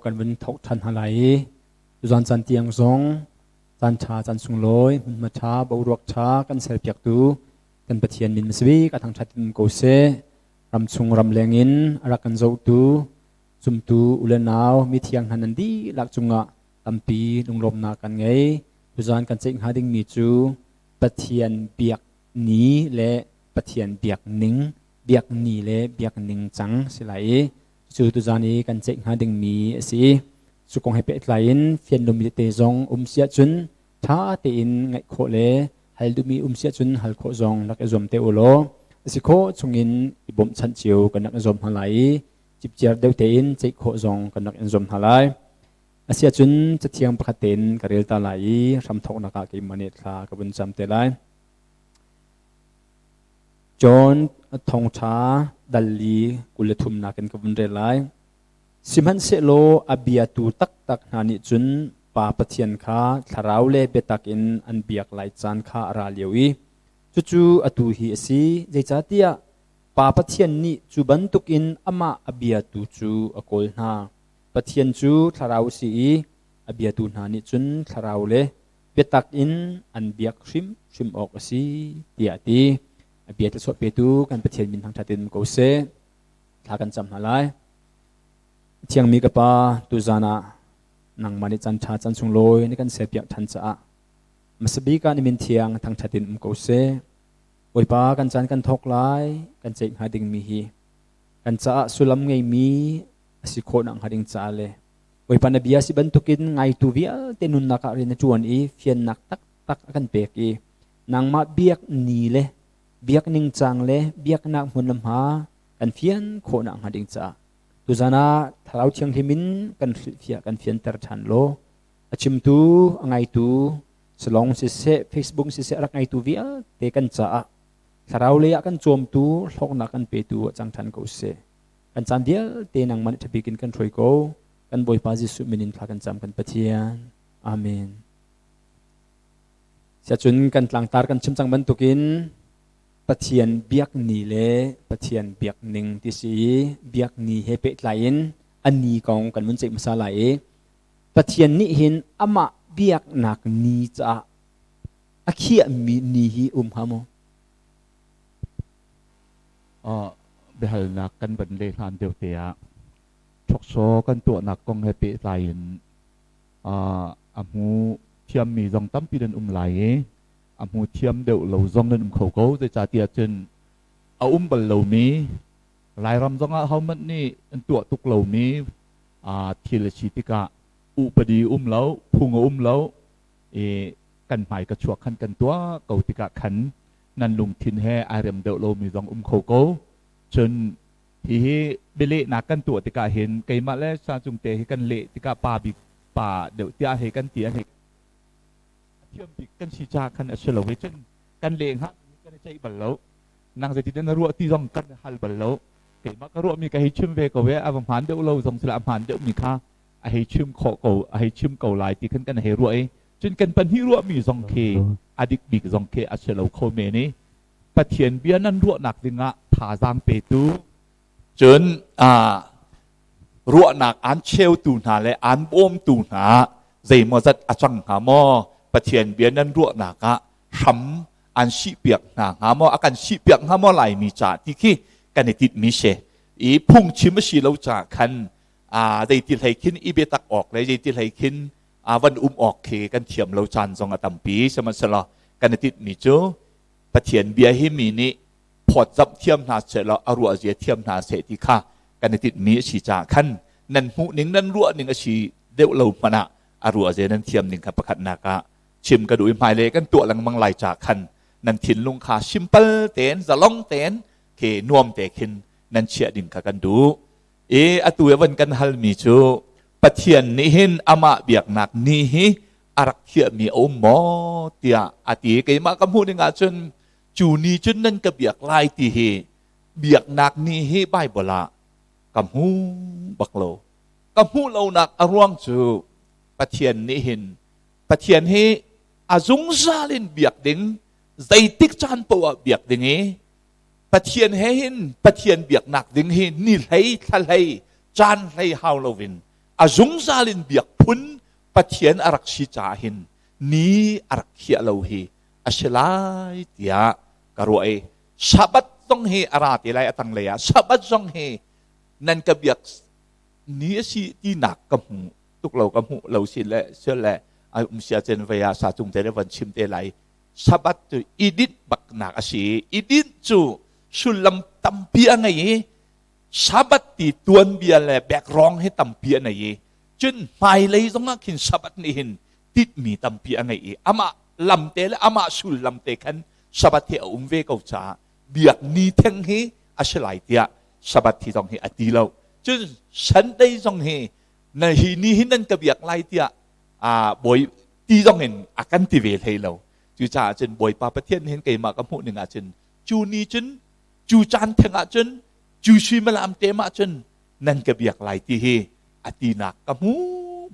Kan vun thok ṭhan hna lai i tuzan caan tiang zong caan ṭha caan sunglawi hmunhma ṭha boruak ṭha kan serpiaktu kan Pathian min hmasabik a thangṭhat in ko seh. Ramchung ramleng in a rak kan zohtu zumtu u le nau mithiang hna nan dihlak cungah tampi lunglawmnak kan ngei. Tuzan kan ceih hnga dingmi cu Pathian biak ni le Pathian biak ning, biak ni le biak ning cang si lai i Cu tuzan i kan ceih hnga dingmi a si. Cu kong he pehtlai in fianlumi tete zong um si ahcun ṭha tein ngaih khawh le hal duhmi um si ahcun hal khawh zong rak i zuam te u law a si khawh chungin i bawmhchanh cio kan rak i zuam hna lai i cipciar deuh tein ceih khawh zong kan rak in zuam hna lai. Asiahcun cathiang pakhat tein ka rel ta lai i hramthawknak ah keimah nih thla ka vun cam te lai. John thawngṭha dal li 23 nakin ka vun rel lai. Sihmanhsehlaw a biatu taktak hna nih cun Pa Pathian kha thlarau le biatak in an biak lai caan kha a ra lio i cucu atu hi a si, zeicahtiah Pa Pathian nih cu bantukin amah a biatu cu a kawl hna. Pathian cu thlarau a si i a biatu hna nih cun thlarau le biatak in an biak hrimhrim awk a si tiah a ti. A bia thluachuah petu kan Pathian min thangṭhat in ko seh. Thla kan cam hna lai. Thiangmi ka Pa, tuzan ah nangmah nih caan ṭha caan sunglawi na kan serpiak ṭhan caah hmasabik ah na min thiang thangṭhat in um ko seh. Bawipa, kan caan kan thawk lai, kan ceih hnga dingmi hi kan caah sullam ngeimi a si khawh nak hnga ding caah le Bawipa na bia si bantukin ngaitu vialte nunnak ah rian na ṭuan i fiannak taktak a kan pek i nangmah biak ni le biak ningcang le biaknak hmun le hma kan fian khawhnak hnga ding caah tuzan ah Thlarau Thianghlim in kan hrilhfiah kan fianter ṭhan law a chimtu a ngaitu salong siseh Facebook siseh a rak ngaitu vialte kan caah thlarau lei ah kan cawmtu hlawknak kan petu ah cang ṭhan ko seh. Kan caan vialte nangmah nih ṭhabik in kan hruai ko. Kan Bawipa Jesuh min in thla kan cam kan Pathian. Amen. Siacun kan tlangtar kan chim cang bantukin Pathian biak ni le Pathian biak ning ti si i biak ni he pehtlai in a ni kong kan vun ceih hmasa lai i Pathian nih hin amah biaknak ni caah a khiahmi ni hi um hnga maw? Biahalnak kan van leh hlan deuh te ah ṭhoksaw kan tuahnak kong he pehtlai in a hmu thiammi zong tampi nan um lai i a hmu thiam deuh lo zong nan um kho ko. Zeicahtiah cun a um bal lomi Lairam zongah hohmanh nih an tuah tuk lomi thil a si tikah upadi um lo, phung a um lo i kan hmai ka chuak khan kan tuah ko tikah khan nan lungthin he ai rem deuh lomi zong um kho ko. Cun hihi bialehnak kan tuah tikah hin keimah le Sacung te hi kan leh tikah pa bik pa deuh tiah hei kan ti a hei a thiam bik kan si caah khan a si lo i cun kan leh hnga kan i ceih bal lo. Nang zeitin na ruah ti zong kan hal bal lo. Keimah ka ruahmi ka hei chim ve ko e, a va hmaan deuh lo zong sila a hmaan deuhmi kha a hei chim khawh ko, a hei chim ko lai ti khan kan hei ruah i cun kan pahnih ruahmi zong khi a dik bik zong khi a si lo kho men i Pathian bia nan ruahnak dingah thazaang petu cun ruahnak aan cheutu hna le aan bawmtu hna zeimawzat a cang hnga maw? Pathian bia nan ruahnak ah hram an sihpiak hna hnga maw, a kan sihpiak hnga maw Laimi ca ti khi kan i tinhmi si i phungchim a si lo caah khan zeiti hlei khin i biatak awk le zeiti hlei khin van um awk khi kan thiam lo caan zong a tampi. Sihmanhsehlaw kan i tinhmi cu Pathian bia hi mi nih phawtzamh thiam hna sehlaw a ruah zia thiam hna seh ti kha kan i tinhmi a si caah khan nan hmuh ning nan ruah ning a si deuh lo hmanh ah a ruah zia nan thiam ning kha pakhatnak ah chim ka duh i hmailei kan tuah lengmang lai caah khan nan thinlung kha simple tein zalong tein khi nuam te khin nan chiah ding kha kan duh i atu i van kan halmi cu Pathian nih hin amah biaknak ni hi a rak thiahmi a um maw tiah a ti. Keimah ka hmuh ning ahcun cu ni cun nan ka biak lai ti hi biaknak ni hi Bible ah ka hmu bak lo. Ka hmuh lonak a ruang cu Pathian nih hin Pathian hi a zungzal in biak ding, zeitik caan poah biak ding i Pathian he hin Pathian biaknak ding hi ni hlei thla hlei caan hlei hau loin. A zungzal in biak phun Pathian a rak si caah hin ni a rak khiah lo hi a si lai tiah ka ruah i Sabbath zong hi a ra te lai a tanglei ah Sabbath zong hi nan ka biak ni a si tinak ka hmu tuk lo ka hmuh lo si le sia le a um sia cen vei ah sa cung te le van chim te lai Sabbath cu i dinh baknak a si i dinh cu sullam tampi a ngei i Sabbath ti tuanbia le background hi tampi a nei i cun hmailei zongah khin Sabbath nih hin titmi tampi a ngei i amah lamte le amah sullam te khan Sabbath hi a um ve ko caah biak ni theng hi a si lai tiah Sabbath hi zong hi a ti lo. Cun Sunday zong hi na hi ni hi nan ka biak lai tiah a bawi ti zong in a kan ti ve hlei lo. Cucaah cun Bawipa Pathian hin keimah ka hmuh ning ah cun cu ni cun cu caan theng ah cun cu suimilam te mah cun nan ka biak lai ti hi a tinak ka hmu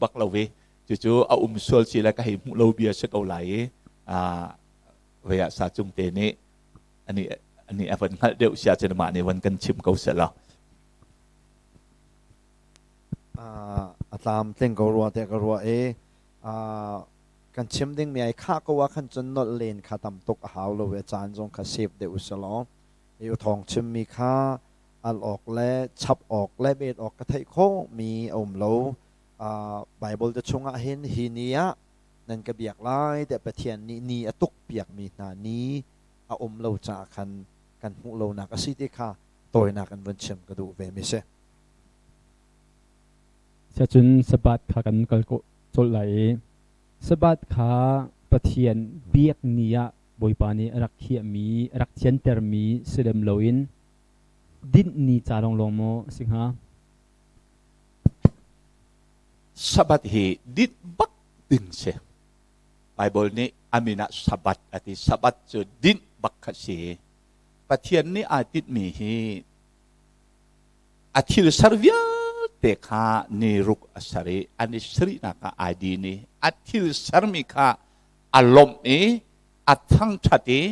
bak lo ve. Cucu a um sual si le ka hei hmuh lo bia si ko lai i vei ah sa cung te nih ani ani a van hngalh deuh sia cun mah nih van kan chim ko seh law. A tlam tling ko rua te ka ruah i kan chim ding mi ai khah ko ah khan cun nolh len kha tam tuk a hau lo e caan zong kha save deuh usih law i thawng chim mi kha al awk le chap awk le bet awk ka theih khawh mi a um lo. Bible te chungah hin hi ni ah nan ka biak lai tiah Pathian nih ni a tuk piakmi hna ni a um lo caah khan kan hmuh lonak a si ti kha tawinak in vun chim ka duh ve mi si. Cun Sabbath kha kan kal colh lai i Sabbath kha Pathian biak ni ah Bawipa nih a rak khiahmi, a rak thiantermi si lem loin dinh ni ca lawnglawng maw a si hnga? Sabbath hi dit bak ding si. Bible nih a min ah Sabbath a ti. Sabbath cu dinh bak kha si. Pathian nih aa tinhmi hi a thil ser vialte kha ni ruk a ser i an i sarihnak ah ai din i a thil sermi kha a lawmh i a thangṭhat i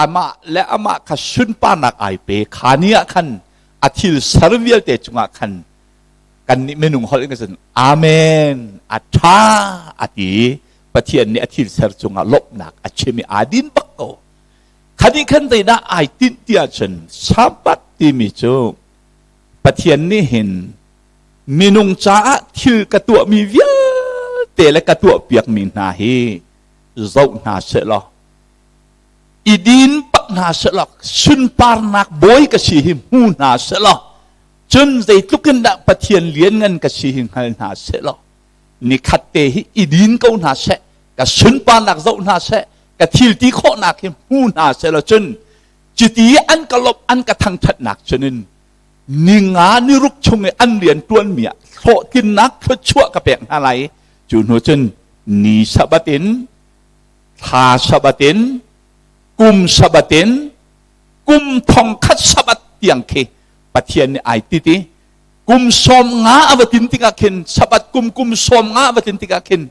amah le amah kha sunparnak ai pe. Kha ni ah khan a thil ser vialte cungah khan kannih minung holh in kan Amen, a ṭha a ti. Pathian nih a thil ser cungah lawmhnak a chim i aa din bak ko. Khani khan zeidah ai tinh ti ahcun Sabbath timi cu Pathian nih hin minung caah thil ka tuahmi vialte le ka tuahpiakmi hna hi zoh hna sehlaw i din bak hna sehlaw sunparnak bawi ka si hi hmu hna sehlaw cun zeitluk in dah Pathian lianngan ka si hi hngal hna sehlaw nikhat te hi i din ko hna seh, ka sunparnak zoh hna seh, ka thil ti khawhnak hi hmu hna sehlaw cun cuti an ka lawmh an ka thangṭhatnak cunin ninga niruk chung i an rian ṭuanmi ah hlawhtlinnak thluachuah ka pek hna lai. Cu hnu cun ni Sabbath in, thla Sabbath in, kum Sabbath in, kum thongkhat Sabbath tiang khi Pathian nih ai tit i kum 50 a va tin tikah khin Sabbath kum kum 50 a va tin tikah khin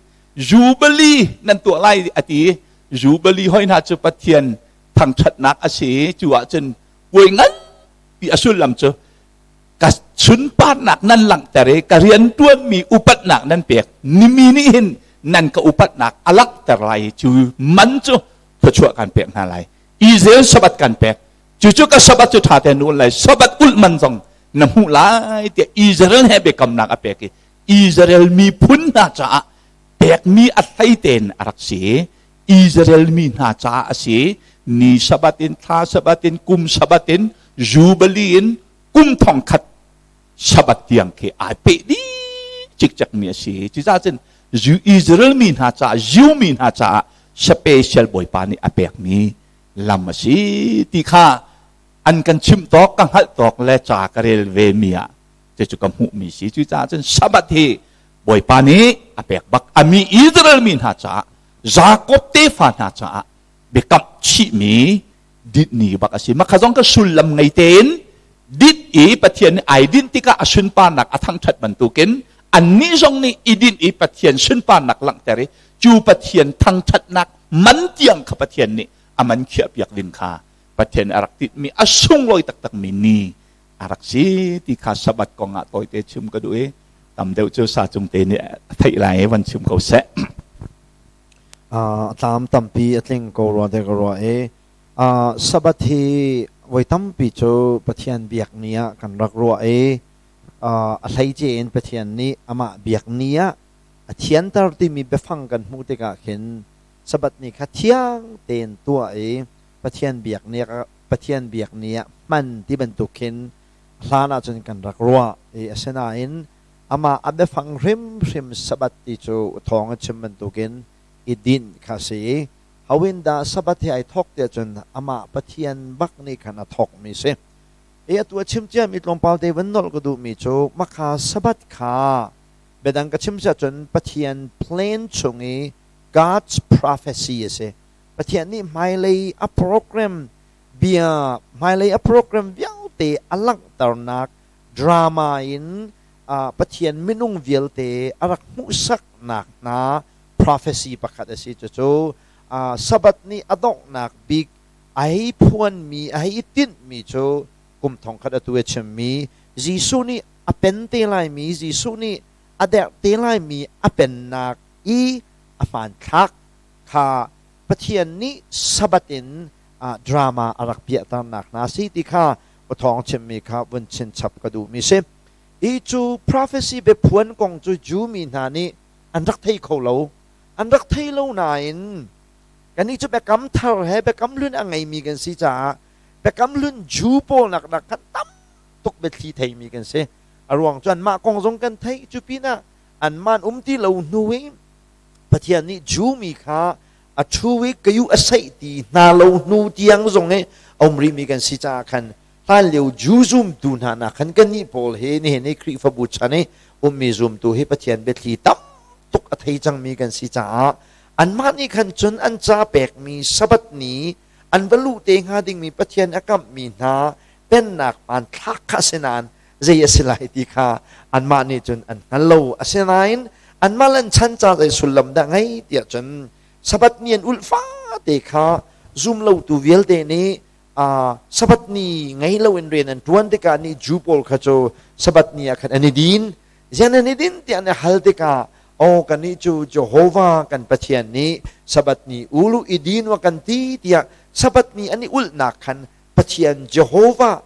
Jubilee nan tuah lai a ti. Jubilee hoi hna cu Pathian thangṭhatnak a si. Cu ahcun puai nganpi a sullam cu ka sunparnak nan langhter i ka rianṭuanmi upatnak nan pek nimi nih hin nan ka upatnak a langhter lai i cu man cu thluachuah kan pek hna lai. Israel Sabbath kan pek cucu ka Sabbath cu ṭha tein ulh lai, Sabbath ulh man zong na hmuh lai tiah Israel he biakamnak a pek i Israel miphun hna caah pekmi a hlei tein a rak si. Israel mi hna caah a si. Ni Sabbath in, thla Sabbath in, kum Sabbath in, Jubilee in, kum 1000 Sabbath tiang khi ai peh dih cikcek mi a si. Cucaah cun Israel mi hna caah, Jew mi hna caah special Bawipa nih a pekmi lam a si ti kha an kan chimh tawk, ka hngalh tawk le ca ka rel ve mi ah cucu ka hmuhmi si. Cucaah cun Sabbath hi Bawipa nih a pek bak a mi Israel mi hna caah, Jakob tefa hna caah biakamh chihmi dinh ni bak a si. Makha zong ka sullam ngei tein dinh i Pathian nih ai dinh tikah a sunparnak a thangṭhat bantukin annih zong nih i dinh i Pathian sunparnak langhter i cu Pathian thangṭhatnak man tiang kha Pathian nih a man khiahpiak ding kha Pathian a rak tinhmi a sunglawi taktakmi ni a rak si ti kha Sabbath kong ah tawite chim ka duh i. Tam deuh cu sa cung te nih a theih lai i van chim ko seh. Tlam tampi a tling ko rua te ka ruah i Sabbath hi voi tampi cu Pathian biak ni ah kan rak ruah i a hleice in Pathian nih amah biak ni ah a thianter timi biafang kan hmuh tikah khin Sabbath ni kha thiang tein tuah i Pathian biak ni ah Pathian biak ni ah hman ti bantuk khin hlan ahcun kan rak ruah i asinain amah a biafang hrimhrim Sabbath ti cu thawng a chim bantukin i dinh kha a si i hawin dah Sabbath hi ai thawk tiah cun amah Pathian bak nih khan a thawkmi si. I atu a chim ciami tlawmpal te van nolh ka duhmi cu makha Sabbath kha biadang ka chim siah cun Pathian plan chung i God's prophecy a si. Pathian nih hmailei a program bia hmailei a program vialte a langhternak drama in Pathian minung vialte a rak hmuhsaknak hna prophecy pakhat a si. Cucu Sabbath ni a donghnak bik a hei phuanmi, a hei i tinhmi cu kum thongkhat atu a chimmi Jesuh nih a pen te laimi, Jesuh nih a derh te laimi a pennak i a hmanthlak kha Pathian nih Sabbath in drama a rak piahternak hna si ti kha thawng chimmi kha vun chinchap ka duhmi si. Hi cu prophecy biaphuan kong cu Jew mi hna nih an rak thei kho lo. An rak thei lo nain kannih cu biakam thar he biakam hlun a ngeimi kan si caah biakam hlun Jew pawl nak nak khan tam tuk biathli theimi kan si. A ruang cu anmah kong zong kan theih cu pinah anmah an um ti lo hnu i Pathian nih Jew mi kha a ṭhu i ka yu a saih ti hna lo hnu tiang zong i a um rihmi kan si caah khan hlanlio Jew zumtu hna nak khan kannih pawl hi nihin i Khrihfabu chan i ummi zumtu hi Pathian biathli tam tuk a thei cangmi kan si caah anmah nih khan cun an ca pekmi Sabbath ni an va luh te hnga dingmi Pathian a kamhmi hna pennak hmanthlak kha a si nain zei a si lai ti kha anmah nih cun an hngal lo. Asinain anmah le an chan ca zei sullam dah ngei tiah cun Sabbath ni an ulh fate kha zum lotu vialte nih Sabbath ni ngei loin rian an ṭuan tikah nih Jew pawl kha cu Sabbath ni ah khan an i din. Zian an i din tiah an i hal tikah aw kannih cu Jehovah kan Pathian nih Sabbath ni ulu i din wa kan ti tiah Sabbath ni an i ulhnak khan Pathian Jehovah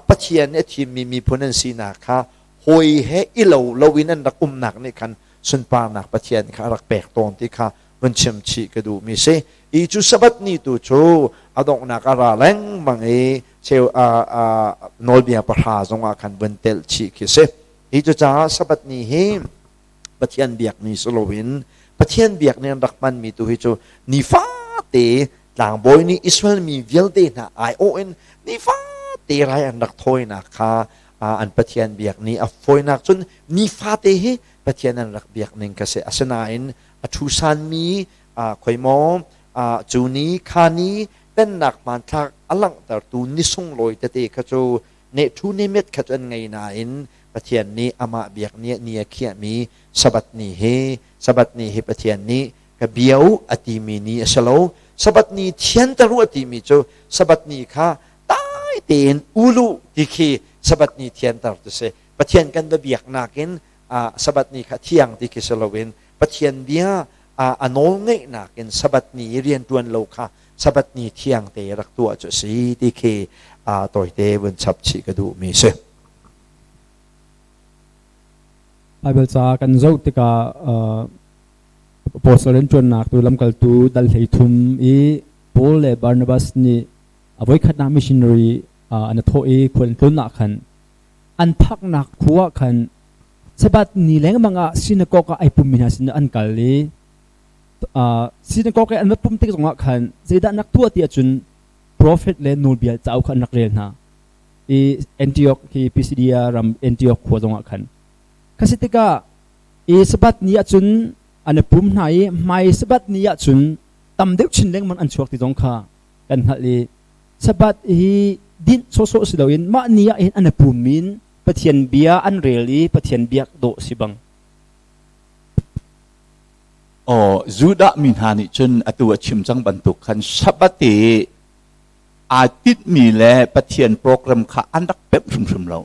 Pathian nih a thimmi miphun an sinak kha hawi he i lo loin an rak umnak nih khan sunparnak Pathian kha a rak pek tawn ti kha vun chim chih ka duhmi si. I cu Sabbath ni tu cu a donghnak a ra lengmang i cheu nawlbia pahra zongah khan vun telh chih khi si. Hi cu caah Sabbath ni hi Pathian biak ni si loin Pathian biak ni an rak hmanmi tu hi cu nifate tlangbawi nih Israel mi vialte hna aiawh in nifate rai an rak thawinak kha an Pathian biak ni a fawinak cun nifate hi Pathian an rak biak ning ka si. Asinain a ṭhusanmi khoimaw cu ni kha ni pennak hmanthlak a langhtertu ni sunglawi tete kha cu nehṭhu nemet kha cu an ngei nain Pathian nih amah biak ni ni a khiahmi Sabbath ni hi Sabbath ni hi Pathian nih ka bia u a timi ni a si lo. Sabbath ni thianter u a timi cu Sabbath ni kha dai tein ulu ti khi Sabbath ni thianter tu si. Pathian kan va biaknak in Sabbath ni kha thiang ti khi si loin Pathian bia a nawl ngeihnak in Sabbath ni i rianṭuan lo kha Sabbath ni thiang te rak tuah cu a si ti khi tawite vun chap chih ka duhmi si. Bible ca kan zoh tikah Apostle rianṭuannak tu lamkaltu dal 13 i Paul le Barnabas nih a voikhatnak missionary an thawh i khual an tlunnak khan an phaknak khua ah khan Sabbath ni lengmang ah synagogue ah ai pummi hna sin an kal i synagogue i an va pum tik zongah khan zeidah an rak tuah ti ahcun prophet le nawlbia cauk kha an rak rel hna i Antioch hi Pisidia ram Antioch khua zongah khan kha si tikah i Sabbath ni ahcun an i pum hna i hmai Sabbath ni ahcun tam deuh chin lengmang an chuak ti zong kha kan hngalh i Sabbath hi dinh sawhsawh si loin mah ni ah hin an i pum in Pathian bia an rel i Pathian biak dawh si bang. Aw, Judah mi hna nih cun atu a chim cang bantuk khan Sabbath i aa tinhmi le Pathian program kha an rak pemh hrimhrim lo.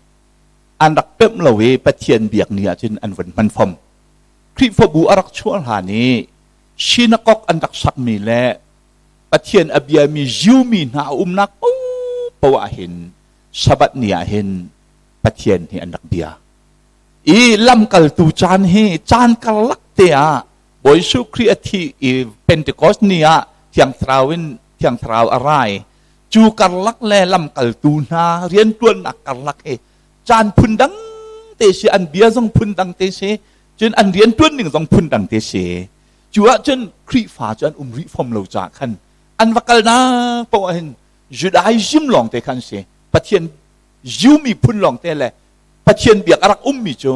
An rak pemh lo i Pathian biak ni ahcun an vun hman fom. Khrihfabu a rak chuah hlan i synagogue an rak sakmi le Pathian a biami Jew mi hna a umnak paohpaoh ah hin Sabbath ni ah hin Pathian hi an rak bia. I lamkaltu caan hi caan karlak te ah Bawi Jesuh Khrih a thih i Pentecost ni ah Thiang Thlarau in Thiang Thlarau a ra i cu karlak le lamkaltu hna rianṭuannak karlak hi caan phundang te si, an bia zong phundang te si, cun an rianṭuan ning zong phundang te si. Cu ahcun Khrihfa cu an um rih fom lo caah khan an va kalnak paoh ah hin Judaism lawng te khan si. Pathian Jew miphun lawng te le Pathian biak a rak ummi cu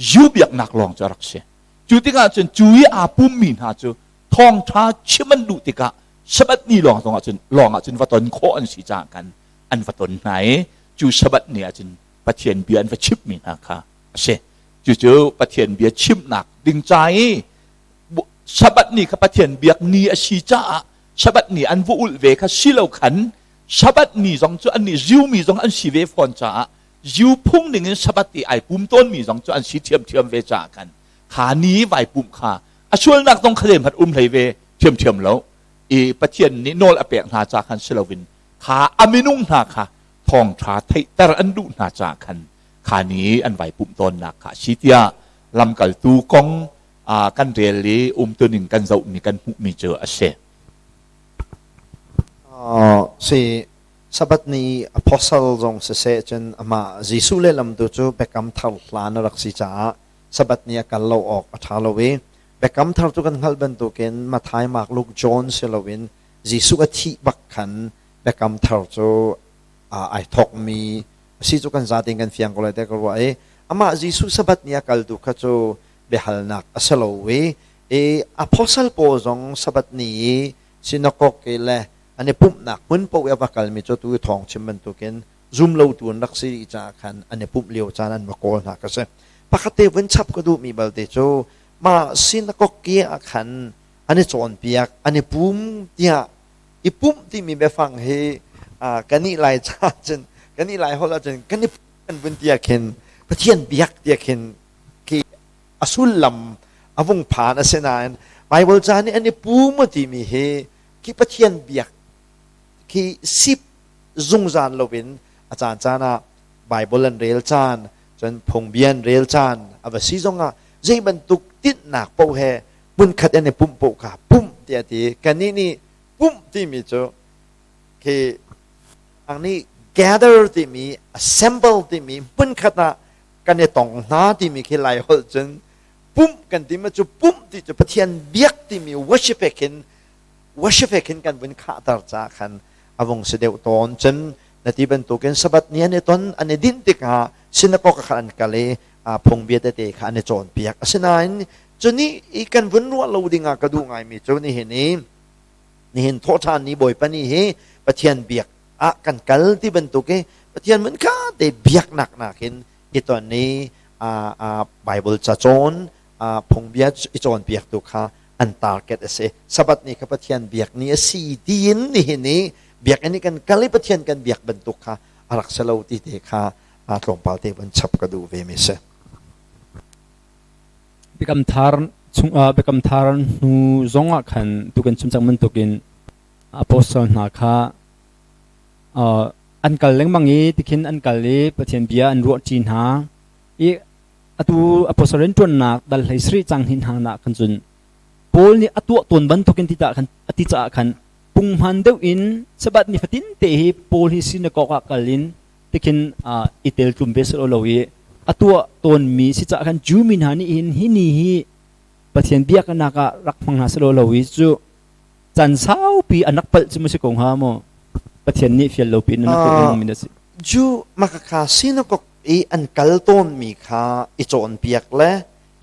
Jew biaknak lawng cu a rak si. Cu tikah cun cu i aa pummi hna cu thawngṭha chim an duh tikah Sabbath ni lawng zong ahcun lawng ahcun va ton khawh an si caah khan an va ton hna i cu Sabbath ni ahcun Pathian bia an va chimhmi hna kha a si. Cucu Pathian bia chimnak ding ca i Sabbath ni kha Pathian biak ni a si caah Sabbath ni an va ulh ve kha si lo khan Sabbath ni zong cu annih Jew mi zong an si ve fawn caah Jew phung ning in Sabbath i ai pum tawnmi zong cu an si ṭhiamṭhiam ve caah khan kha ni vai pumh kha a sualnak zong kha zeihmanh um hlei ve ṭhiamṭhiam lo i Pathian nih nawl a pek hna ca khan si loin kha a minung hna kha thawngṭha theihter an duh hna caah khan kha ni an vai pumh tawnnak kha a si tiah lamkaltu kong kan rel i umtuning kan zohmi kan hmuhmi cu a si. Si Sabbath ni apostle zong siseh cun amah Jesuh lehlam tu cu Biakam Thar hlan a rak si caah Sabbath ni a kal lo awk a ṭha lo i Biakam Thar cu kan hngalh bantukin Matthai, Mark, Luke, John si loin Jesuh a thih bak khan Biakam Thar cu ai thawkmi a si cu kan zatein kan fiang ko lai tiah ka ruah i amah Jesuh Sabbath ni a kal tu kha cu biahalnak a si lo i i apostle pawl zong Sabbath ni i synagogue le an i pumhnak hmun paoh i a va kalmi cu tu i thawng chim bantukin zum lotu an rak si rih caah khan an i pumh lio caan an va kawl hna ka si. Pakhat te vun chap ka duhmi balte cu mah synagogue ah khan an i cawnpiak, an i pum tiah i pumh timi biafang hi kan ih lai ca cun kan ih lai holh ahcun kan i kan vun tiah khin Pathian biak tiah khin khi a sullam a vung phan. Asinain Bible ca nih an i pum timi hi khi Pathian biak khi sip zungzal loin a caan caan ah Bible an rel caan, cun phungbia an rel caan a va si zongah zei bantuk tinhnak paoh he hmunkhat an i pumh paoh kha pumh tiah ti. Kannih nih pumh timi cu khi ang nih gather timi, assemble timi, hmunkhat ah kan i tong hna timi khi Lai holh cun pumh kan ti ma cu pumh ti cu Pathian biak timi worship he khin, worship he khin kan vun khahter ca khan a vung si deuh tawn. Cun na ti bantukin Sabbath ni an i ton, an i dinh tikah synagogue kha an kal i phungbia tete kha an i cawnpiak. Asinain cuni i kan vun ruah lo dingah ka duh ngaimi cu nihin i nihin thawhṭhan ni Bawipa ni hi Pathian biak ah kan kal ti bantuk i Pathian mun kha te biaknak nakin i ton i Bible ca cawn, phungbia i cawnpiaktu kha an target a si. Sabbath ni kha Pathian biak ni a si tiin nihin i biakinn i kan kal i Pathian kan biak bantuk kha a rak si lo ti te kha tlawmpal te van chap ka duh ve mi si. Biakam Thar chung Biakam Thar hnu zong ah khan tu kan chim cang bantukin apostle hna kha an kal lengmang i tikhin an kal i Pathian bia an ruahṭi hna i atu apostle rianṭuannak dal hlei sarih cang hin hna nak khan cun Paul nih a tuah tawn bantukin ti khan a ti caah khan punghman deuh in Sabbath ni fatin te hi Paul hi synagogue ah kal in tikhin i tel tlum ve selo lo i a tuah tawnmi si caah khan Jew mi hna nih hin hi ni hi Pathian biaknak ah rak hmang hna selo lo i cu caan saupi an rak palh cu ma si ko hnga maw? Pathian nih fial lo piin an rak tuah lengmang mi na si. Jew makakha synagogue i an kal tawnmi kha i cawnpiak le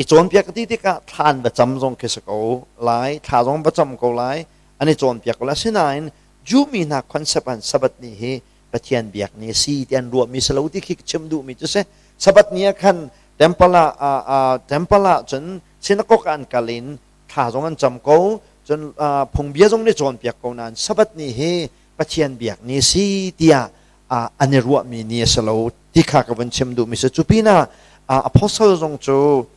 i cawnpiak ti tikah thla an va cam zong khi si ko lai, thla zong va cam ko lai, an i cawnpiak ko lai. Asinain Jew mi hna concept an Sabbath ni hi Pathian biak ni a si ti an ruahmi si lo ti khi chim duhmi cu si. Sabbath ni ah khan temple ah, temple ah cun synagogue ah an kal in thla zong an cam ko, cun phungbia zong nih cawnpiak ko nain Sabbath ni hi Pathian biak ni a si tiah an i ruahmi ni a si lo. Ti kha ka vun chim duhmi si. Cu pinah apostle zong cu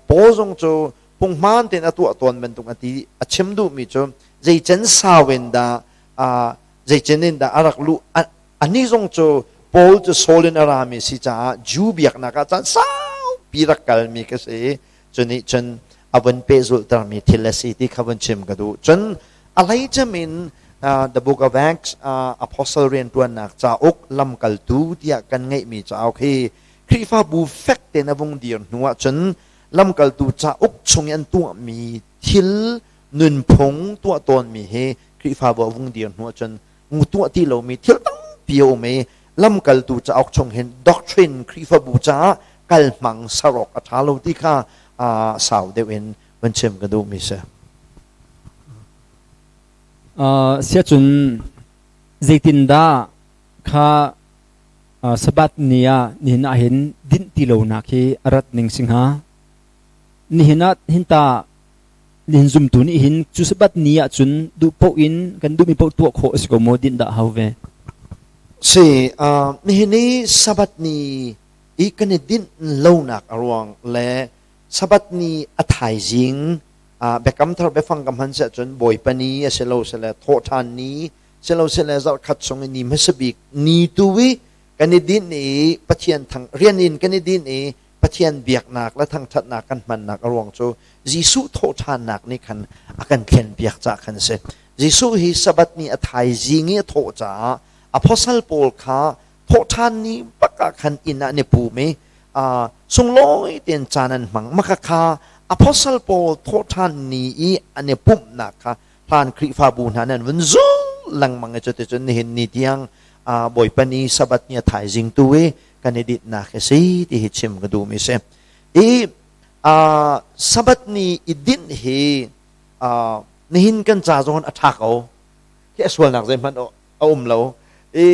Paul zong cu punghman tein a tuah tawn bantuk a ti a chim duhmi cu zeicen sau in dah zeicen in dah a rak luh anih zong cu Paul cu Saul in a rami si caah Jew biaknak ah caan saupi rak kalmi ka si cu nih cun a vun pehzulhtermi thil a si ti kha vun chim ka duh. Cun a hleicem in The Book of Acts Apostle rianṭuannak cauk lamkaltu tiah kan ngeihmi cauk hi Khrihfabu fek tein a vung dir hnu ahcun lamkaltu cauk chung i an tuahmi thil nunphung tuah tawnmi hi Khrihfabu a vung dir hnu ahcun tuah ti lomi thil tampi a um i lamkaltu cauk chung hin doctrine Khrihfabu caah kalhmang sarok a ṭha lo ti kha sau deuh in van chim ka duhmi si. Siacun zeitindah kha Sabbath ni ah nihin ah hin dinh ti lonak hi a rat ning si hnga? Nihin ah hin ta nihin zumtu nih hin cu Sabbath ni ah cun duh paoh in kan duhmi paoh tuah khawh a si ko maw dinh dah hau ve? Si, nihin i Sabbath ni i kan i dinh lonak a ruang le Sabbath ni a thaizing biakam thar biafang ka hman siah cun Bawipa ni a si lo sile thawhṭhan ni si lo sile zarhkhat chung i ni hmasa bik ni tu i kan i dinh i Pathian thang rian in kan i dinh i Pathian biaknak le thangṭhatnak kan hmannak a ruang cu Jesuh thawhṭhannak nih khan a kan thlenpiak caah khan a si. Jesuh hi Sabbath ni a thaizing i a thawh caah apostle pawl kha thawhṭhan ni bak ah khan inn ah an i pum i sunglawi tein caan an hmang. Maka kha apostle pawl thawhṭhan ni i an i pumhnak kha hlan Khrihfabu hna nih an vun zul lengmang i cuticun nihin ni tiang Bawipa ni Sabbath ni a thaizing tu i kan i dinhnak hi si ti hi chim ka duhmi si. I Sabbath ni i dinh hi nihin kan ca zong a ṭha ko. Khi a sualnak zeihmanh a um lo. I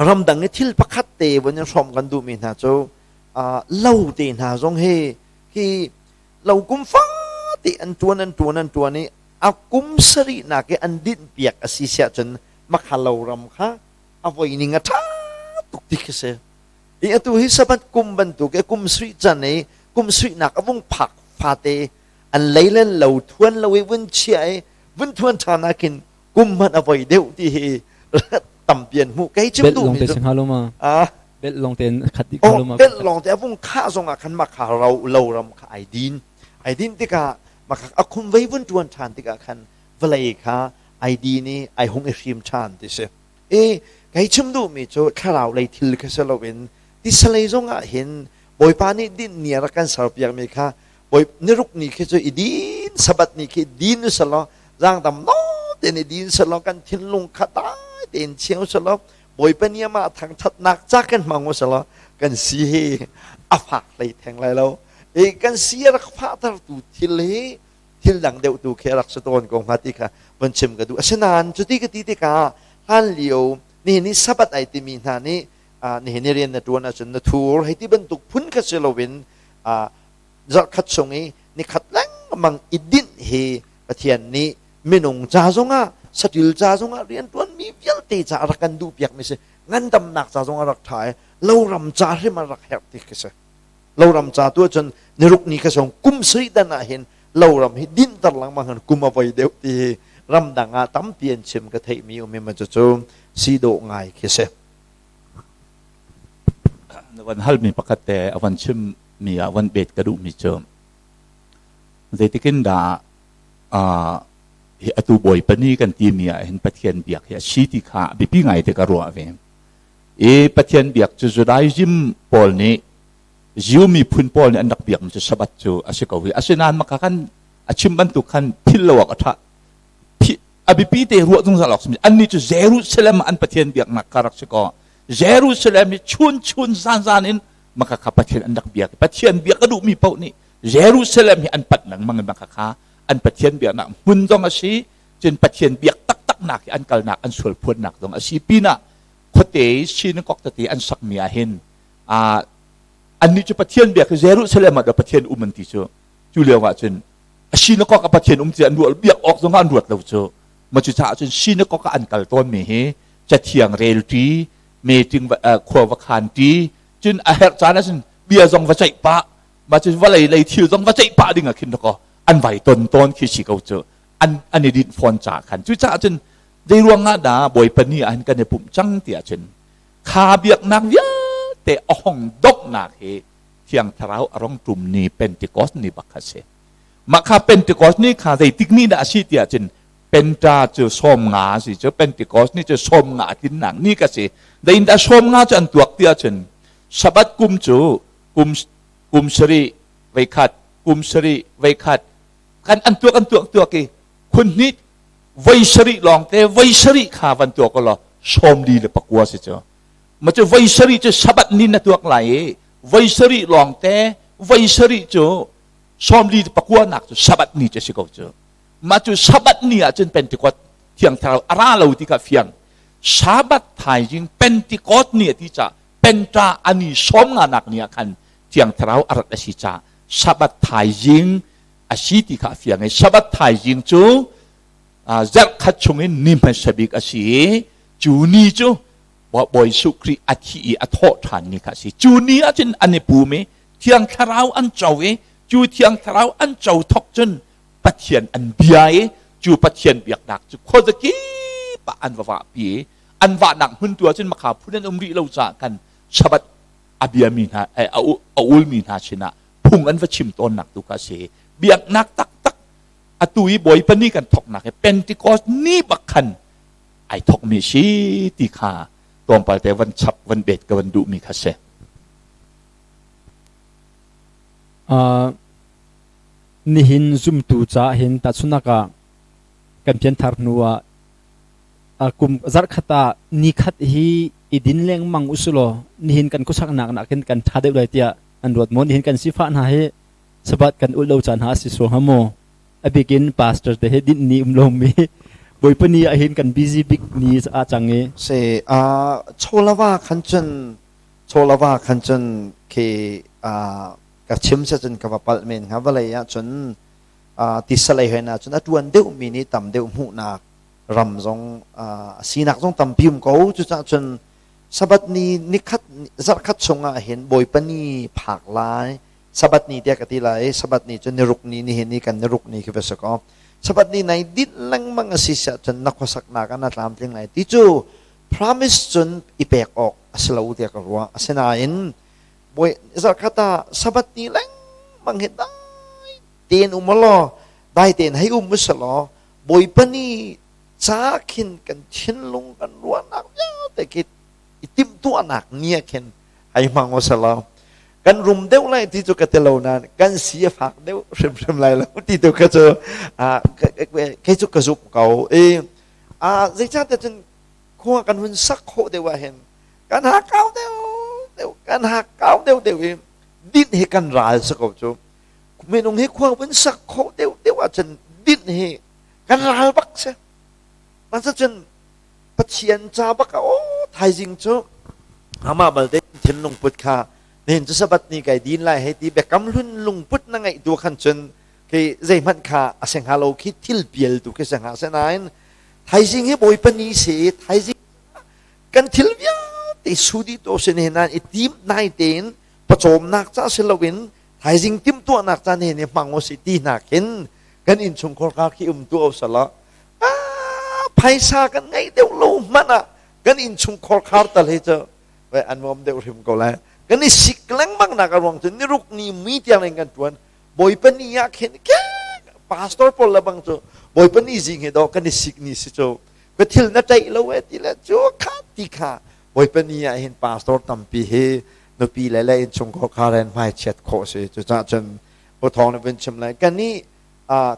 ramdang i thil pakhat te vun in hrawm kan duhmi hna cu lo te hna zong hi hi lo kum fate an ṭuan an ṭuan an ṭuan i a kum sarihnak i an dinh piak a si siah cun makha lo ram kha a voi ning a ṭha tuk ti khi si. I atu hi Sabbath kum bantuk i kum sarih can i kum sarihnak a vung phak fate an lei le lo thuan lo i vun chia i vun thuan ṭhan ah khin kum hmanh a voi deuh ti hi tampi an hmuh. Kei chim Belh duhmi lawngte cu si hnga lo ma? Ah. Belh lawngte in khat dih hnga Oh, lo ma? belh lawngte a vung khah zong ah khan makha ro lo ram kha ai din. Ai din tikah makha a khum vei vun ṭuan ṭhan tikah khan vawlei kha ai din i ai hung i hrim ṭhan ti si. I kei chim duhmi cu thlarau lei thil kha si loin tisalei zong ah hin Bawipa nih din ni a rak kan serpiakmi kha Bawi niruk ni khi cu i din Sabbath ni khi din u selaw zaangdam no tein i din selaw kan thinlung kha dai tein chia u selaw Bawipa nih amah thangṭhatnak ca kan hmang u selaw kan si hi a fak hlei theng lai lo. I kan si a rak fahtertu thil hi thil dang deuh tu khi a rak si tawn ko hnga ti kha von chim ka duh. Asinain cuti ka ti tikah hlan lio nihin i Sabbath ai timi hna nih nihin i rian na ṭuan ahcun na thur hei ti bantuk phun kha si loin zarhkhat chung i nikhat lengmang i dinh hi Pathian nih minung ca zongah saṭil ca zongah rianṭuanmi vialte ca a rak kan duhpiakmi si ngandamnak ca zong a rak ṭha i loram ca hrim a rak herh ti khi si. Loram ca tu ahcun niruk ni kha song kum sarih dan ah hin loram hi dinter lengmang hin kum a voi deuh ti hi ramdang ah tampi an chim ka theihmi um i cucu si dawh ngai khi si. Na van halmi pakhat te a van chim mi ah van bet ka duhmi cu zeitikin dah hi atu Bawipa ni kan timi ah hin Pathian biak hi a si ti kha biapi ngai te ka ruah ve. I Pathian biak cu Judaism pawl nih Jew miphun pawl nih an rak biakmi cu Sabbath cu a si ko hi. Asinain maka khan a chim bantuk khan philh lo awk a ṭha. A biapi te ruah zungzal awk simi annih cu Jerusalem ah an Pathian biaknak kha rak si kaw Jerusalem hi chun chun zan zan in maka kha Pathian an rak biak. Pathian biak a duhmi paoh nih Jerusalem hi an panh lengmang i maka kha an Pathian biaknak hmun zong a si, cun Pathian biak taktaknak hi an kalnak an sual phuannak zong a si pinah khuate i synagogue tete an sakmi ah hin annih cu Pathian biak hi Jerusalem ah dah Pathian um an ti cu cu lio ah cun a synagogue ah Pathian um ti an ruat biak awk zong ah an ruat lo cu ma cu caah cun synagogue ah an kal tawnmi hi cathiang relṭi Meeting khua va khan ti cun a herh caan ahcun bia zong va ceih pah ma cun vawlei lei thil zong va ceih pah ding ah khin ko an vai ton tawn khi si ko cu an an i dinh fawn ca khan. Cucaah cun zei ruang ah dah Bawipa ni ah hin kan i pumh cang ti ahcun kha biaknak vialte a hong donghnak hi Thiang Thlarau a rong ṭum ni Pentecost ni bak kha si. Mah kha Pentecost ni kha zeitik ni dah a si ti ahcun Penta cu 50 si cu Pentecost ni cu 50 tlinnak ni ka si. Zeitindah 50 cu an tuak ti ahcun Sabbath kum cu kum kum sarih veikhat kum sarih veikhat kan an tuak an tuak tuak i khun hnih voi sarih lawngte voi sarih kha van tuak law 44 si cu. Ma cu voi sarih cu Sabbath ni na tuak lai i voi sarih lawngte voi sarih cu 49 nak cu Sabbath ni cu si ko cu. Mah cu Sabbath ni ah cun Pentecost Thiang Thlarau a ra lo ti kha fiang. Sabbath thaizing Pentecost ni a ti caah Penta ani 50 nak ni ah khan Thiang Thlarau a rat a si caah Sabbath thaizing a si ti kha a fiang i Sabbath thaizing cu zarh khat chungin ni hmasa bik a si i cu ni cu Bawi Jesuh Khrih a thi i a thawh ṭhan ni kha a si. Cu ni ah cun an i pum i Thiang Thlarau an co i cu Thiang Thlarau an co thawk cun Pathian an bia i cu Pathian biaknak cu khuazakip ah an va vahpi i an vahnak hmun tu ah cun makha phun an um rih lo caah khan Sabbath a biami hna a ulmi hna sinah phung an va chim tawnnak tu kha a si. Biaknak taktak atu i Bawipa ni kan thawknak hi Pentecost ni bak khan ai thawkmi si ti kha tlawmpal te van chap van bet ka van duhmi kha si. Nihin zumtu caah hin tahchunhnak ah kan pianthar hnu ah kum zarhkhat ah nikhat hi i din lengmang usulaw nihin kan khuasaknak nakin kan ṭha deuh lai tiah an ruat maw? Nihin kan sifah hna hi Sabbath kan ulh lo caan hna a si suang hnga maw? A bikin pastor te he dinh ni um lomi Bawipa ni ah hin kan busy bik ni a cang i. Si chawlava khan cun chawlava khan cun khi ka chim se cun ka va palh men hnga. Vawlei ah cun tisalei hoi na cun a tuan deuh mi nih tam deuh hmuhnak ram zong a sinak zong tampi um ko. Cucaah cun Sabbath ni nikhat zarhkhat chungah hin Bawipa ni phak lai Sabbath ni tiah ka ti lai. Sabbath ni cu niruk ni nihin ni kan niruk ni khi va si kaw Sabbath ni nai dinh lengmang a si siah cun na khuasaknak ah na tlamtling lai ti cu promise cun i pek awk a si lo tiah ka ruah. Asinain bawi zarhkhat ah Sabbath ni lengmang hi dai tein um law dai tein hei um usalaw Bawipa ni ca khin kan thinlung kan ruahnak vialte khi i timhtuahnak ni ah khin hei hmang usalaw kan rum deuh lai ti cu ka ti lo nain kan si a fak deuh hrimhrim lai lo ti tu kha cu kei cu ka zumh ko. I zeicahtiah cun khua kan hun sak khawh deuh ah hin kan hakau deuh deuh kan hakau deuh deuh i dinh hi kan ral si ko cu. Minung hi khua vun sak khawh deuh deuh ahcun dinh hi kan ral bak si. Masa cun Pathian ca bak ah aw thaizing cu amah balte thinlung put kha nihin cu Sabbath ni kai din lai hei ti biakam hlun lungput na ngeih tu khan cun khi zeihmanh kha a si hnga lo khi thil pial tu khi si hnga. Asinain thaizing hi Bawipa ni si i thaizing kan thil vialte su dih to sin hin i tim nai tein pawcawmnak ca si loin thaizing timhtuahnak ca ne ni hmang u si ti hna khin kan innchungkhar ka khi um tu sala phaisa kan ngeih deuh lo hmanh ah kan innchungkhar khar tal hi cu an nuam deuh hrim ko lai. Kan i sik lengmang nak a ruang cu niruk ni mi tiang in kan tuan Bawipa ni ah khin ke pastor pawl le bang cu Bawipa ni zing hi do kan i sik ni si cu ka thil na ṭaih lo e ti le cu kha ti kha Bawipa ni ah hin pastor tampi hi nupi le le innchungkhar kha ren hmai chiat khawh si. Cucaah cun u thawng na vun chim lai kan nih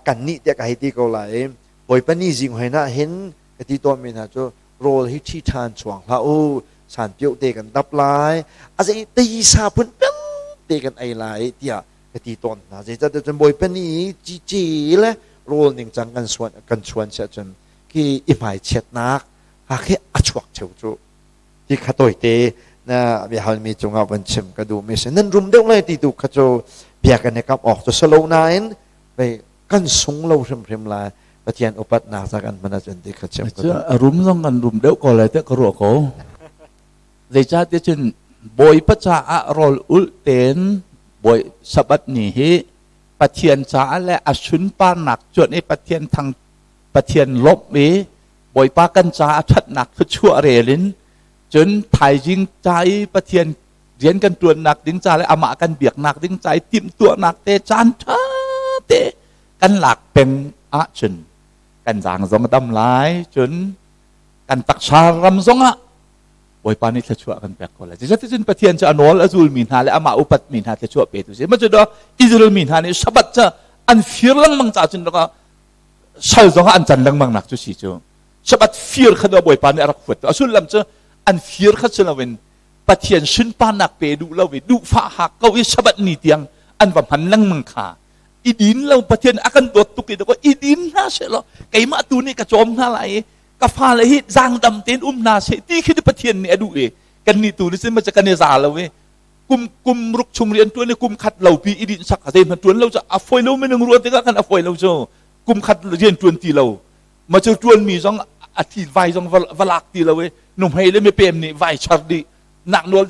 kan nih tiah ka hei ti ko lai. Bawipa ni zing hoi na hin ka ti tawn mi hna cu rawl hi ṭhi ṭhan chuang hlah u, sanpioh te kan dap lai, a zei teisa phun te kan ei lai tiah ka ti tawn hna. Zeicahtiah cun Bawipa ni cici le rawl ningcang kan suan kan chuan siah cun khi i hmai chiatnak ha khi a chuak cheu cu ti kha tawite na biahalmi cungah van chim ka duhmi si. Nan rum deuh lai ti tu kha cu bia kan i kam awk cu si lo nain kan sung lo hrimhrim lai Pathian upatnak ca kan hman ahcun ti kha chim ka duh. A rum zong kan rum deuh ko lai tiah ka ruah ko. Zeicahtiah cun Bawipa caah rawl ulh tein Bawi Sabbath ni hi Pathian caah le a sunparnak cuanh i Pathian thang Pathian lawmh i Bawipa kan caah a ṭhatnak thluachuah rel in cun thaizing ca i Pathian rian kan ṭuannak ding ca le amah kan biaknak ding ca i timhtuahnak te caan ṭha te kan lak peng ahcun kan zaang zong a dam lai cun kan taksa ram zongah Bawipa nih thluachuah kan pek ko lai. Zeicahtiah Pathian cu a nawl a zulmi hna le amah upatmi hna thluachuah petu si. Mah cu Israel mi hna nih Sabbath cu an fir lengmang ca cun sal zong ah an can lengmang nak cu si cu. Sabbath fir kha Bawipa nih a rak huat. A sullam cu an fir kha si loin Pathian sunparnak pe duh lo i duhfah hak ko i Sabbath ni tiang an va hman lengmang kha i din lo Pathian a kan dawt tuk i i din hna seh law keimah tu nih ka cawm hna lai i ka fale hi zaangdam tein um hna seh ti khi Pathian nih a duh i kannih tu nih cun kan i za lo i kum kum ruk chung rian ṭuan i kum khat lo pi i dinh sak zeihmanh ṭuan lo cu a fawi lo minung ruah tikah khan a fawi lo cu kum khat rian ṭuan ti lo ma cu ṭuan mi zong a thi vai zong va lak ti lo i nuhmei le mipem nih vai char dih nak nawl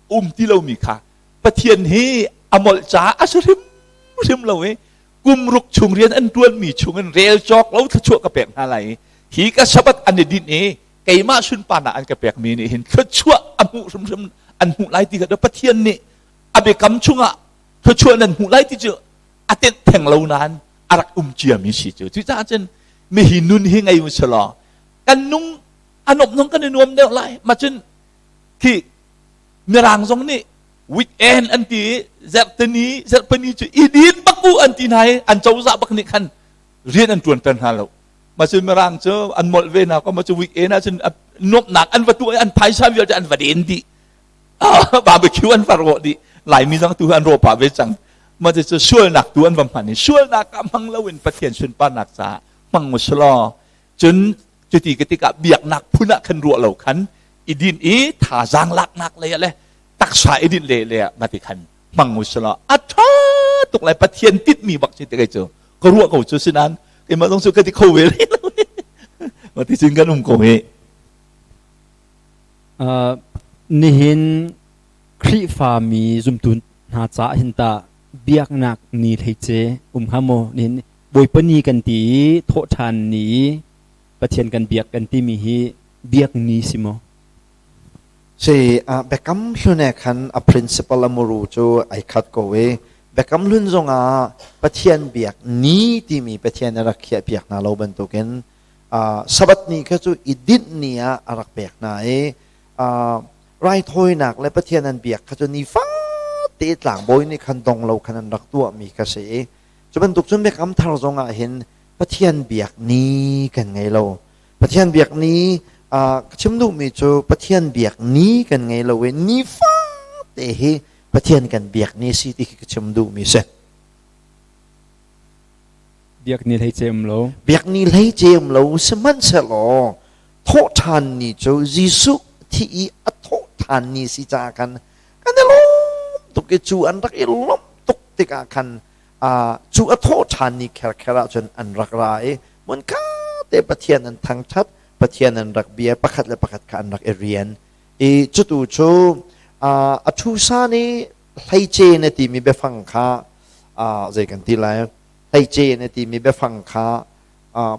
um ti lo mi kha Pathian hi a molh caah a si hrim hrim lo i kum ruk chung rian an ṭuanmi chungin rel cawk lo thluachuah ka pek hna lai i hi ka Sabbath an i dinh i keimah sunparnak an ka pekmi nih hin thluachuah a hmuh hrimhrim an hmuh lai ti kha Pathian nih a biakam chungah thluachuah nan hmuh lai ti cu a tenh theng lo nain a rak um ciami si cu. Cucaah cun mihi nun hi ngei u selaw kan nung a nuamh nung kan i nuam deuh lai. Mah cun khi Mirang zong nih weekend an ti i zarhtini zarhpini cu i din bak u an ti hna i an cozah bak nih khan rian an ṭuanter hna lo. Mah cu Mirang cu an molh ve hna ko mah cu weekend ahcun nuamhnak an va tuah i an phaisa vialte an va den dih. Barbecue an va rawh dih. Laimi zong tu an rawh pah ve cang. Mah cu sualnak tu an va hman i sualnak ah hmang loin Pathian sunparnak caah hmang u selaw Cun cuti ka tikah biaknak phun ah khan ruah lo khan i din i thazaang laknak lei ah le taksa i dinh le le ah mati khan hmang u selaw a ṭha tuk lai Pathian tinhmi bak si te kei cu ka ruah ko cu sinan keimah zong cu ka ti kho ve rih lo mati cun kan um ko hi. Nihin Khrihfami zumtu hna caah hin tah biaknak ni hleice um hnga maw? Nihin Bawipa ni kan ti i thawhṭhan ni i Pathian kan biak kan timi hi biak ni si maw? Si, Biakam Hlun he khan a principle a muru cu ai khat ko i Biakam Hlun zongah Pathian biak ni timi Pathian a rak khiahpiak hna lo bantukin Sabbath ni kha cu i dinh ni ah a rak pek hna i raithawinak le Pathian an biak kha cu nifate tlangbawi nih khan dong lo khan an rak tuahmi kha si i Cu bantuk cun Biakam Thar zong ah hin Pathian biak ni kan ngei lo. Pathian biak ni ka chim duhmi cu Pathian biak ni kan ngei lo i nifate hi Pathian kan biak ni si ti khi ka chim duhmi si. Biak ni hlei ce um lo. Biak ni hlei ce um lo sihmanhsehlaw thawhṭhan ni cu Jesuh thi i a thawhṭhan ni si caah khan kan i lawm tuk i cu an rak i lawmh tuk tikah khan cu a thawh ṭhan ni kherkher ahcun an rak ra i hmunkhat te Pathian an thangṭhat, Pathian an rak bia, pakhat le pakhat kha an rak i rian. I cutu cu a ṭhusa nih hleice na timi biafang kha zei kan ti lai hleice na timi biafang kha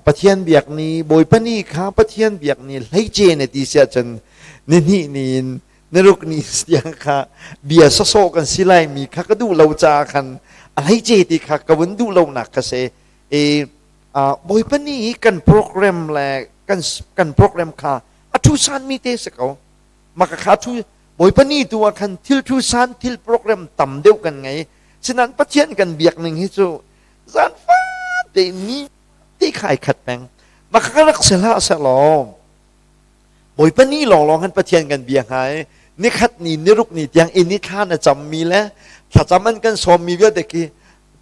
Pathian biak ni Bawipa ni kha Pathian biak ni hleice na ti siah cun ni hnih ni in naruk ni tiang kha bia sawsawh kan si lai mi kha ka duh lo caah khan a hleice ti kha ka vun duh lonak kha si i Bawipa ni kan program le kan kan program kha a thu san mi te si ko maka kha thu Bawipa ni tu ah khan thil thu san thil program tam deuh kan ngei sinan Pathian kan biak ning hi cu zan te ni ti khai khat peng maka ka rak se hlah se law Bawipa ni lawnglawng han Pathian kan bia hnga i nikhat ni niruk ni tiang inn i thla na cammi le thlacam an kan sawmmi vialte khi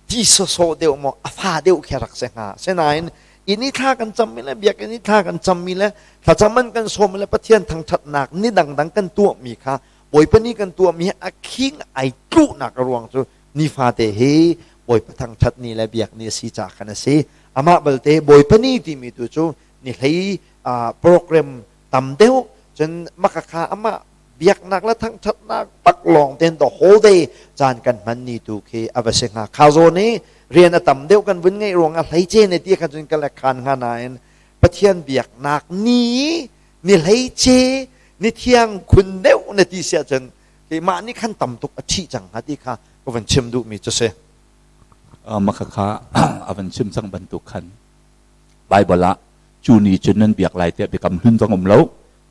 ti sawsawh deuh maw a fa deuh khi rak si hnga. Sinain inn i thla kan cammi le biakinn i thla kan cammi le thlacam an kan sawmmi le Pathian thangṭhatnak ni dangdang kan tuahmi kha Bawipa ni kan tuahmi hi a khing ai tluhnak a ruang cu nifate hi Bawipa thangṭhat ni le biak ni a si caah khan a si. Amah balte Bawipa ni timi tu cu ni hlei program tam deuh cun maka kha amah. Biaknak le thangthatnak bak lawng ten the whole day caan kan hman ni tu khi a va si hnga. Kha zawn i rian a tam deuh kan vun ngeih ruangah hleice ne ti kha cun ka le khan hnga nain Pathian biaknak ni ni hleice ni thiang khun deuh na ti siah cun keimah nih khan tam tuk a ṭhih cang hnga ti kha ka van chim duhmi cu si. Maka kha a van chim cang bantuk khan Bible ah cu ni cun nan biak lai tiah biakam hlun zong um lo,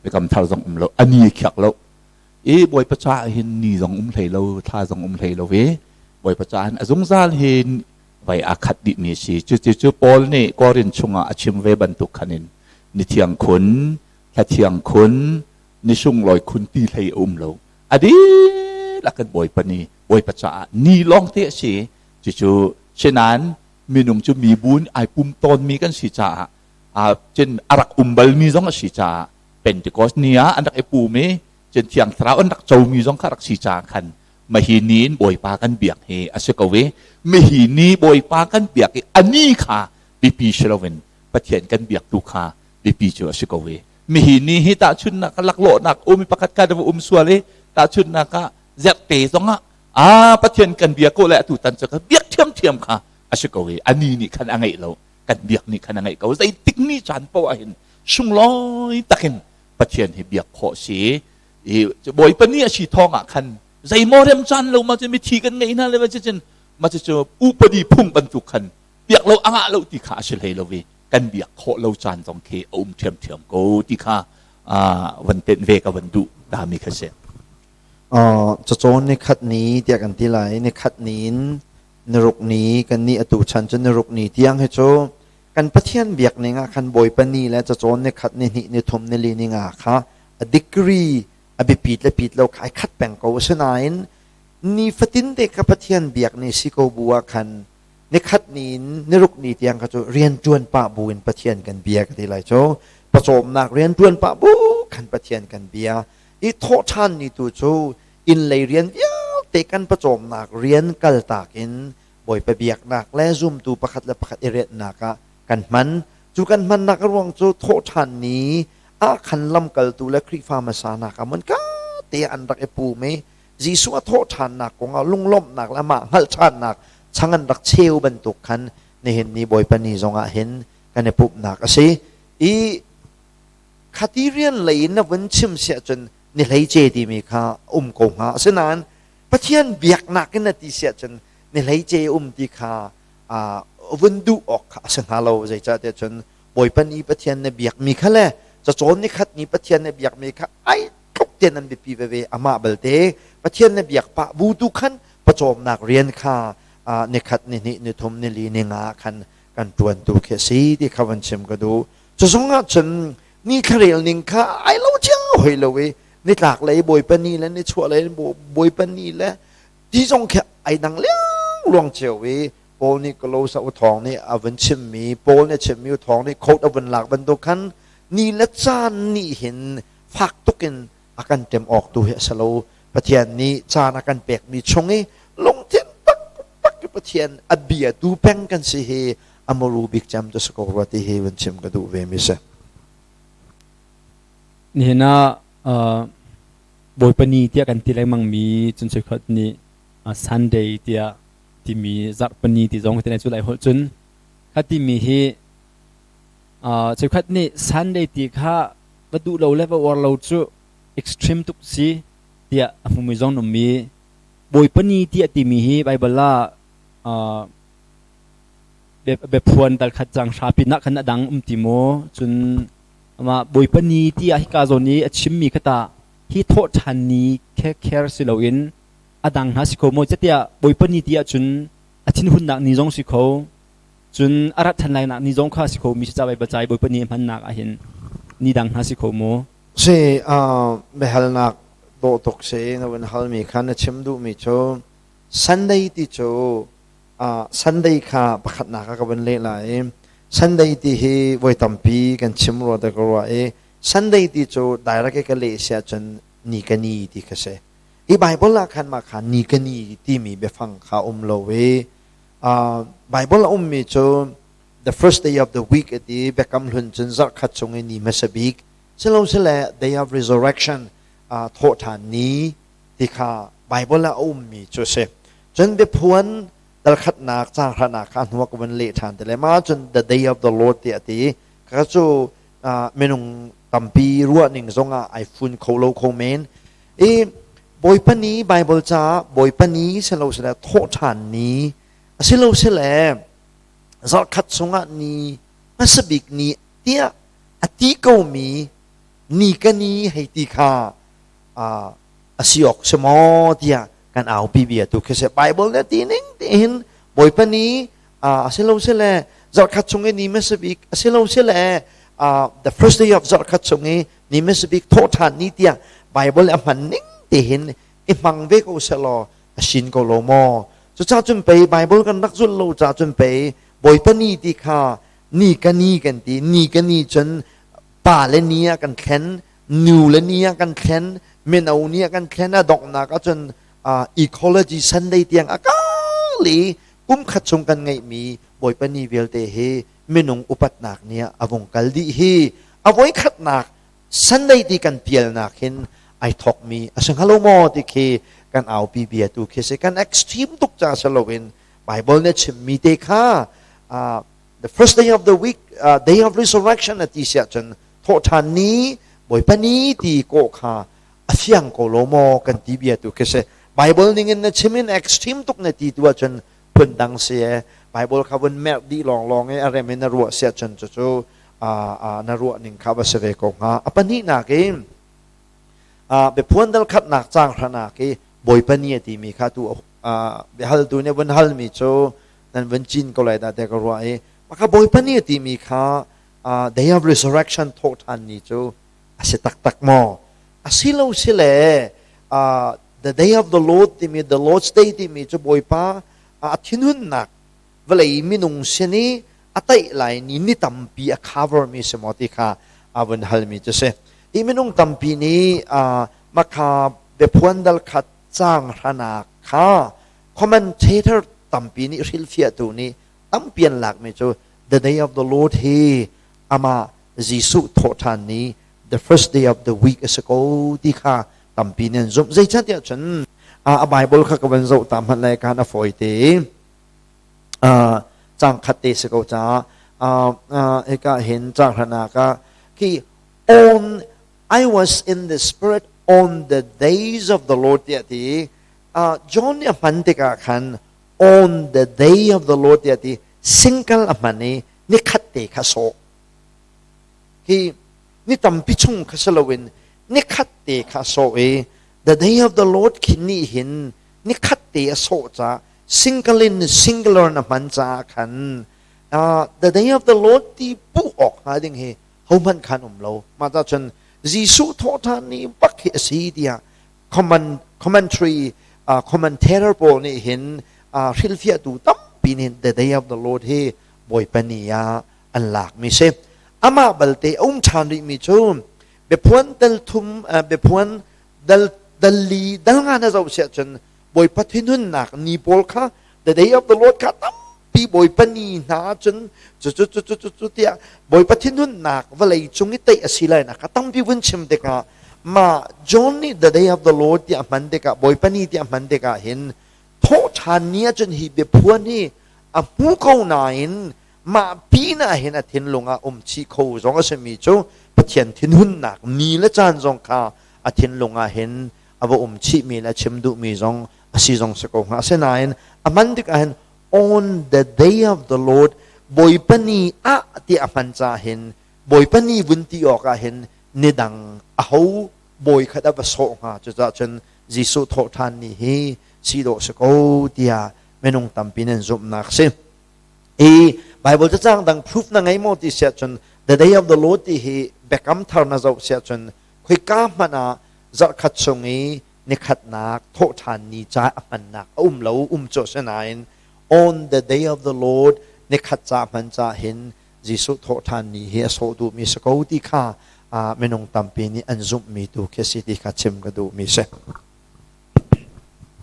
biakam thar zong um lo, a ni khiak lo. I Bawipa caah hin ni zong um hlei lo, thla zong um hlei lo i Bawipa caah hin a zungzal hin vai aa khat dihmi a si. Cucu Paul nih Korin chungah a chim ve bantuk khan in ni thiang khun, thla thiang khun, ni sunglawi khun ti hlei a um lo. A dihlak in Bawipa ni, Bawipa caah ni lawng te a si. Cucu sinain minung cu mibu in ai pum tawnmi kan si caah cun a rak um balmi zong a si caah Pentecost ni ah an rak i pum i cun Thiang Thlarau an rak comi zong kha rak si caah khan mahi ni in Bawipa kan biak hi a si ko i mihi ni Bawipa kan biak i a ni kha biapi si loin Pathian kan biak tu kha biapi cu a si ko i mihi ni hi tahchunhnak laklawhnak um i pakhat khat va um sual i tahchunhnak ah zerhte zong ah a Pathian kan bia ko le atu tan cu ka biak thiamthiam kha a si ko i a ni nih khan a ngeih lo kan biak nih khan a ngeih ko zeitik ni caan poah ah hin sunglawi takin Pathian hi biak khawh si i Bawipa ni a si thawng ah khan zeimaw rem caan lo ma cu mithi kan ngeih hna le ma cun ma cu upadi phung bantuk khan biak lo angah lo ti kha a si hlei lo i kan biak khawh lo caan zong khi a um ṭhiamṭhiam ko ti kha van tenh ve ka van duh tami kha si. Cacawn ni khat ni tiah kan ti lai. Ni khat ni in niruk ni kan nih atu chan cu niruk ni tiang hi cu kan Pathian biak ning ah khan Bawipa ni le cacawn ni khat ni hnih ni thum ni li ni nga kha a degree a biapit le pit lo kha ai khat peng ko. Asinain nifatin te kha Pathian biak ni si ko bu ah khan nikhat ni in niruk ni tiang kha cu rian ṭuan pah bu in Pathian kan bia ka ti lai cu pawcawmnak rian ṭuan pah bu khan Pathian kan bia i thawhṭhan ni tu cu inn lei rian vialte kan pawcawmnak rian kaltak in Bawipa biaknak le zumtu pakhat le pakhat i rianhnak ah kan hman cu kan hmannak a ruang cu thawhṭhan ni ah khan lamkaltu le Khrihfa hmasa nak ah mun ka te an rak i pum i Jesuh a thawhṭhannak kongah lunglawmhnak le amah hngalh ṭhannak chang an rak cheu bantuk khan nihin ni Bawipa ni zongah hin kan i pumhnak a si. I khati rian lei in na vun chim siah cun ni hleice timi kha um ko hnga. Asinain Pathian biaknak in na ti siah cun ni hleice um ti kha vun duh awk kha a si hnga lo. Zeicahtiah cun Bawipa ni Pathian na biakmi kha le cacawn ni khat ni Pathian na biakmi kha ai tluk tian an biapi veve amah balte Pathian na biak pah bu tu khan pawcawmnak rian kha ni khat ni hnih ni thum ni li ni nga khan kan ṭuan tu khi a si ti kha van chim ka duh cu zong ah cun ni thlarel ning kha ai lo cio hoi lo i nitlak lei bawipa ni le nichuah lei bawipa ni le ti zong khi ai dang liang luang cio i Paul nih Kolosa u thawng nih a vun chimmi Paul nih a chimmi u thawng nih khote a vun lak bantuk khan ni le caan nih hin fak tuk in a kan ṭem awk tu hi a si lo. Pathian nih caan a kan pekmi chung i lungthin taktak i Pathian a bia tu peng kan si hi a muru bik cem tu si ko rua ti hi vun chim ka duh ve mi si. Nihin ah Bawipa ni tiah kan ti lengmang mi cun cheukhat nih Sunday tiah timi zarhpini ti zong ti cu lai holh cun kha timi hi cheukhat nih Sunday ti kha va duh lo le va uar lo cu extreme tuk si tiah a hmumi zong an um i Bawipa ni tiah timi hi Baibal ah biaphuan dal khat cang hra pinah khan a dang um ti maw cun amah Bawipa ni tiah hika zawn i a chimmi kha ta hi thawhṭhan ni kher si loin a dang hna si kho maw tiah Bawipa ni ti ahcun a thinhunnak ni zong si kho Cun a rat ṭhan lainak ni zong kha a si kho mi si ca Baibal ca i Bawipa ni a hmannak ah hin ni dang hna si kho maw? Si, biahalnak dawh tuk si na vun halmi kha na chim duhmi cu Sunday ti cu Sunday kha pakhatnak ah ka vun leh lai i Sunday ti hi voi tampi kan chim rua te ka ruah i Sunday ti cu direct i ka leh si ahcun ni ka ni ti kha si. Hi Bible ah khan mah kha ni ka ni timi biafang kha um lo i Bible a ummi cu the first day of the week ati Biakam Hlun cun zarh khat chung i ni hmasa bik silosile day of resurrection. Thawhṭhan ni ti kha Baibal ah a ummi cu a si. Cun biaphuan dalkhatnak caang hranak kha hnu ah ka vun leh ṭhan te le mah cun the day of the Lord tiah a ti. Kha cu minung tampi ruahning zongah ai fun kho lo kho men. I Bawipa ni Baibal caah Bawipa ni silo sile thawhṭhan ni asilo sile zarhkhat chungah ni hmasa bik ni tiah a ti komi ni ka ni hei ti kha a si awk si maw tiah kan aupi bia tu khi si. Bible nih a ti ning tiin Bawipa ni a si lo si le zarhkhat chung i ni hmasa bik a si lo si le the first day of zarhkhat chung i ni hmasa bik thawhṭhan ni tiah Bible a hman ning tihin i hmang ve ko selaw a sin ko lo maw? Cucaah cun pei Bible kan rak zulh lo caah cun pei Bawipa ni ti kha ni ka ni kan ti. Ni ka ni cun pa le ni ah kan thlen, nu le ni ah kan thlen, mino ni ah kan thlen. A donghnak ahcun ecology Sunday tiang a kal i kum khat chung kan ngeihmi Bawipa ni vialte hi minung upatnak ni ah a vung kal dih. Hi a voikhatnak Sunday ti kan pialnak hin ai thokmi a si hnga lo maw ti khi kan aupi bia tu khi si. Kan extreme tuk ca si loin Bible nih chimmi te kha the first day of the week, day of resurrection a ti siah cun thawhṭhan ni, Bawipa ni ti kawh kha a fiang ko lo maw kan ti bia tu khi si. Bible ning in na chim in extreme tuk na ti tu ahcun phun dang si e. Bible kha vun merh dih lawnglawng i a rem in na ruah siah cun cucu na ruah ning kha va si ve ko hnga. A pahnihnak in biaphuan dal khatnak caang hranak i Bawipa ni a timi kha tu biahaltu nih vun halmi cu nan vun cin ko lai dah tiah ka ruah i maka Bawipa ni a timi kha day of resurrection thawhṭhan ni cu a si taktak maw? A si lo si le the day of the Lord timi, the Lord's day timi cu Bawipa a thinhunnak vawlei minung sin i a taih lai ni, ni tampi a cover mi si maw ti kha a vun halmi cu si. Hi minung tampi nih makha biaphuan dal khat caang hranak kha commentator tampi nih, hrilhfiahtu nih tampi an lakmi cu the day of the Lord hi amah Jesuh thawhṭhan ni, the first day of the week a si ko ti kha tampi nih an zumh. Zeicahtiah cun a Bible kha ka van zoh ta hmanh lai khan a fawi te. Caang khat te si ko caah hika hin caang hranak ah khi on I was in the spirit on the days of the Lord tiah ti. John nih a hman tikah khan on the day of the Lord tiah ti, single a hman i nikhat te kha sawh. Hi ni tampi chung kha si loin nikhat te kha sawh i the day of the Lord khi nih hin nikhat te a sawh ca single in singular na hman caah khan the day of the Lord ti puh awk hnga ding hi hohmanh khan um lo. Mah ta cun Jesuh thawhṭhan ni bak hi a si tiah commentary commentator pawl nih hin, hrilhfiahtu tampi nih the day of the Lord hi Bawipa ni ah an lakmi si. Amah balte a um ṭhan rihmi cu biaphuan dal thum, biaphuan dal dal li dal nga na zoh siah cun Bawipa thinhunnak ni pawl kha, the day of the Lord kha tampi, Bawipa ni hna cun cu cu cu cu cu cu tiah Bawipa thinhunnak vawlei cung i teih a si lai nak kha tampi vun chim tikah mah John nih the day of the Lord tiah hman tikah, Bawipa ni tiah hman tikah hin thawhṭhan ni ahcun hi biaphuan hi a hmu ko nain mah pin ah hin a thinlung ah um chih kho zong a simi cu Pathian thinhunnak ni le caan zong kha a thinlung ah hin a va um chihmi le a chim duhmi zong a si zong si ko hnga. Asinain a hman tikah hin on the day of the Lord, Bawipa ni ah ti a hman caah hin Bawipa ni vun ti awk ah hin ni dang a ho bawi khat a va sawh hnga. Cucaah cun Jesuh thawhṭhan ni hi si dawh si ko tiah minung tampi nan zumhnak si. I Bible cacang dang proof na ngei maw ti siah cun the day of the Lord ti hi Biakam Thar na zoh siah cun khoika hmanh ah zarhkhat chung i nikhatnak thawhṭhan ni ca a hmannak a um lo. Um cu asinain on the day of the Lord nikhat ca hman ca hin Jesuh thawhṭhan ni hi a sawh duhmi si ko ti kha minung tampi nih an zumhmi tu khi si ti kha chim ka duhmi si.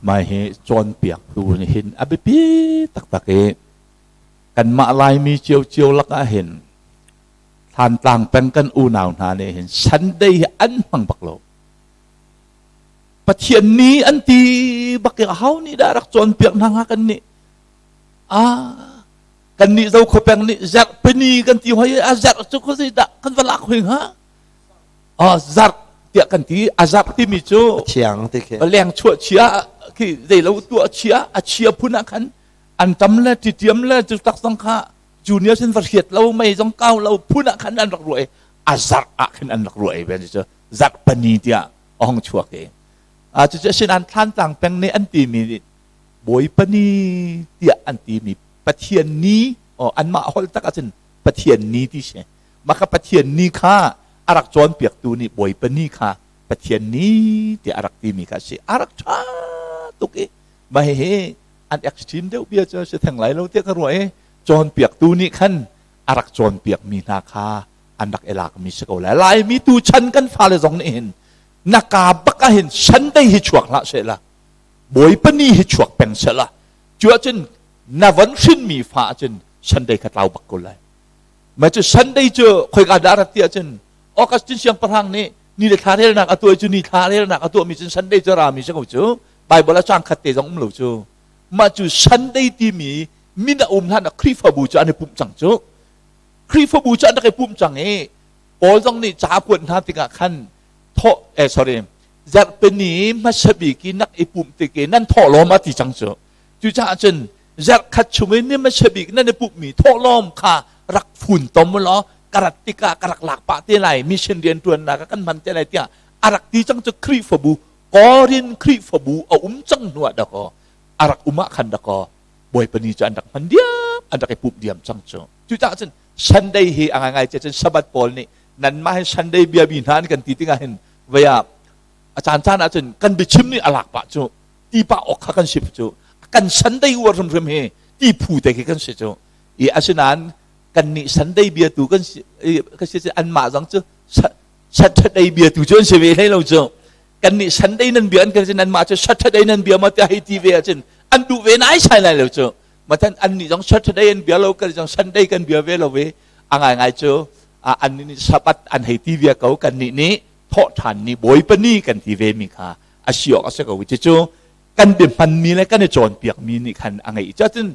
Mai hi cawnpiaktu nih hin a biapi taktak i kanmah Laimi ciocio lakah hin Thlantlang peng kan unau hna nih hin Sunday hi an hmang bak lo. Pathian ni an ti bak i aho nih dah rak cawnpiak hna hnga kan nih? Ah, kan nih Zokhua peng nih zarhpini kan ti hoi a zarh cu khuazei dah kan va lak hoi hnga? Ah, zarh tiah kan ti. A zarh timi cu thiang ti khi. Leng chuah chia khi zeilo tuah chia a chia phun ah khan an tam le titiam le cu tak zong kha junior sin va hriat lo mei zong kau lo phun ah khan an rak ruah i a zarh ah khin an rak ruah i ben cu zarh pani tiah a hong chuak i a cucu asinain Thlantlang peng nih an timi nih Bawipa ni tiah an timi Pathian ni anmah holh tak ahcun Pathian ni ti si. Maka Pathian ni kha a rak cawnpiaktu nih Bawipa ni kha Pathian ni tiah a rak timi kha a si. A rak ṭha tuk i mah hihi an extreme deuh bia cu si theng lai lo tiah ka ruah i cawnpiaktu nih khan a rak cawnpiakmi hna kha an rak i lakmi si ko lai. Laimi tuchan kan fale zong nih hin na ka bak ah hin Sunday hi chuak hlah seh la Bawipa ni hi chuak peng seh la cu ahcun na von hrinmi fa ahcun Sunday kha tlau bak ko lai. Mah cu Sunday cu khoika dah rat ti ahcun Augustine siangpahrang nih ni le thla relnak a tuah cu ni thla relnak a tuahmi cun Sunday cu rami si ko cu Bible a cang khat te zong um lo cu mah cu Sunday timi min a um hlan ah Khrihfabu cu an i pumh cang cu Khrihfabu cu an rak i pumh cang i Paul zong nih ca a kuat hna tikah khan thawh eh sorry zarhpini hmasa bik i nak i pumh tik i nan thawhlawm a ti cang cu. Cucaah cun zarh khat chung i ni hmasa bik nan i pumhmi thawhlawm kha rak fun tom law ka rat tikah ka rak lak pah te lai mission rianṭuannak ah kan hman te lai tiah a rak ti cang cu. Khrihfabu Korin Khrihfabu a um cang hnu ah dakaw a rak um ah khan dakaw Bawipa ni cu an rak hman diam, an rak i pumh diam cang cu. Cucaah cun Sunday hi a ngaingai cun Sabbath pawl nih nanmah hin Sunday bia bi hna an kan ti tikah hin vei ah a caan caan ah cun kan biachim nih a lak pah cu ti pah awk kha kan si cu kan Sunday uar hrimhrim hi ti phu te khi kan si cu i asinain kan nih Sunday bia tu kan si kan si anmah zong cu Saturday bia tu cu an si ve hlei lo cu. Kan nih Sunday nan bia an kan si nanmah cu Saturday nan bia ma tiah hei ti ve ahcun an duh ve nai sai lai lo cu. Matan an nih zong Saturday an bia lo, kan zong Sunday kan bia ve lo ve. A ngai ngai cu an nih Sabbath an hei ti ve ko, kan nih nih thawh ṭhan ni Bawipa ni kan ti ve mi kha a si awk a si ko. Cucu kan bia hmanmi le kan i cawnpiakmi nih khan a ngeih. Cun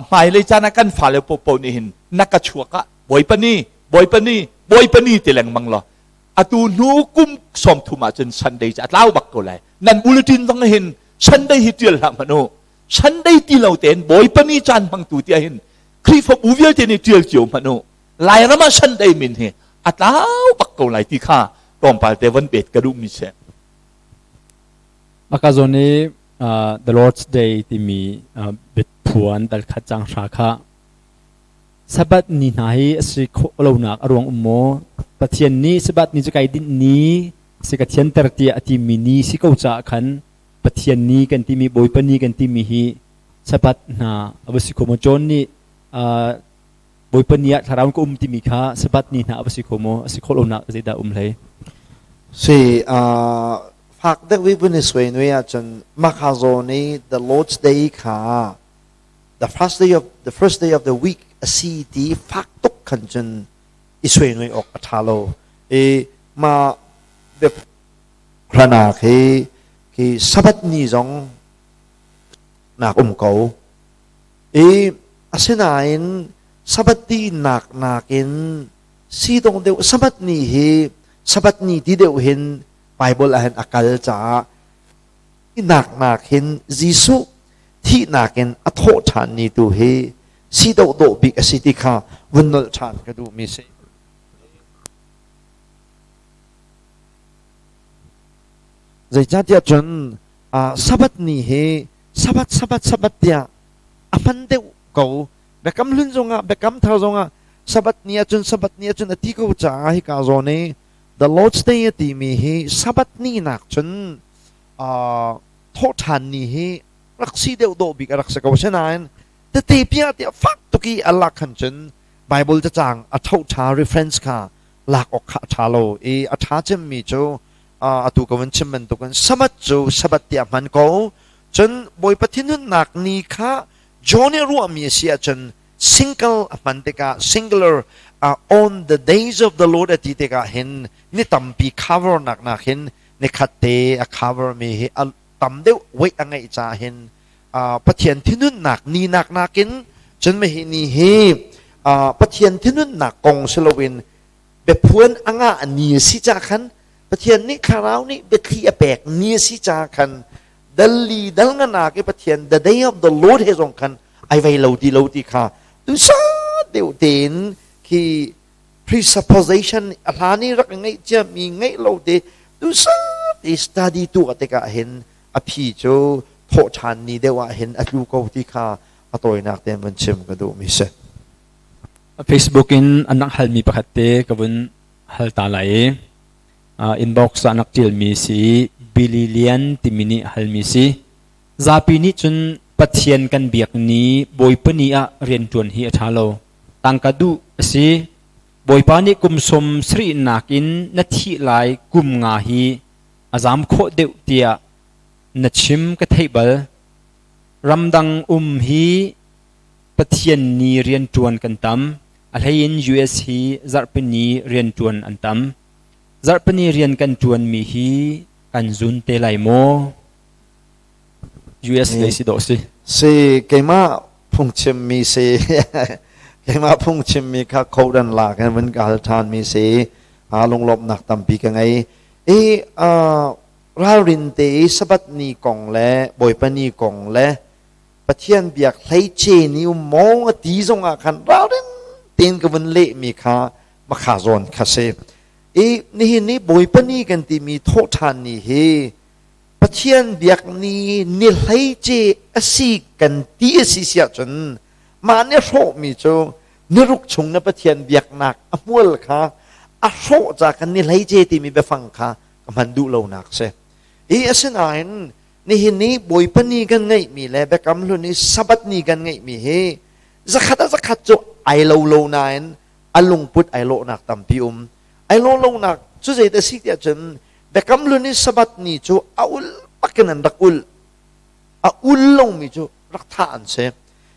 hmailei caan ah kan fale popo nih hin na ka chuak ah Bawipa ni, Bawipa ni, Bawipa ni ti lengmang law atu hnu kum 30 ahcun Sunday cu a tlau bak ko lai. Nan bulletin zong hin Sunday hi tial hlah hmanh u. Sunday ti lo tein Bawipa ni caan hmangtu tiah hin Khrihfabu vialte nih tial cio hmanh u. Lairam ah Sunday min hi a tlau bak ko lai ti kha tlawmpal te von pet ka duhmi si. Maka zawn i The Lord's Day timi biaphuan dal khat cang hra kha Sabbath ni hna hi a si khawh lonak a ruang um maw? Pathian nih Sabbath ni cu kai dinh ni si ka thianter tiah a timi ni si ko caah khan Pathian ni kan timi Bawipa ni kan timi hi Sabbath hna a va si kho maw? John nih Bawipa ni ah thlarau ka um timi kha Sabbath ni hna a va si kho maw? A si khawh lonak zeidah um hlei? Si fak deuh i vun i suai nui ahcun maka zawn i the Lord's Day kha the first day of the week a si ti fak tuk khan cun i suai nui awk a ṭha lo i ma biahlanak hi khi Sabbath ni zong nak um ko i asinain Sabbath ti nak nakin si dong deuh Sabbath ni hi Sabbath ni ti deuh hin Bible ah hin a kal caah nak nak hin Jesuh thihnak in a thawh ṭhan ni tu hi si dawh bik a si ti kha vun nolh ṭhan ka duhmi si. Zeicahtiah cun Sabbath ni hi Sabbath Sabbath Sabbath tiah a hman deuh ko. Biakam hlun zongah Biakam thar zongah Sabbath ni ahcun Sabbath ni ahcun a ti ko caah hika zawn i The Lord's Day a timi hi Sabbath ni nak cun thawhṭhan ni hi rak si deuh dawh bik a rak si ko. Asinain tete piah tiah fak tuk i a lak khan cun Bible cacang a ṭhoṭha reference kha lak awk kha a ṭha lo i a ṭha cemmi cu atu ka vun chim bantukin Sabbath cu Sabbath tiah hman ko. Cun Bawipa thinhunnak ni kha John nih ruahmi a si ahcun single a hman tikah singular on the days of the Lord a ti tikah hin ni tampi cover nak nak hin. Nikhat te a cover mi hi a tam deuh weight a ngeih ca hin Pathian thinhunnak ni nak nakin cun mihi ni hi Pathian thinhunnak kong si loin biaphuan a ngah ni a si ca khan Pathian nih thlarau nih biathli a pek ni a si ca khan dal li dal nganak i Pathian the day of the Lord he zong khan ai vei lo ti lo ti kha tu sa deuh tein khi presupposition a hlan i rak ngeih ciami ngeih lo te tu sa te study tu a tikah hin a phi cu thawh ṭhan ni deuh ah hin a tlu ko ti kha a tawinak tein vun chim ka duh mi si. Facebook in an rak halmi pakhat te ka vun hal ta lai i inbox ah an rak ṭialmi si Billy Lian timi nih halmi si. Zapi nih cun Pathian kan biak ni Bawipa ni ah rianṭuan hi a ṭha lo. Tangka duh a si. Bawipa nih kum sawm sarihnak in na thih lai kum nga hi a zam khawh deuh tiah na chim ka theih bal. Ramdang um hi Pathian ni rianṭuan kan tam. A hleiin US hi zarhpini rianṭuan an tam. Zarhpini rian kan ṭuanmi hi kan zun te lai maw? US lei si dawh si. Si keimah phungchimmi si keimah phungchimmi kha khodan lak in vun ka hal ṭhanmi si lunglawmhnak tampi ka ngei. I ralrin te i Sabbath ni kong le Bawipa ni kong le Pathian biak hleice ni um maw a ti zongah khan ralrin tein ka vun lehmi kha makha zawn kha si. I nihin ni Bawipa ni kan timi thawhṭhan ni hi Pathian biak ni ni hleice a si kan ti a si si ahcun mah nih hrawhmi cu niruk chung na Pathian biaknak a hmual kha a hrawh ca kan ni hleice timi biafang kha ka hman duh lonak si. Hi asinain nihin ni Bawipa ni kan ngeihmi le Biakam Hlun i Sabbath ni kan ngeihmi hi zakhat a zakhat cu ai lo lo nain a lungput ai lawhnak tampi um. Ai lawh lonak cu zei dah si tiah cun Biakam Hlun i Sabbath ni cu a ul bakin an rak ul. A ul lomi cu rak thah an si.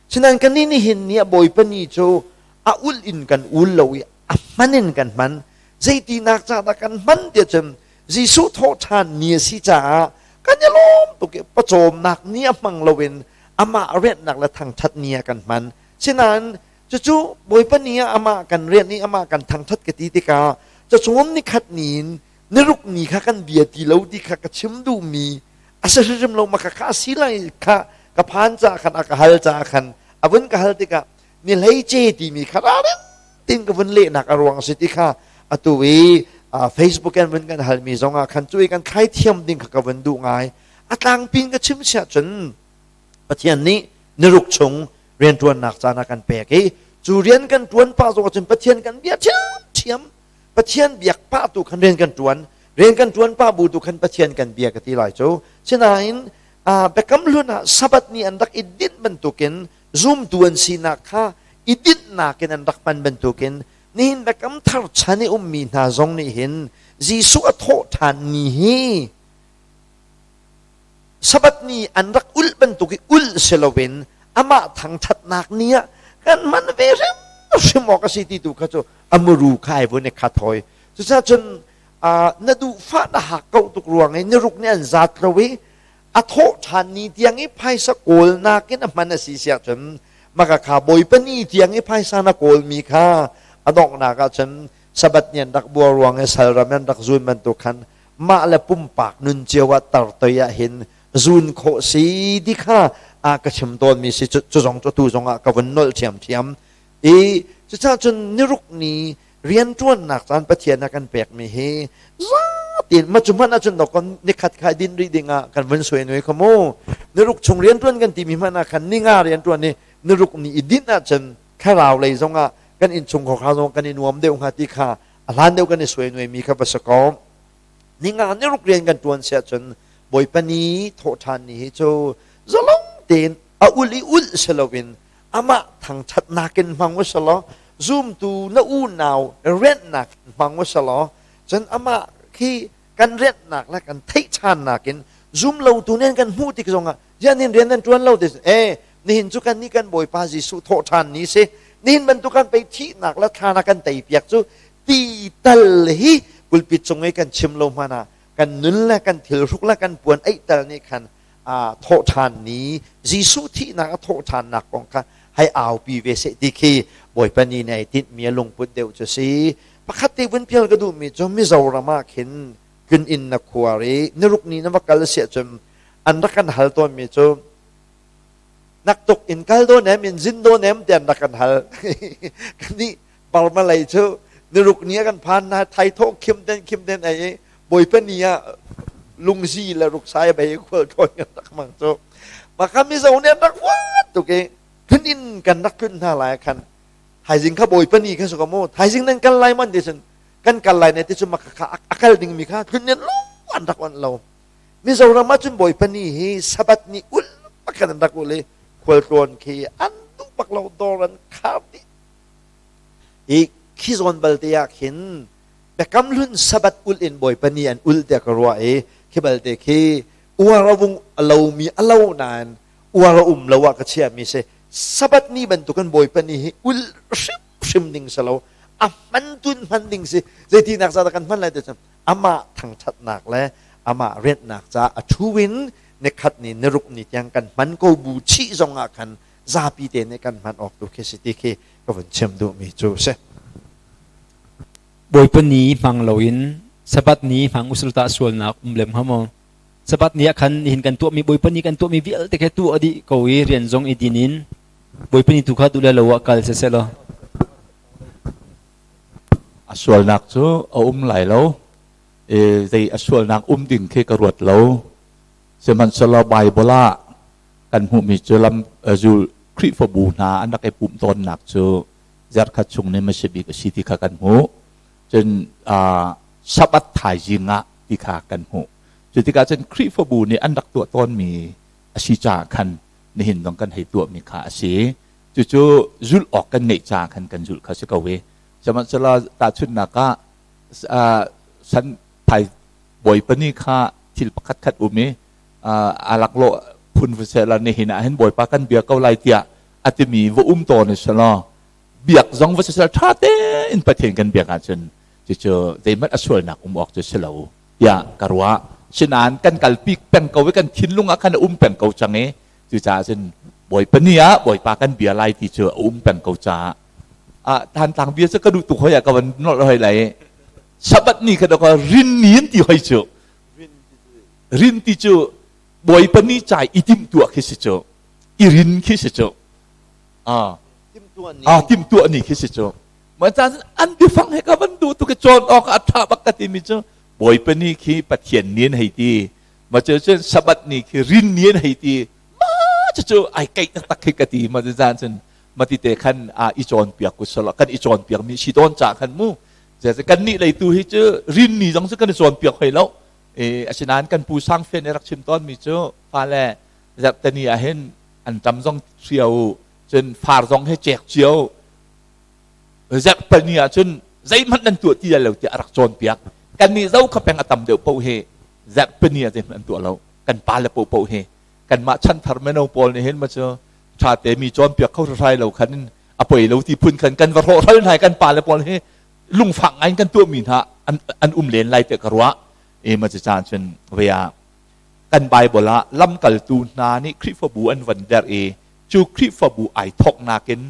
Sinain kannih nihin ni ah Bawipa ni cu a ul in kan ul lo i a hman in kan hman. Zeitinak ca dah kan hman tiah cun Jesuh thawhṭhan ni a si caah kan i lawm tuk i pawcawmnak ni a hmang loin amah rianhnak le thangṭhat ni ah kan hman. Sinain cucu Bawipa ni ah amah kan rianh i amah kan thangṭhat ka ti tikah cacawn nikhat ni in niruk ni kha kan bia ti lo ti kha ka chim duhmi a si hrimhrim lo ma kha kha a si lai kha ka phan caah khan a ka hal caah khan a vun ka hal tikah ni hleice timi kha ralring tin ka vun lehnak a ruang a si ti kha atu i Facebook in vun kan halmi zongah khan cu i kan thlai thiam ding kha ka vun duh ngai a tlangpin ka chim siah cun Pathian nih niruk chung rianṭuannak caan a kan pek i cu rian kan ṭuan pah zong ahcun Pathian kan bia ṭhiamṭhiam Pathian biak pah tu khan rian kan ṭuan rian kan ṭuan pah bu tu khan Pathian kan bia ka ti lai cu sinain Biakam Hlun ah Sabbath ni an rak i dinh bantukin zumtu an sinak kha i dinhnak in an rak hman bantukin nihin Biakam Thar chan i ummi hna zong nih hin Jesuh a thawh ṭhan ni hi Sabbath ni an rak ulh bantuk i ulh si loin amah thangṭhatnak ni ah kan hman ve hrimhrim awk a si ti tu kha cu a muru kha ai vun i khat hoi. Cucaah cun na duhfah na hak ko tuk ruang i niruk nih an zat lo i a thawh ṭhan ni tiang i phaisa kawlnak in a hman a si siah cun maka kha Bawipa ni tiang i phaisa na kawlmi kha a donghnak ah cun Sabbath ni an rak buar ruang i salram an rak zun bantuk khan mah le pumpak nun cio ah tartoi ah hin zun khawh si ti kha a ka chim tawnmi si cu zong cu tu zong ah ka vun nolh ṭhiamṭhiam i cucaah cun niruk ni rianṭuannak caan Pathian a kan pekmi hi zatin ma cu hmanh ahcun dok nikhat khai din rih ding ah kan vun suai nui kha mu niruk chung rianṭuan kan timi hmanh ah khan ninga rianṭuan i niruk ni i dinh ahcun thlarau lei zong ah kan innchungkhar kha zong kan i nuam deuh hnga ti kha a hlan deuh kan i suai nuaimi kha va si ko ninga niruk rian kan ṭuan si ahcun Bawipa ni thawhṭhan ni hi cu zalong tein a ul i ulh si loin amah thangṭhatnak in hmang u selaw zumtu na unau rianhnak in hmang u selaw cun amah khi kan rianhnak le kan theih ṭhannak in zum lotu nih an kan hmuh tik zongah ziah rian nan ṭuan lo ti e nihin cu kan nih kan Bawipa Jesuh thawhṭhan ni si nihin bantuk kan pei thihnak le thlan a kan tei piak cu ti tal hi pulpit cung i kan chim lo hmanh ah. Kan nun le kan thilhruk le kan puan aih tal nih khan thawhṭhan ni Jesuh thihnak a thawhṭhannak kong kha hei aupi ve seh ti khi Bawipa nih nei tinhmi a lungput deuh cu si. Pakhat te vun pial ka duhmi cu Mizoram ah khin tlun inn na khuar i niruk ni na va kal si ahcun an rak kan hal tawnmi cu naktuk in kal dawn em in zin dawn em tiah an rak kan hal. Kannih Burma lei cu niruk ni ah kan phan na thai thawh khim ten khim ten ei i Bawipa ni ah lungzi le ruksai bei khual thawn kan rak mang cu. Maka Mizo nih an rak huat tuk i tlun in kan rak tlun hna lai khan thaizing kha Bawipa ni kha su ka mu thaizing nan kal lai man ti cun kan kal lai ne ti cun maka kha a kal ding mi kha tlun in lo an rak on lo. Mizoram ah cun Bawipa ni hi Sabbath ni ul pakhat an rak ul i khualtlawn khi an duh bak lo, dawr an khar dih. I khi zawn balte ah khin Biakam Hlun Sabbath ulh in Bawipa ni an ulh tiah ka ruah i khi balte khi uar a vung a lomi a lo nain uar a um lo ah ka chiahmi si. Sabbath ni bantukin Bawipa ni hi ulh hrimhrim ding si lo, a hman tun hman ding si. Zeitinak ca dah kan hman lai ti cun amah thangṭhatnak le amah rianhnak caah a ṭhu in nikhat ni niruk ni tiang kan hman ko bu chih zong ah khan zapi te nih kan hman awk tu khi si ti khi ka vun chim duhmi cu si. Bawipa ni hmang loin Sabbath ni hmang usul tah sualnak um lem hnga maw? Sabbath ni ah khan nihin kan tuahmi Bawipa ni kan tuahmi vialte kha tuah dih ko i rian zong i din in Bawipa ni tu kha duh le lo ah kal siseh law. A sualnak cu a um lai lo. E, zei a sualnak um ding khi ka ruat lo. Sihmanhsehlaw Bible ah kan hmuhmi cu lam zul Khrihfabu hna an rak i pumh tawnnak cu zarhkhat chung nih hmasa bik a si ti kha kan hmuh. Cun Sabbath thaizing ah ti kha kan hmuh. Cu tikah cun Khrihfabu nih an rak tuah tawnmi a si caah khan nihin zong kan hei tuahmi kha a si. Cucu zulh awk kan ngeih caah khan kan zulh kha si ko i sihmanhsehlaw tahchunhnak ah san thai bawipa ni kha thil pakhat khat um i a laklawh phun va seh la nihin ah hin bawipa kan bia ko lai tiah a timi va um tawn selaw biak zong va sisel ṭha tein Pathian kan biak ahcun cucu zeihmanh a sualnak um awk cu si lo tiah ka ruah. Sinain kan kalpi peng ko i kan thinlung ah khan a um peng ko cang i cucaah cun Bawipa ni ah Bawipa kan bia lai ti cu a um peng ko caah ah Thantlang bia cu ka duh tuk hoi ah ka van nolh hoi lai. Sabbath ni kha ka rin ni an ti hoi cu. Rin ti cu Bawipa ni ca i timhtuah khi si cu. I rin khi si cu. Ah ah timhtuah ni khi si cu. Mah caan an biafang he ka van duh tuk i cawn awk a ṭha bak ka timi cu Bawipa ni khi Pathian ni an hei ti. Ma cu cun Sabbath ni khi rin ni an hei ti. Ma cucu ai keih taktak khi ka ti. Ma cu zan cun mati te khan a i cawnpiak ku sala kan i cawnpiak mi si tawn ca khan mu. Kan nih lei tu hi cu rin ni zong cu kan i cawnpiak hoi lo. E asinain kan pu Sang Fen rak chim tawn mi cu fale zarhteni ah hin an ṭam zong hrio cun far zong he cek cio zarhpani ah cun zeihmanh nan tuah ti lo tiah a rak cawnpiak. Kannih zo kha peng a tam deuh paoh hi zarhpani ah zeihmanh an tuah lo. Kan pa le paoh paoh hi kanmah chanthar mino pawl nih hin ma cu ṭha te mi cawnpiak kho hrai lo khan a poi lo ti phun khan kan va hrawhral hna kan pa le pawl hi lungfak ngai in kan tuahmi hna an um len lai tiah ka ruah. E ma cu caan cun vei ah kan Bible ah lamkaltu hna nih Khrihfabu an van derh i cu Khrihfabu ai thawknak in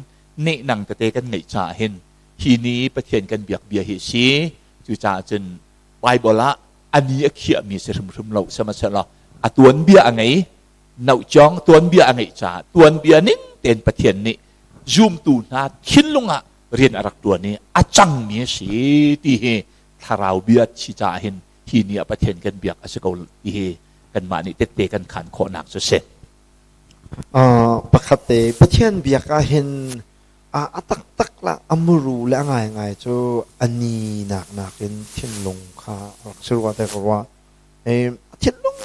nehnang tete kan ngeih caah hin hi ni Pathian kan biak bia hi a si. Cucaah cun Bible ah a ni a khiahmi si hrimhrim lo, sihmanhsehlaw a tuanbia a ngei, nohcawng tuanbia a ngeih caah tuanbia ning tein Pathian nih zumtu hna thinlung ah rian a rak ṭuan i a cangmi a si ti hi thlarau bia si caah hin hi ni ah Pathian kan biak a si ko ti hi kanmah nih tette kan khaan khawhnak cu a si. Pakhat te Pathian biak ah hin a taktak la a muru le a ngaingai cu a ni nak nakin thinlung kha rak si rua te ka ruah. Thinlung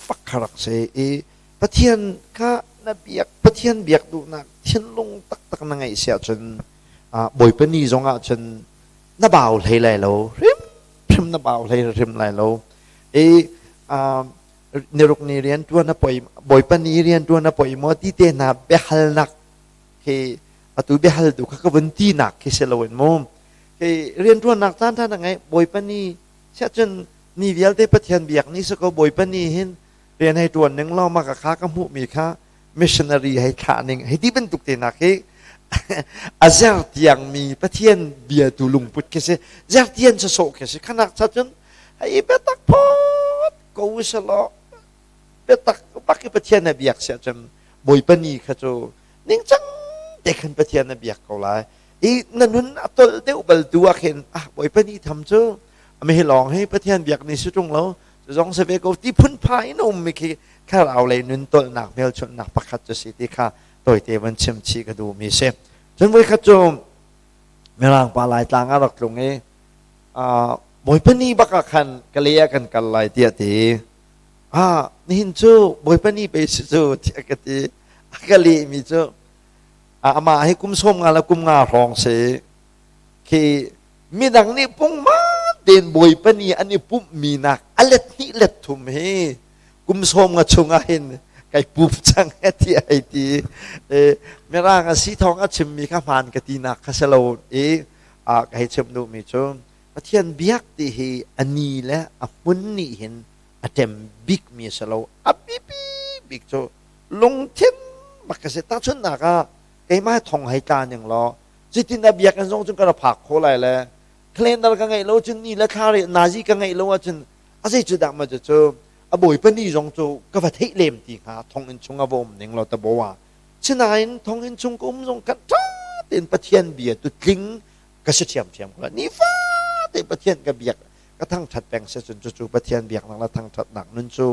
bak kha rak si i Pathian kha na biak Pathian biak duhnak thinlung taktak na ngeih si ahcun Bawipa ni zong ah cun na bau hlei lai lo, hrimhrim na bau hlei hrim lai lo. I niruk ni rian ṭuan a poi, Bawipa ni rian ṭuan a poi maw ti te hna biahalnak khi atu biahaltu kha ka vun tinak khi si loin mu. Khi rian ṭuannak caan ṭha na ngei, Bawipa ni siah cun. Ni vialte Pathian biak ni si ko Bawipa ni hin rian hei ṭuan ning law mah ka kha ka hmuhmi kha missionary hei thlah ning hei ti bantuk te nak hi a zertiang mi Pathian biatu lungput khi si zertian sawsawh khi si khanak cha cun hei biatak phot ko selaw biatak bak i Pathian na biak siah cun Bawipa ni kha cu ningcang te khan Pathian na biak ko lai i na nun a tolh deuh bal tu ah khin ah Bawipa ni tham cu mi lawng hi Pathian biak ni si ṭung lo zong si ve ko ti phunphai in a ummi khi thlarau lei nun tolhnak hmelchunhnak pakhat cu si ti kha tawite van chim chih ka duhmi si. Cun voikhat cu Mirang pa Laitlang ah rak tlung i Bawipa ni bak ah khan Kalay ah kan kal lai tiah ti. Ah nihin cu Bawipa ni pe si cu tiah ka ti. A ka lehmi cu amah hi kum sawm nga le kum nga hrawng si. Khi midang nih pungman tein Bawipa ni an i pumhmi nak a let hnih let thum hi kum sawm nga chungah hin kai pum cang ti ai ti. Mirang a si thawng a chimmi kha hmaan ka tinak kha si lo i ka hei chim duhmi cu Pathian biak ti hi a ni le a hmun nih hin a ṭem bikmi a si lo. A biapi bik cu lungthin bak ka si. Tahchunhnak ah keimah thong hei tla ning law cutin a biakinn zong cun ka ra phak khawh lai le calendar ka ngeih lo cun ni le thla re nazi ka ngeih lo ahcun a zei cu dah ma cu a bawipa ni zong cu ka va theih lem ti hnga thonginn chung a va um ning law tabo ah sinain thonginn chung ka um zong kan ṭha tein Pathian bia tu tling ka si ṭhiamṭhiam ko lai nifate Pathian ka biak ka thangṭhat peng si cun cucu Pathian biaknak le thangṭhatnak nun cu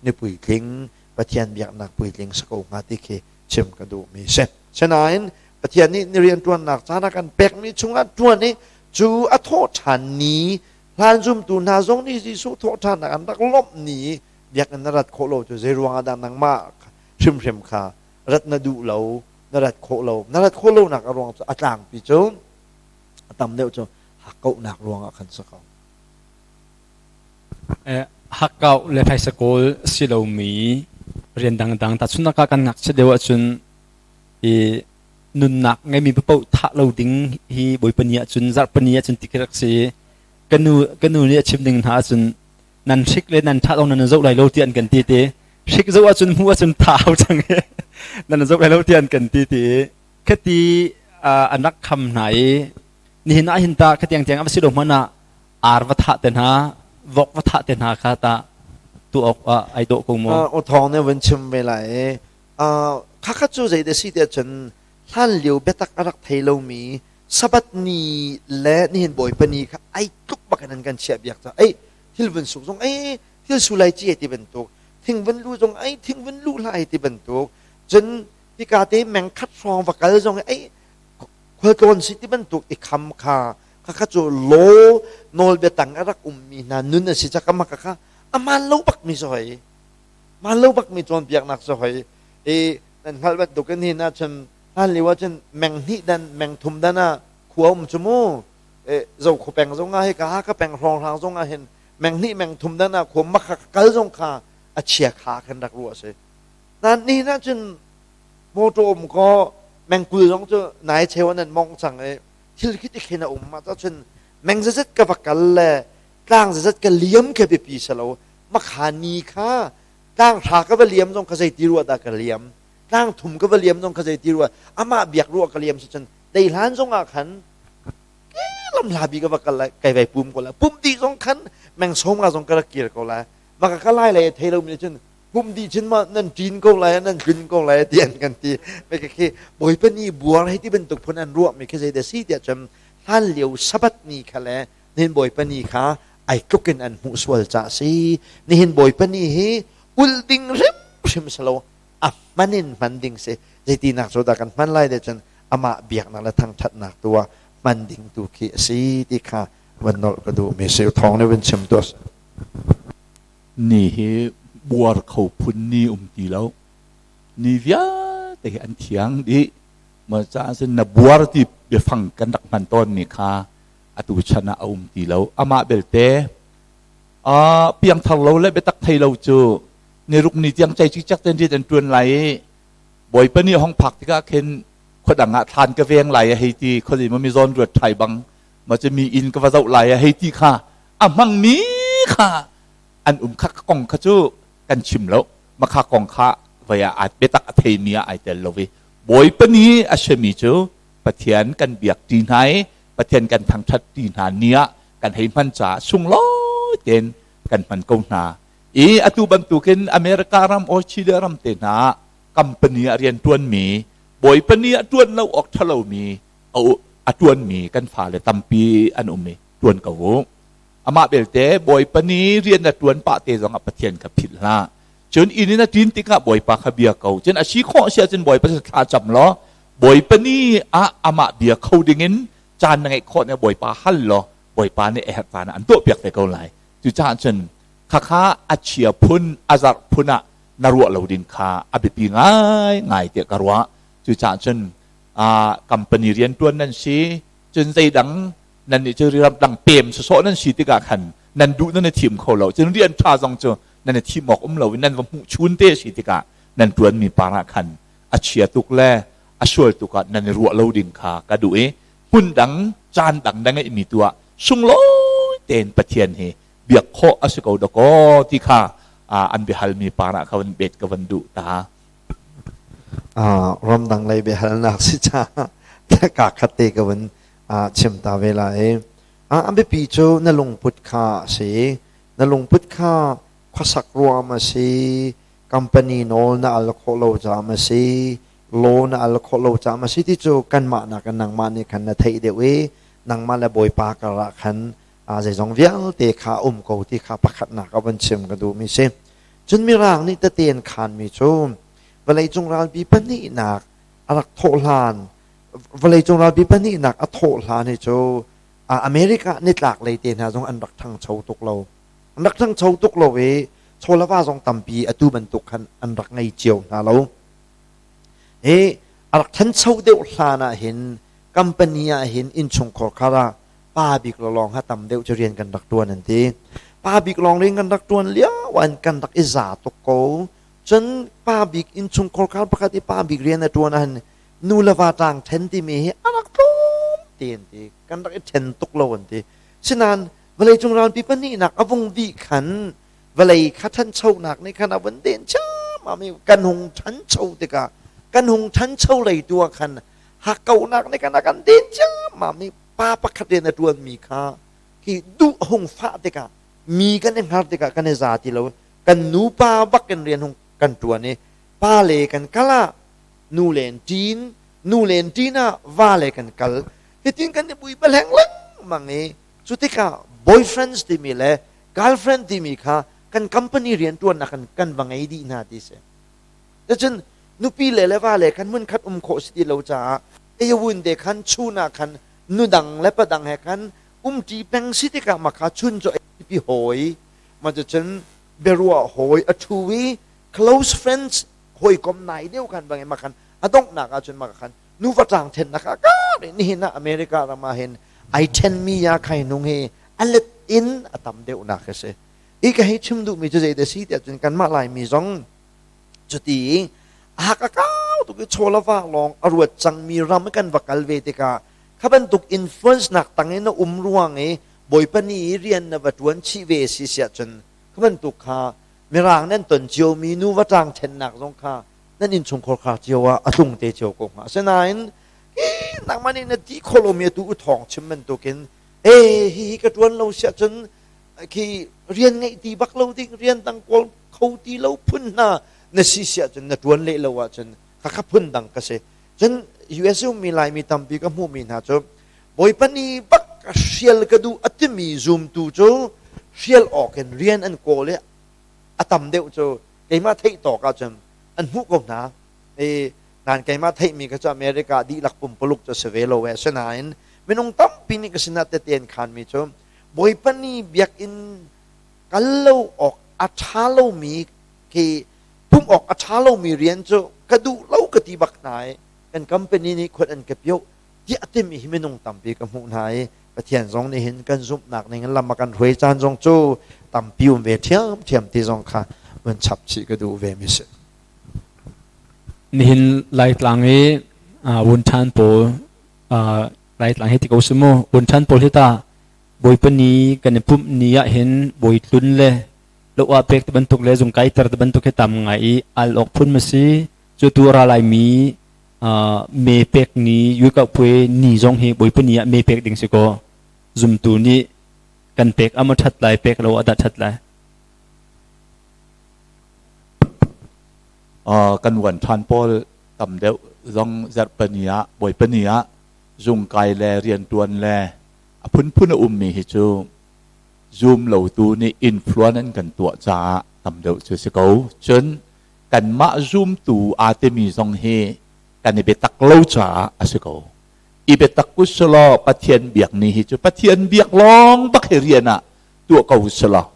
ni puitling Pathian biaknak puitling si ko hnga ti khi chim ka duhmi si. Sinain Pathian nih ni rianṭuannak caan a kan pekmi chungah ṭuan i cu a thawhṭhan ni hlan zumtu hna zong nih Jesuh thawhṭhannak an rak lawmh ni biakinn na rat khawh lo cu zei ruangah dah nangmah hrimhrim kha rat na duh lo na rat khawh lo na rat khawh lonak a ruang cu a tlangpi cu a tam deuh cu hakkauhnak ruangah khan si ko. Hakkauh le phaisa kawl si lomi rian dangdang tahchunhnak ah kan ngakchia deuh ahcun i nunnak ngeimi paoh thah lo ding hi Bawipa ni ahcun zarhpi ni ahcun ti khi rak si. Ka nu ka nu nih a chim ding hna ahcun nan hrik le nan thah zong nan zoh lai lo ti an kan ti ti. Hrik zoh ahcun hmuh ahcun thah hau cang i nan zoh lai lo ti an kan ti ti. Khati an rak kham hna i nihin ah hin ta khatiang tiang a va si lo hmanh ah ar va thah te hna vok va thah te hna kha ta tu awk ah ai dawh ko maw? O thawng ne vun chim ve lai i khakha cu zei da si tiah cun hlan lio biatak a rak thei lomi Sabbath ni le nihin Bawipa ni kha ai tluk bak in an kan chiah biak ca ei thil vun suk zong ei thil su lai ci ti bantuk thing vun lu zong ei thing vun lu hlah ti bantuk cun hika te meng khat hrawng va kal zong ei khualtlawn si ti bantuk i kham kha khakha cu law nawl biatang a rak ummi hna nun a si cak ama kha aman lo bak mi so hoi man lo bak mi cawnpiaknak so hoi i nan hngalh bantuk in hin ahcun hlan lio ahcun meng hnih dan meng thum dan ah khua um cu mu zo khu peng zong ah hi ka ka peng hrawng hrang zong ah hin meng hnih meng thum dan ah khua makha kal zong kha a chia kha khan rak ruah si nan ni na cun motor um ko mengkul zong cu nai cheu an mong cang i thil khi ti khin a um ma cun meng zazet ka va kal le tlang zazet ka liam ke biapi salo makha ni kha tlang hra ka va liam zong ka zei ti ruah dah ka liam tlang thum ka va liam zong ka zei ti ruah amah biak ruah ka liam si cun dei hlan zong ah khan lam hla bi ka va kal lai kai vai pum ko lai pum di zong khan meng som nga zong ka rak kir ko lai maka ka lai lai thei lo mi cun pum dih cun ma nan ṭin ko lai nan tlun ko lai ti an kan ti me khi Bawipa ni buar hei ti bantuk phun an ruah mi khi zei dah si tiah cun hlan lio Sabbath ni kha le nihin Bawipa ni kha ai tluk in an hmuh sual ca si nihin Bawipa ni hi ulh ding hrimhrim si lo a hman in hman ding si zeitinak cu dah kan hman lai te cun amah biaknak le thangṭhatnak tu ah hman ding tu khi a si ti kha van nolh ka duh mi si thawng nih van chim tuah Ni hi buar kho phun ni um ti lo. Ni vialte hi an thiang dih. Maw caah cun na buar ti biafang kan rak hman tawnmi kha atu chan ah a um ti lo. Amah belte piangthar lo le biatak thei lo cu niruk ni tiang cei cikcek ten rian an ṭuan lai i Bawipa nih hong phak tikah khin khuadang ah thlan ka veng lai a hei ti khuazei maw mi zawn ruat ṭhai bang ma cu mi inn ka va zoh lai a hei ti kha a hmangmi kha an um kha kong kha cu kan chim lo. Makha kong kha vei ah biatak a theimi ah ai tel lo i Bawipa ni a simi cu Pathian kan biak ṭi hna i Pathian kan thangṭhat ṭi hna ni ah kan hei hman caah sunglawi tein kan hman ko hna. I atu bantukin America ram, Australia ram te hna ah company ah rian ṭuanmi, Bawipa ni ah ṭuan lo awk ṭha lomi a ṭuanmi kan fale tampi an um i ṭuan ko u. Amah belte Bawipa ni rian na ṭuan pah te zongah Pathian kha philh hlah. Cun inn in a ṭin tikah Bawipa kha bia ko. Cun a si khawh si ahcun Bawipa cu thla cam law Bawipa ni ah amah bia kho dingin caan na ngeih khawh nih Bawipa hal law Bawipa nih a herh caan ah an tuahpiak te ko lai. Cucaah cun khakha a chia phun, a zarh phun ah na ruah lo ding kha a biapi ngaingai tiah ka ruah. Cucaah cun company rianṭuan nan si, cun zeidang nannih cu ramdang pem sawsawh nan si tikah khan nan duh nan i thim kho lo. Cun rian ṭha zong cu nan i thim awk um lo i nan va hmuh chun te a si tikah nan ṭuanmi par ah khan a chia tuk le a sual tuk ah nan i ruah lo ding kha ka duh i hmun dang caan dang na ngeihmi tu ah sunglawi tein Pathian hi biak khawh a si ko dakaw ti kha an biahalmi par ah ka van bet ka van duh ta. Ramdang lei biahalnak si ca ka khat te ka van chim ta ve lai. A biapi cu na lungput kha a si. Na lungput kha khuasak ruam a si, company nawl na al khawh lo caah a si, law na al khawh lo caah a si ti cu kanmah nakin nangmah nih khan na theih deuh i nangmah le Bawipa karah khan zeizong vialte kha um ko ti kha pakhatnak a van chim ka duhmi si. Cun Mirang nih tete an khanmi cu vawleicung ralpi pahnihnak a rak thawh hlan vawleicung ralpi pahnihnak a thawh hlan hi cu America nitlak lei te hna zong an rak ṭhangcho tuk lo. An rak ṭhangcho tuk lo i chawlava zong tampi atu bantuk khan an rak ngei cio hna lo. Hi a rak ṭhancho deuh hlan ah hin company ah hin innchungkhar khar ah pa bik lawng ha tam deuh cu rian kan rak ṭuan an ti. Pa bik lawng rian kan rak ṭuan lio an kan rak i za tuk ko. Cun pa bik innchungkhar khar pakhat i pa bik rian a ṭuan ah hin nu le va ṭang ṭhen timi hi a rak tlawm te an ti. Kan rak i ṭhen tuk lo an ti. Sinain vawleicung ralpi pahnihnak a vung dih khan vawlei kha ṭhanchonak nih khan a vun den ciammam i kan hung ṭhancho tikah kan hung ṭhancho lei tu ah khan hakkauhnak nih khan a kan den ciammam i pa pakhat rian a ṭuanmi kha khi duh a hung fah tikah mi kan i hngar tikah kan i za ti lo kan nupa bak in rian hung kan ṭuan i pa le kan kal ah nu len ṭin nu len ṭin ah va le kan kal hitin kan i bui paleng lengmang i cu tikah boyfriends timi le girlfriend timi kha kan company rianṭuannak kan kan va ngei dih hna ti si. Cun nupi le le va le khan hmunkhat um khawh si ti lo caah eyawun te khan chun ah khan nudang le padang he khan umṭi peng si tikah ma kha chun cu pi hawi ma cun biaruah hawi a ṭhu i close friends hawikom nai deuh khan bangin ma khan a donghnak ah cun ma khan nuva ṭang ṭhennak ah ka nihin ah America ram ah hin ai ṭhenmi ya khai nung hi a let in a tam deuhnak a si. I ka hei chim duhmi cu zei da si tiah cun kanmah Laimi zong cuti a hak a kau tuk i chaw le va lawng a ruat cangmi ram kan va kal ve tikah kha bantuk influence nak tangin na um ruang i Bawipa nih i rian na va ṭuan chih ve si siah cun kha bantuk kha mirang nan ton ciomi nuva ṭang ṭhennak zong kha nan innchungkhar khar cio ah a tlung te cio ko hnga. Asinain hi nangmah nih na ti khawh lomi atu u thawng chim bantukin e hihi ka ṭuan lo siah cun khi rian ngeih ti bak lo ding rian dang kawl kho ti lo phun hna na si siah cun na ṭuan leh lo ahcun khakha phun dang ka si. Cun US ummi Laimi tampi ka hmuhmi hna cu Bawipa nih bak ka hrial ka duh a timi zumtu cu hrial awk in rian an kawl i a tam deuh cu keimah theih tawk ahcun an hmuh ko hna. I nain keimah theihmi kha cu America dihlak pumpuluk cu a si ve lo e. Asinain minung tampi nih ka sinah tete an khanmi cu Bawipa nih biakinn kal lo awk a ṭha lomi khi pumh awk a ṭha lomi rian cu ka duh lo ka ti bak hna i kan company nih khuat an ka pioh tiah a timi hi minung tampi ka hmuh hna i Pathian zong nih hin kan zumhnak ning in lam a kan hruai caan zong cu tampi um ve ṭhiamṭhiam ti zong kha vun chap chih ka duh ve mi si. Nihin Laitlang i wunṭhan pawl Laitlang hi ti ko si mu wunṭhan pawl hi ta. Bawipa ni kan i pumh ni ah hin bawi tlun le lo ah pek ti bantuk le zung kaiter ti bantuk hi tam ngai i al awk phun ma si. Cu tu ra laimi me pek ni yukau pue ni zong hi Bawipa ni ah me pek ding si kaw zumtu nih kan pek ama ṭhat lai pek lo ah dah ṭhat lai. Kan uan ṭhan pawl tam deuh zong zarhpani ah Bawipa ni ah zungkai le rianṭuan le a phunphun a ummi hi cu zum lotu nih influence an kan tuah caah tam deuh cu si ko. Cun kanmah zumtu aa timi zong hi kan i biatak lo caah a si ko. I biatak usulaw Pathian biak ni hi cu Pathian biak lawng bak hi rian ah tuah ko usulaw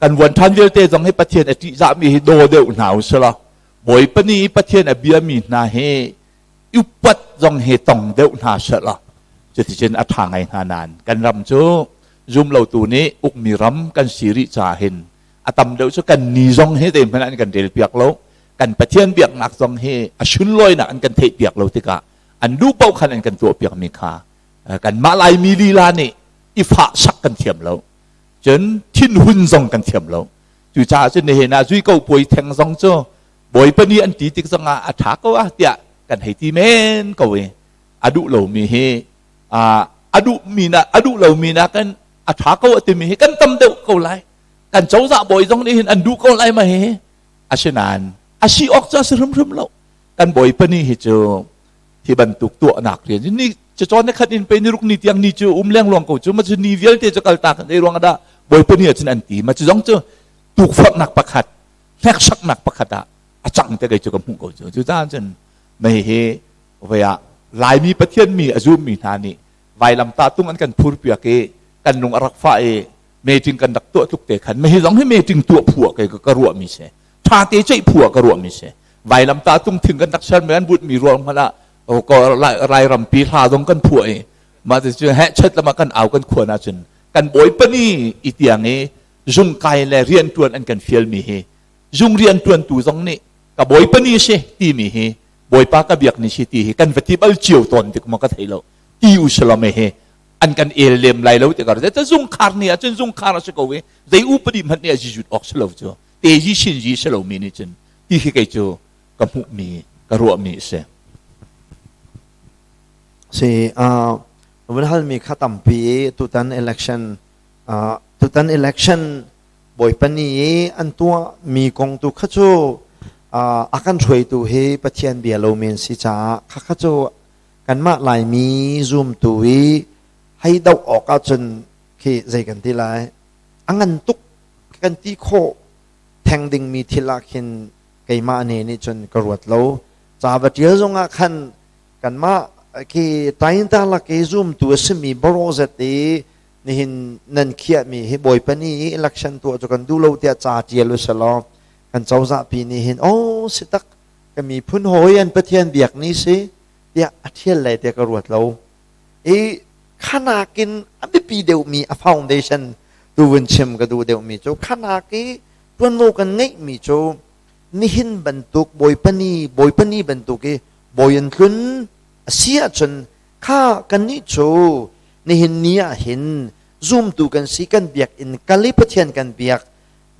kan vuan ṭhan vialte zong hi Pathian a ṭihzahmi hi daw deuh hna usulaw Bawipa nih Pathian a biami hna hi upat zong hi tong deuh hna sehla cuticun a ṭha ngai hna nain kan ram cu zumlotu nih ukmi ram kan si rih caah hin a tam deuh cu kan ni zong hi zeihmanh an kan rel piak lo kan Pathian biaknak zong hi a sunlawinak an kan theih piak lo tikah an duh paoh khan an kan tuah piakmi kha kanmah Laimi lila nih i fah sak kan thiam lo cun thinhun zong kan thiam lo cucaah cun nihin ah zui ko puai theng zong cu Bawipa nih an ti tik zongah a ṭha ko ah tiah kan hei ti men ko i a duh lomi hi a duhmi na a duh lomi nakin a ṭha ko a timi hi kan tam deuh ko lai kan cozah bawi zong nih hin an duh ko lai ma hi asinain a si awk cu a si hrimhrim lo kan bawipa nih hi cu hi bantuk tuahnak rian ni cacawn ni khat in pe ni ruk ni tiang ni cu um lengluang ko cu ma cu ni vialte cu kal ta kan ei ruang dah bawipa nih cun an ti ma cu zong cu tukforhnak pakhat hneksaknak pakhat ah a cang te kei cu ka hmuh ko cu cucaah cun mei hi voi ah Laimi Pathian mi a zummi hna nih vailamtah tung an kan phur piak i kan lung a rak fah i meeting kan rak tuah tluk te khan mei zong hi meeting tuah phu ah kei ka ruahmi si ṭha te ceih phu ah ka ruahmi si vailamtah tung thing kan rak sermi an butmi ruang hmanh ah Lairampi hla zong kan phuah i mah cu heh chet lama kan au kan khuan ahcun kan bawipa ni i tiang i zungkai le rianṭuan an kan fialmi hi zung rianṭuantu zong nih ka bawipa ni si timi hi bawipa ka biak ni si ti hi kan va ti bal cio tawn tik maw ka thei lo ti u salome hi an kan el lem lai lo ti ka ruat zungkhar ni ahcun zungkhar a si ko i zei upadi hmanh nih a zizut awk si lo cu te ji shin ji si lomi nih cun ti hi kei cu ka hmuhmi ka ruahmi a si. Si vun halmi kha tampi tutan election Tutan election Bawipa nih i an tuahmi kong tu kha cu a kan hruaitu hi Pathian bia lo men si caah khakha cu kanmah Laimi zumtu i hei doh awk ahcun khi zei kan ti lai a ngan tuk kan ti khawh theng dingmi thil ah khin keimah ne nih cun ka ruat lo ca va ṭial zongah khan kanmah khi tainta lak i zumtu a simi barawzet i nihin nan khiahmi hi Bawipa nih i election tuah cu kan duh lo tiah ca ṭial u selaw kan cozahpi nih hin oh si tak ka miphun hawi an Pathian biak ni si tiah a ṭhial lai tiah ka ruat lo i khanak in a biapi deuhmi a foundation tu vun chim ka duh deuhmi cu khanak i ṭuanvo kan ngeihmi cu nihin bantuk Bawipa ni Bawipa ni bantuk i bawi an tlun a si ahcun kha kannih cu nihin ni ah hin zumtu kan si kan biakinn kal i Pathian kan biak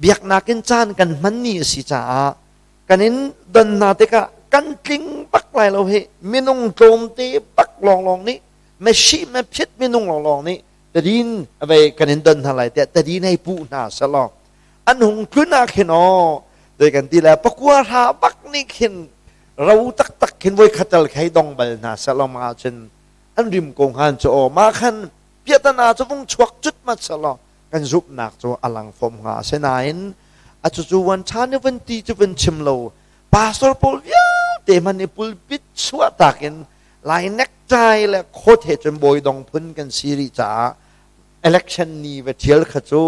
biaknak in caan kan hman ni a si caah kan in don hna tikah kan tling bak lai lo hi minung tlawmte bak lawnglawng nih mesi mephit minung lawnglawng nih tadin avei kan in don hna lai tiah tadin hei puh hna selaw an hung tlun ah khin aw dei kan ti le pakua hra bak nih khin ro taktak khin voi khatal khei dong bal hna selaw ma cun an rim ko hngan cu aw mah khan piahtana cu vung chuak cut mat selaw kan zumhnak cu a lang fom hnga asinain a cucu wan ṭha ni van ti cu van chim lo pastor pawl vialte hmanh i pulpit chuah tak in lai necktie le coat he cun bawi dong phun kan si rih caah election ni va ṭhial kha cu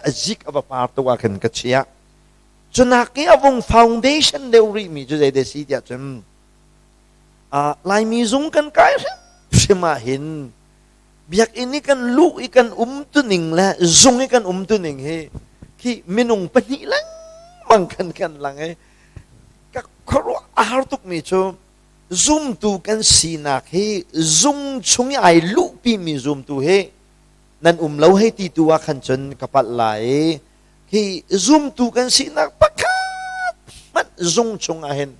a zik a va par tuk ah khin ka chiah cunak i a vung foundation deuh rih mi cu zei si tiah cun Laimi zung kan kai hrimhrim ah hin biakinn i kan luh i kan umtuning le zung i kan umtuning hi khi minung pahnih lengmang khan kan lang i ka khuaruah a har tukmi cu zumtu kan sinak hi zung chung i ai luhpimi zumtu hi. Nan um lo hei ti tu ah khan cun ka palh lai i hi zumtu kan sinak pakhat hmanh zung chungah hin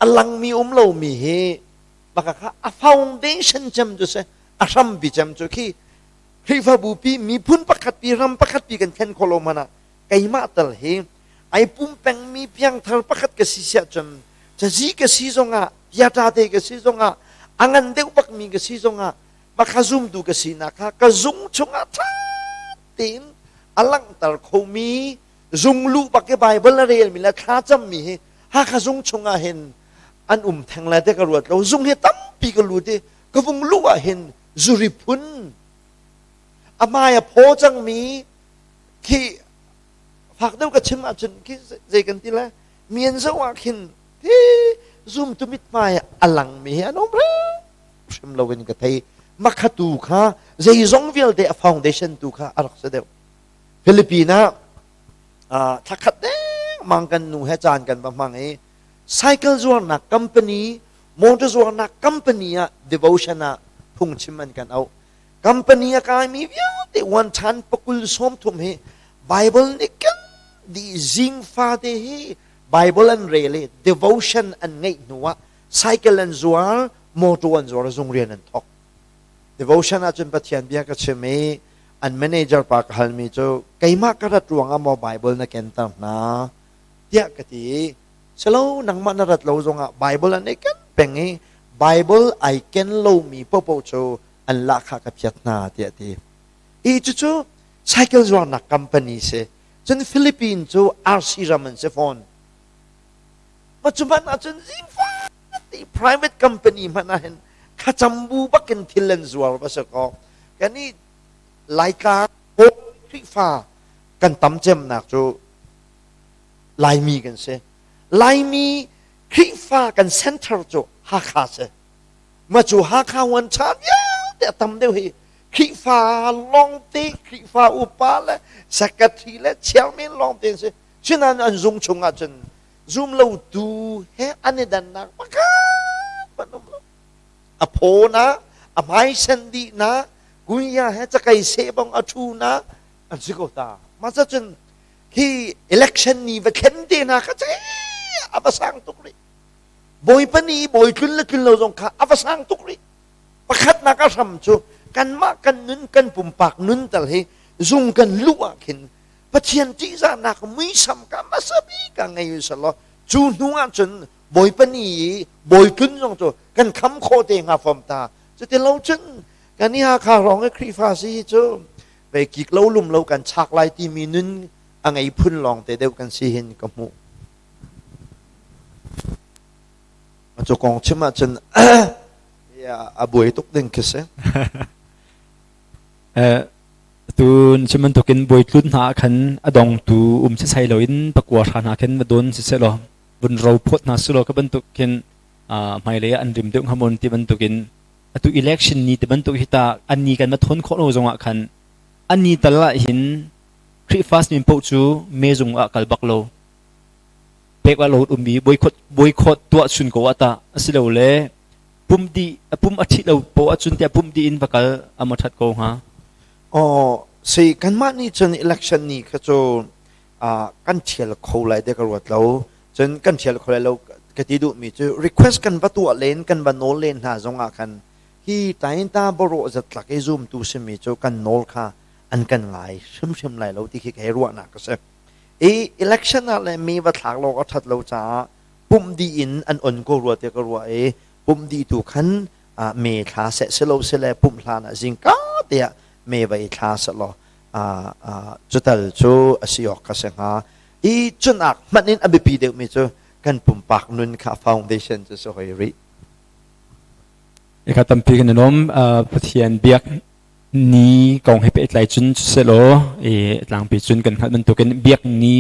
a langmi um lomi hi baka kha a foundation cem cu si, a hrampi cem cu khi Khrihfabu pi, miphun pakhat pi, ram pakhat pi kan thlen khawh lo hmanh ah keimah tal hi ai pumpengmi piangthar pakhat ka si siah cun, cazi ka si zongah, piata te ka si zongah, a ngan deuh bakmi ka si zongah, baka zumtu ka sinak kha ka zung chungah ṭha tein a langhter khomi, zung luh bak i Bible a relmi le thlacammi hi Hakha zung chungah hin an um theng lai te ka ruat lo. Zung hi tampi ka lut i ka vung luh ah hin zuri phun a hmai a phaw cangmi khi, fak deuh ka chim ahcun khi zei kan ti lai, mi an zoh ah khin hi zumtu mithmai a langmi hi an um hrim lo in ka thei. Makhatu kha zeizong vialte a foundation tu kha a rak si deuh. Philippine ah thlakhat dengmang kan nu he caan kan va hmang i cycle zuarnak company, motor zuarnak company ah devotion ah phungchim an kan auh. Company a kaimi vialte one chan pakul 30 hi Bible nih kan di zing fate hi Bible an rel i devotion an ngeih hnu ah cycle an zuar, motor an zuar, zung rian an thok. Devotion ahcun Pathian bia ka chim i an manager pa ka halmi cu, keimah ka rat ruangah maw Bible na kenter hna tiah ka ti i, silo, nangmah na rat lo zongah Bible an i ken peng i Bible ai ken lomi popo cu an lahkhah ka phiat hna tiah ti. I cucu cycle zuarnak company si. Cun Philippines cu RC ram an si fawn. Ma cu hmanh ahcun zingfati private company hmanh ah hin thlacam bu bakin thil an zuar va si kaw, kan i Laitlang Khrihfa kan tam cemnak cu Laimi kan si. Laimi Khrihfa kan center cu Hakha si. Ma cu Hakha wan cha vialte a tam deuh hi Khrihfa lawngte, Khrihfa upa le secretary le chairman lawngte an si. Sinain an zung chung ahcun zum lotu he an i dannak pakhat hmanh um lo. A phaw na, a hmaisen dih na, kunya he cakei seh bang a ṭhu na an si ko ta. Mah cun khi election ni va thlen te hna kha cei a va sang tuk rih. Bawipa ni bawi tlun le tlun lo zong kha a va sang tuk rih. Pakhatnak a hram cu kanmah kan nun, kan pumpak nun tal hi zung kan luh ah khin Pathian ṭihzahnak muisam ka hmasa bik ah ngei u selaw, cu hnu ah cun Bawipa ni i bawi tlun zong cu kan kham khawh te hnga fom ta. Cuti lo cun kan i Hakha hrawng i Khrihfa si hi cu vei kik lo lum lo kan chak lai timi nun a ngei phun lawng te deuh kan si hin ka hmuh. Cu kong chim ahcun a buai tuk ding khi si. Tun cu bantukin bawi tlun hna ah khan a dongtu um sisai loin pakua hra hna khin va dawn siseh law vun ro phawt hna sulaw ka bantuk khin hmailei ah an rim deuh hnga maw ti bantukin atu election ni ti bantuk hi ta an ni kan va thawn khawh lo zongah khan an ni tal ah hin Khrihfa min paoh cu mezung ah kal bak lo pek ah lo ummi boycott boycott tuah chun ko ah ta asilole pum di pum a ṭhit lo poah ahcun tiah pum di in va kal a ma ṭhat ko hnga? Aw, si, kanmah nih cun election ni kha cu kan ṭhial kho lai te ka ruat lo. Cun kan ṭhial kho lai lo ka ti duhmi cu request kan va tuah len, kan va nawl len hna zongah khan hi tainta borawh zatlak i zumtu simi cu kan nawl kha an kan ngai hrimhrim lai lo ti khi ka hei ruahnak a si. I election ah le mi va thlak lo a ṭhat lo caah pumh dih in an on ko rua tiah ka ruah i pumh dih tu khan me thla seh silo sile pumh hlan ah zingka te ah me va i thla selaw cutal cu a si awk kha si hnga. I cunak hmanh in a biapi deuhmi cu kan pumpak nun kha foundation cu si hoi rih. Eka tampi kan i lawm. Pathian biak ni kong he pehtlai cun selaw i tlangpi cun kan hngalh bantukin biak ni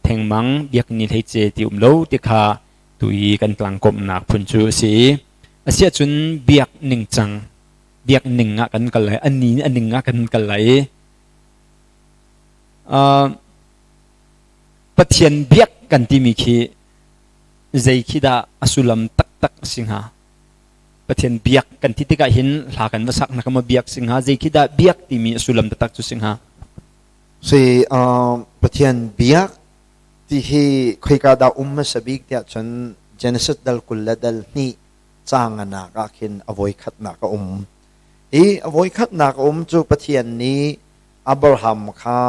thengmang, biak ni hleice ti um lo ti kha tu i kan tlangkawmhnak phun cu a si i asiah cun biak ningcang, biak ning ah kan kal lai, a ni a ning ah kan kal lai i Pathian biak kan timi khi zei khi dah a sullam taktak a si hnga? Pathian biak kan ti tikah hin hla kan va sak na ka ma biak sing ha zei khi dah biak timi a sullam taktak cu sing ha? Si Pathian biak ti hi khoika dah um hmasa bik tiah cun Genesis dal 20 le dal 2 caang nak ah khin a voikhatnak a um. Hi a voikhatnak a um cu Pathian nih Abraham kha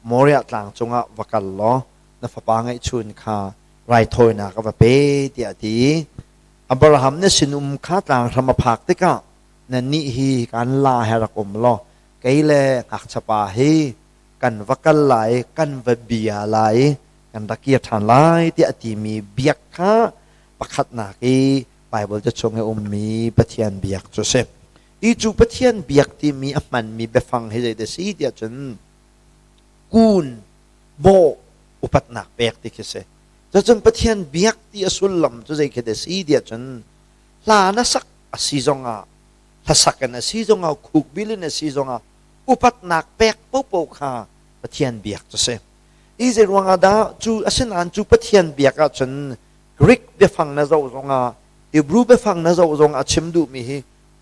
Moriah tlang cungah va kal law na fapa ngeihchun kha raithawinak a va pe tiah a ti. Abraham na sinum kha tlang hram a phak tikah nannih hi kan la he rak um law kei le ngakchapa hi kan va kal lai, kan va bia lai, kan rak kir ṭhan lai tiah a timi biak kha pakhatnak i Baibal ca chung i ummi Pathian biak cu a si. Hi cu Pathian biak timi a hmanmi biafang hi zeidah a si tiah cun kun, bawh, upatnak pek ti khi a si. Cucun Pathian biak ti a sullam cu zei khi dah a si tiah cun hla na sak a si zongah hlasak in a si zongah khukbil in a si zongah upatnak pek popo kha Pathian biak cu si. I zei ruangah dah cu asinain cu Pathian biak ahcun Greek biafang na zoh zongah Hebrew biafang na zoh zongah a chim duhmi hi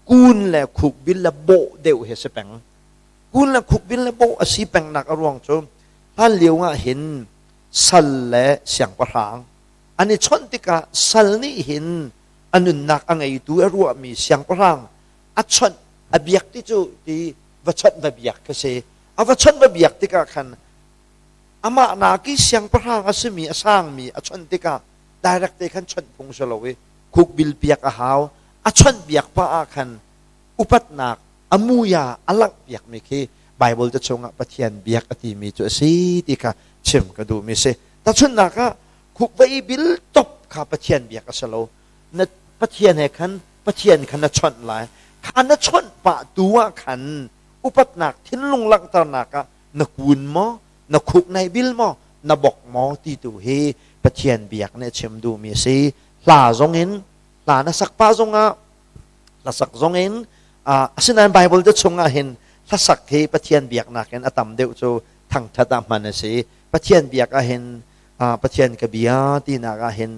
kun le khukbil le bawh deuh hi a si peng. Kun le khukbil le bawh a si pengnak a ruang cu hlan lio ah hin sal le siangpahrang an i chawnh tikah sal nih hin a nunnak a ngeitu a ruahmi siangpahrang a chawnh a biak ti cu ti va chawnh va biak kha si. A va chawnh va biak tikah khan amah naki siangpahrang a simi a sangmi a chawnh tikah direct te khan chawnh phung si lo i khukbil piak a hau. A chawnh biak pa ah khan upatnak a muya a langh piakmi khi Bible te chungah Pathian biak a timi cu a si ti kha chim ka duhmi si. Tahchunhnak ah khuk va i bil top kha Pathian biak a si lo. Na Pathian he khan Pathian kha na chawnh lai. Kha na chawnh pah tu ah khan upatnak thinlung langhternak ah na kun maw, na khuk nai bil maw, na bok maw ti tu hi Pathian biak nih a chim duhmi a si. Hla zong in hla na sak pah zongah hlasak zong in asinain Bible te chungah hin hlasak hi Pathian biaknak in a tam deuh cu thangthat ah hman a si. Pathian biak ah hin Pathian ka bia tinak ah hin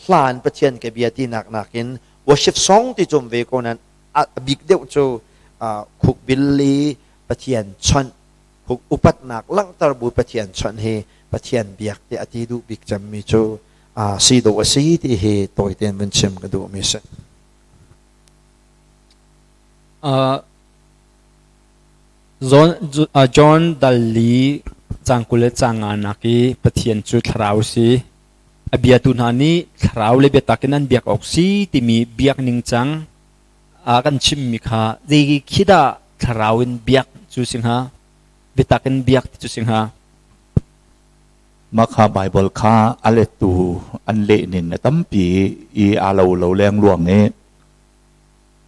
hlan Pathian ka bia tinak nakin worship song ti cum ve ko nan a bik deuh cu khukbil i Pathian chawnh upatnak langhter bu Pathian chawnh hi Pathian biak ti a ti duh bik cemmi cu si dawh a si ti hi tawi tein vun chim ka duhmi si. John dal li cang 20 le cang nga nak i Pathian cu thlarau si. A biatu hna nih thlarau le biatak in an biak awk si timi biak ningcang a kan chimmi kha zei khi dah thlarau in biak cu si hnga? Biatak in biak ti cu si hnga? Mah kha Baibal kha a lettu an leh ning a tampi i aa lo lo lengluang i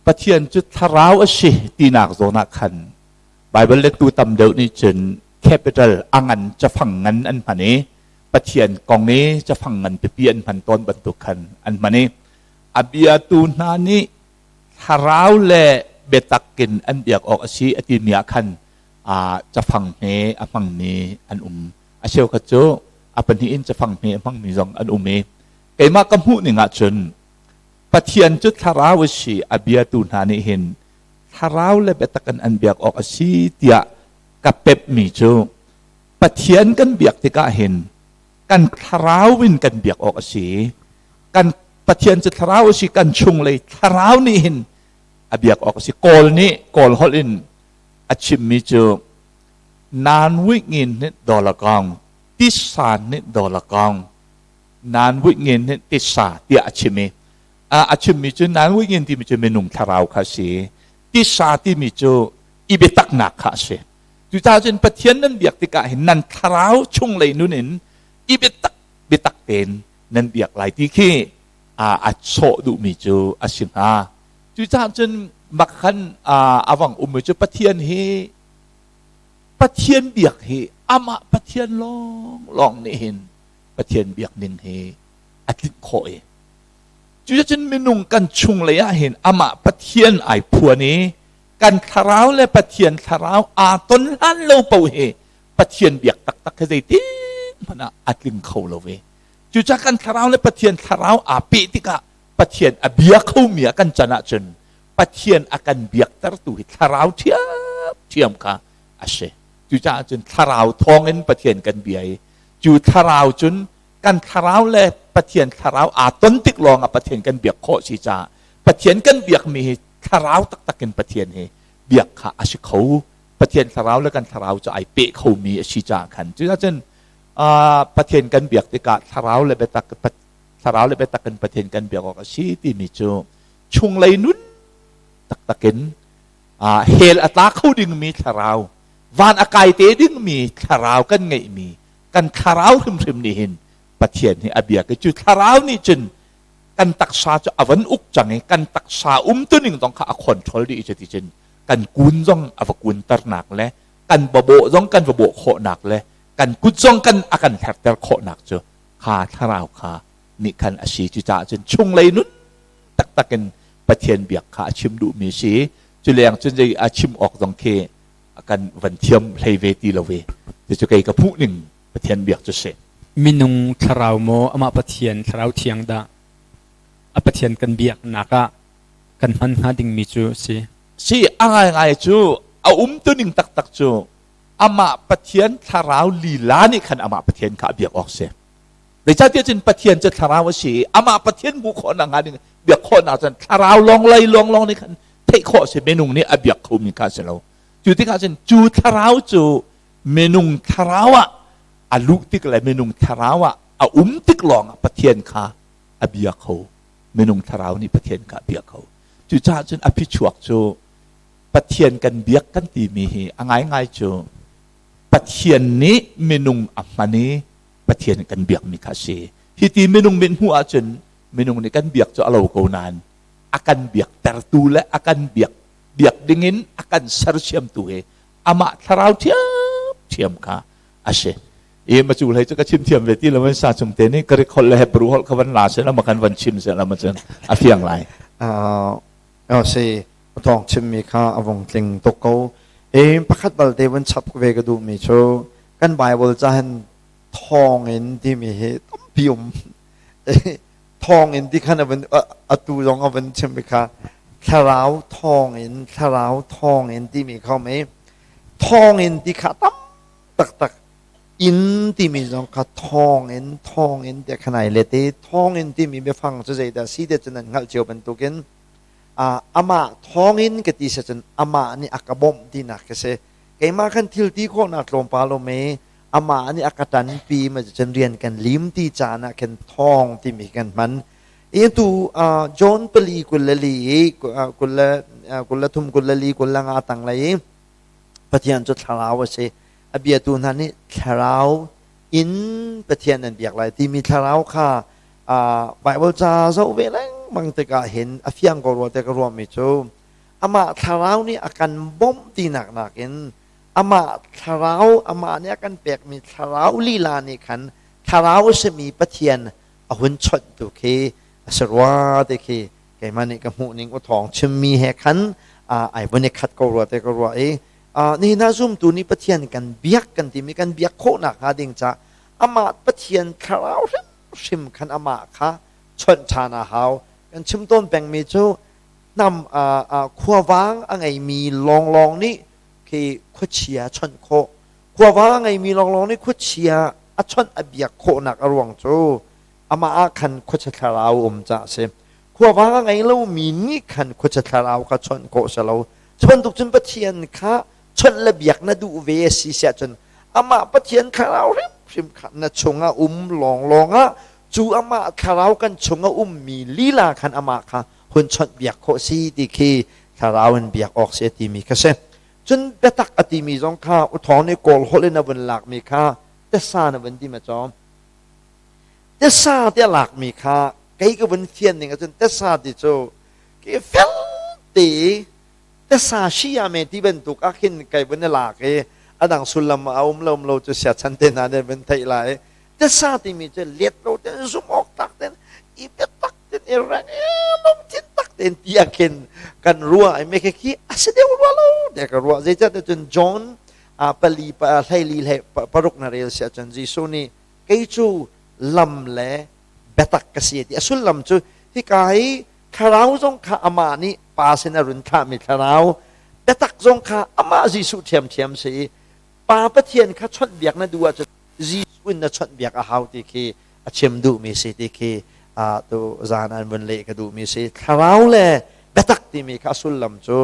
Pathian cu thlarau a si tinak zawn ah khan Baibal lettu tam deuh nih cun capital a ngan cafang ngan an hman i Pathian kong i cafang ngan pipi an hman tawn bantuk khan an hman i a biatu hna nih thlarau le biatak in an biak awk a si a timi ah khan cafang hme a hmangmi an um. A cheukhat cu a pahnih in cafang hme a hmangmi zong an um i keimah ka hmuh ning ahcun Pathian cu thlarau a si, a biatu hna nih hin thlarau le biatak in an biak awk a si tiah ka pepmi cu Pathian kan biak tikah hin kan thlarau in kan biak awk a si. Kan Pathian cu thlarau a si, kan chunglei thlarau nih hin a biak awk a si. Kawl nih Kawl holh in a chimmi cu nan wingin nih dawlakong tisa nih dawlakong nan wingin nih tisa tiah a chim i a chimmi cu nan wingin timi cu minung thlarau kha a si, tisa timi cu i biataknak kha a si. Cucaah cun Pathian nan biak tikah hin nan thlarau chunglei nun in i biatak biatak tein nan biak lai ti khi a sawh duhmi cu a si hnga. Cucaah cun makhan a vang ummi cu Pathian hi Pathian biak hi amah Pathian lawnglawng nih hin Pathian biak ning hi a tlinh khawh i cucun minung kan chunglei ah hin amah Pathian ai phuan i kan thlarau le Pathian thlarau aa ton hlan lo paoh hi Pathian biak taktak hi zeitin hmanh ah a tling kho lo ve. Cucaah kan thlarau le Pathian thlarau aa peh tikah. Pathian a bia khomi ah kan can ahcun Pathian a kan biaktertu hi thlarau ṭhiamṭhiam kha a si. Cucaah cun thlarau thawngin Pathian kan bia i cu thlarau cun kan thlarau le Pathian thlarau aa ton tik lawngah Pathian kan biak khawh si caah Pathian kan biakmi hi thlarau taktak in Pathian hi biak kha a si kho. Pathian thlarau le kan thlarau cu ai peh khomi a si caah khan cucaah cun Pathian kan biak tikah thlarau le biatak thlarau le biatak in Pathian kan biak awk a si timi cu chunglei nun taktak in hell a tla kho dingmi thlarau van a kai te dingmi thlarau kan ngeihmi kan thlarau hrimhrim nih hin Pathian hi a biak i cu thlarau nih cun kan taksa cu a van uk cang i kan taksa umtuning zong kha a control dih i cun kan kun zong a va kunternak le kan bawh zong kan va bawh khawhnak le kan kut zong kan a kan herter khawhnak cu kha thlarau kha nih khan a si. Cucaah cun chunglei nun taktak in Pathian biak kha a chim duhmi a si. Cu leng cun zei a chim awk zong khi kan van thiam hlei ve ti lo ve. Cucu kei ka hmuh ning Pathian biak cu si. Minung thlarau maw amah Pathian thlarau thiang dah a Pathian kan biaknak ah kan hman hnga dingmi cu si? Si, a ngaingai cu a umtuning taktak cu amah Pathian thlarau lila nih khan amah Pathian kha a biak awk si. Zeicahtiah cun Pathian cu thlarau a si i amah Pathian hmuh khawhnak hnga ding biak khawhnak cun thlarau lawng lei lawng lawng nih khan theih khawh a si minung nih a biak khomi kha a si lo. Cu tikah cun cu thlarau cu minung thlarau ah a luh tik le minung thlarau ah a um tik lawng ah Pathian kha a bia kho. Minung thlarau nih Pathian kha a bia kho. Cucaah cun a phichuak cu Pathian kan biak kan timi hi a ngaingai cu Pathian nih minung a hman i Pathian kan biakmi kha a si. Hi ti minung mit hmuh ahcun minung nih kan biak cu a lo ko nain a kan biaktertu le a kan biak biak dingin a kan sersiamtu hi amah thlarau ṭhiamṭhiam kha a si. I ma cu hlei cu ka chim thiam ve ti lo in sa chung te nih Greek holh le Hebrew holh kha van la se la ma kan van chim se la ma cun a fiang lai. Uh, si thawng chimmi kha a vung tling tuk ko. E pakhat balte van chap ve ka duhmi cu kan Bible ca hin thawngin timi hi tampi um. Thawngin ti khan a van atu zong a van chim kha thlarau thawngin thlarau thawngin timi kha um i thawngin ti kha tam taktak in timi zong kha thawngin thawngin tiah khan ai let i thawngin timi biafang cu zeidah si ti cu nan hngalh cio bantukin amah thawngin ka ti si cun amah nih a ka bawmh tinak ka si. Keimah khan thil ti khawhnak tlawmpal um i amah nih a ka ṭanpi ma cun rian kan lim ti caan ah khin thawng timi kan hman. I tu John pali 24 i 23 24 25 tanglei i Pathian cu thlarau a si. A biatu hna nih thlarau in Pathian an biak lai timi thlarau kha Bible ca zoh ve lengmang tikah hin a fiang ko rua te ka ruahmi cu amah thlarau nih a kan bawmh tinak nakin amah thlarau amah nih a kan pekmi thlarau lila nih khan thlarau a simi Pathian a hun chawnhtu khi a si rua ti khi keimah nih ka hmuh ning u thawng chimmi he khan ai vun i khat ko rua te ka ruah i nihin ah zumtu nih Pathian kan biak kan timi kan biak khawhnak hnga ding ca amah Pathian thlarau hrimhrim khan amah kha chawnh ṭhan a hau. Kan chim tawn pengmi cu hnam khuavang a ngeimi lawnglawng nih khi khuachia chawnh khawh. Khuavang a ngeimi lawnglawng nih khuachia a chawnh a biak khawhnak a ruang cu amah ah khan khuachia thlarau um caah a si. Khuavang a ngei lomi nih khan khuachia thlarau kha chawnh khawh si lo. Cu bantuk cun Pathian kha chawnh le biak na duh ve a si siah cun amah Pathian thlarau hrimhrim kha na chungah um lawnglawng ah cu amah thlarau kan chung a ummi lila khan amah kha hun chawnh biak khawh si ti khi thlarau in biak awk si a timi kha si. Cun biatak a timi zong kha uthawng nih Kawl holh in a vun lakmi kha tesa na vun ti ma cawm. Tesa ti a lakmi kha kei ka vun fian ning ahcun tesa ti cu ke fel te tesa shi me ti bantuk ah khin kai vun i lak i a dang sullam a um lo um lo cu siachan te hna nih vun theih lai. Tesa timi cu let lo ten zum awk tak ten i biatak ten i reng i lungthin tak ten ti ah khin kan ruah i me khi a si deuh rua lo tiah ka ruah. Zeicahtiah cun John pali hleili hlei paruk na rel si ahcun Jesuh nih kei cu lam le biatak ka si ti a sullam cu. Hika hi thlarau zong kha amah nih Pa sin a run thlahmi thlarau, biatak zong kha amah Jesuh ṭhiamṭhiam si i Pa Pathian kha chawnhbiak na duh ahcun Jesuh in na chawnhbiak a hau ti khi a chim duhmi si ti khi tu zan an vun leh ka duhmi si. Thlarau le biatak timi kha a sullam cu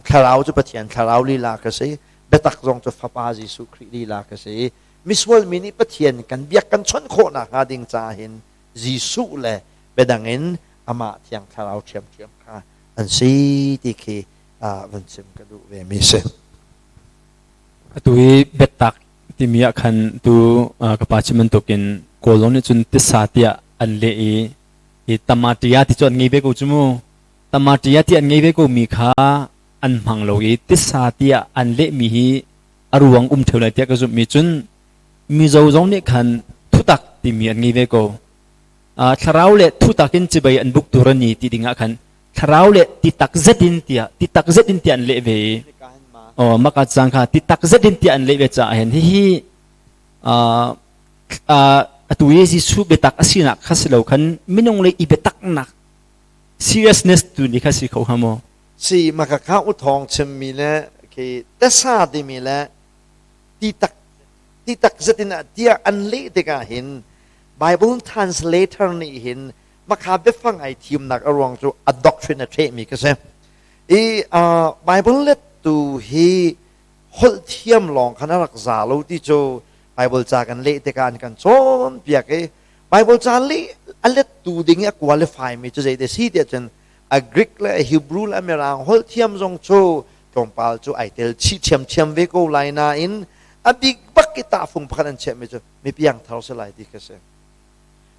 thlarau cu Pathian thlarau lila ka si, biatak zong cu Fapa Jesuh Khrih lila ka si. Misual mi nih Pathian kan biak kan chawnh khawh nakhnga ding caah hin Jesuh le biadang in amah Thiang Thlarau ṭhiamṭhiam kha an si ti khi vun chim ka duh ve mi si. Atu hi biatak timi ah khan tu ka pa chim bantukin Kawlrawn nih cun tisa tiah an leh i hi tamaṭia ti cu an ngei ve ko cu mu. Tamaṭia ti an ngei ve ko mi kha an hmang lo i tisa tiah an lehmi hi a ruang um ṭheo lai tiah ka zumh mi cun Mizo zong nih khan thutak timi an ngei ve ko. Thlarau le thutak in cibei an buk tur an i ti ding ah khan thlarau le titak zet in tiah titak zet in tiah an leh ve i oh maka cang kha titak zet in tiah an leh ve caah hin hihi atu i Jesuh biatak a sinak kha si lo khan minung le i biataknak seriousness tu ni kha si kho hnga maw? Si maka kha u thawng chimmi le khi tesa timi le ti tak ti tak zet in tiah an leh tikah hin Bible translator nih hin makha biafang ai thimnak a ruang cu a doctrine a ṭhehmi ka si. I Bible lettu hi holh thiam lawng khan a rak za lo ti cu Bible ca kan leh tikah an kan cawnpiak i Bible ca leh a lettu ding i a qualify mi cu zeite si tiah cun a Greek le a Hebrew le a Mirang holh thiam zong cu tlawmpal cu ai tel chih ṭhiamṭhiam ve ko lai nain a bik bak i tahfung pakhat an chiahmi cu mi piangthar si lai ti kha si.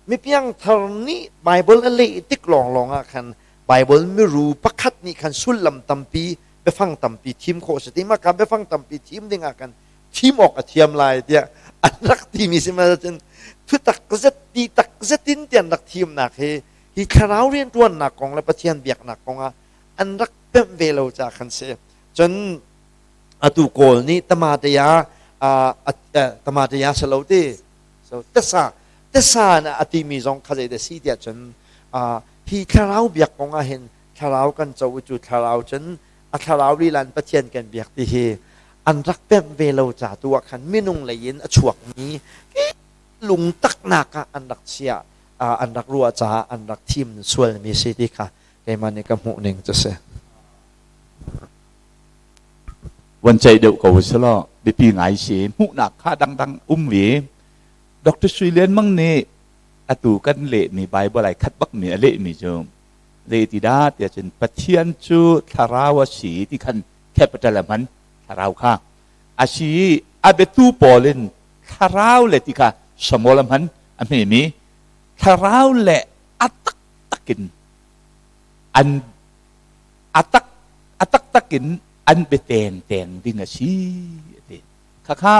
Mi piangthar nih Bible a leh tik lawnglawng ah khan Bible miru pakhat nih khan sullam tampi, biafang tampi thim khawh si ti mah ka biafang tampi thim ding ah khan thim awk a thiam lai tiah an rak timi si ma cun thutak zet ti tak zetin ti an rak thimnak hi hi thlarau rianṭuannak kong le Pathian biaknak kong ah an rak pemh ve lo ca khan si. Cun atu Kawl nih tamatea tamatea si lo ti so tesa tesa na a timi zong kha zei si tiah cun hi thlarau biak kong ah hin thlarau kan co cu thlarau cun a thlarau lilan Pathian kan biak ti hi an rak pemh ve lo ca tu ah khan minung lei in a chuakmi lungtaknak ah an rak chiah an rak ruah caah an rak thim sualmi si ti kha keimah nih ka hmuh ning cu si. Van ceih deuh ko selaw biapi ngai si hmuhnak kha dangdang um ve. Dr. Sui Lian Mang nih atu kan lehmi Bible ai khat bakmi a lehmi cu zei ti dah tiah cun Pathian cu thlarau a si ti khan capital a hman thlarau kha a si i a biatu pawl in thlarau le ti kha small a hman a hmemi thlarau le a taktak in an a tak a taktak in an biateng teng ding a si ti khakha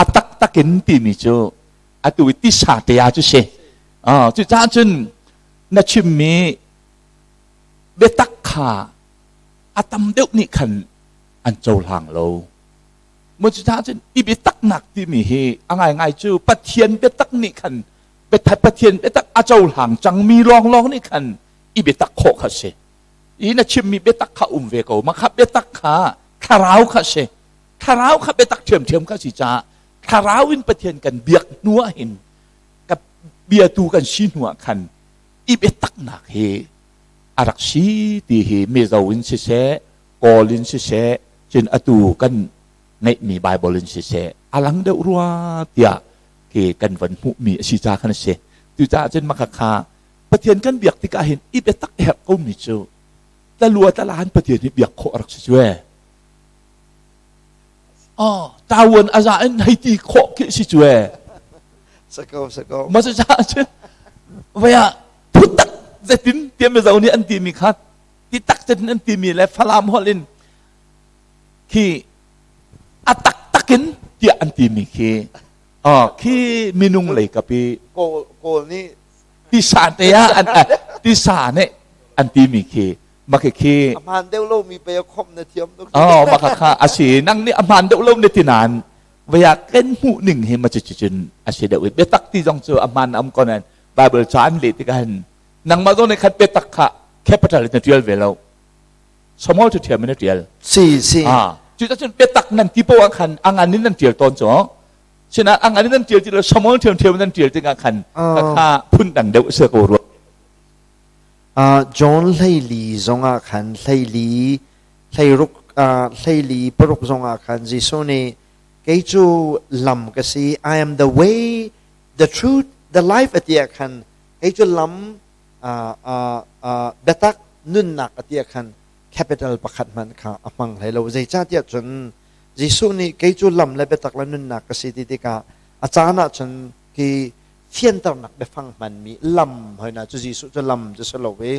a taktak in timi cu atu i tisa te ah cu si cucaah cun na chimmi biatak kha a tam deuh nih khan an cohlang lo mu cucaah cun i biataknak timi hi a ngaingai cu Pathian biatak nih khan Pathian biatak a cohlang cangmi lawnglawng nih khan i biatak khawh kha si. I na chimmi biatak kha um ve ko. Mah kha biatak kha thlarau kha si. Thlarau kha biatak ṭhiamṭhiam kha si caah thlarau in Pathian kan biak hnu ah hin ka biatu kan si hnu ah khan i biataknak hi a rak si ti hi Mizo in siseh, Kawl in siseh, cun atu kan ngeihmi Bible in siseh a lang deuh rua tiah khi kan van hmuhmi a si ca khan a si. Cucaah cun maka kha Pathian kan biak tikah hin i biatak a herh komi cu tlalua tlalaan Pathian hi biak khawh a rak si cu ee. Oh, tawan a za in hei ti khawh khi si cu ee. Sako sako. Ma cu caah cun vaya thutak zetin tiah mizo nih an timi kha ti tak zetin an timi le Falam holh in khi a taktak in tiah an timi khi khi minung lei kapi kawl kawl nih tisa te ah an tisa nih an timi khi mah khi a hmaan deuh lo mi pe khom na thiam tuk oh mah kha a si nang nih a hmaan deuh lo ne ti nain vaya ken hmuh ning hi ma cu cun a si deuh i biatak ti zong cu a hmaan am ko nain. Bible ca an leh tikah hin nangmah zong nih khan biatak kha capital in na ṭial ve lo. Small cu ṭhiam in na ṭial. Si si. Ah, cucun biatak nan ti poah khan a ngan in nan ṭial tawn cu. Sinain a ngan in nan ṭial ti lo small ṭhiamṭhiam in nan ṭial tikah khan kha phun dang deuh a si ko rua. John 14 zongah khan 14 hleiruk 14 zongah khan Jesuh nih kei cu lam ka si I am the way the truth the life a ti ah khan kei cu lam biatak nunnak a ti ah khan capital pakhat hmanh kha a hmang hlei lo zeicahtiah cun Jesuh nih kei cu lam le biatak le nunnak ka si ti tikah a caan ah cun khi fianternak biafang hmanmi lam hoina cu Jesuh cu lam cu si lo i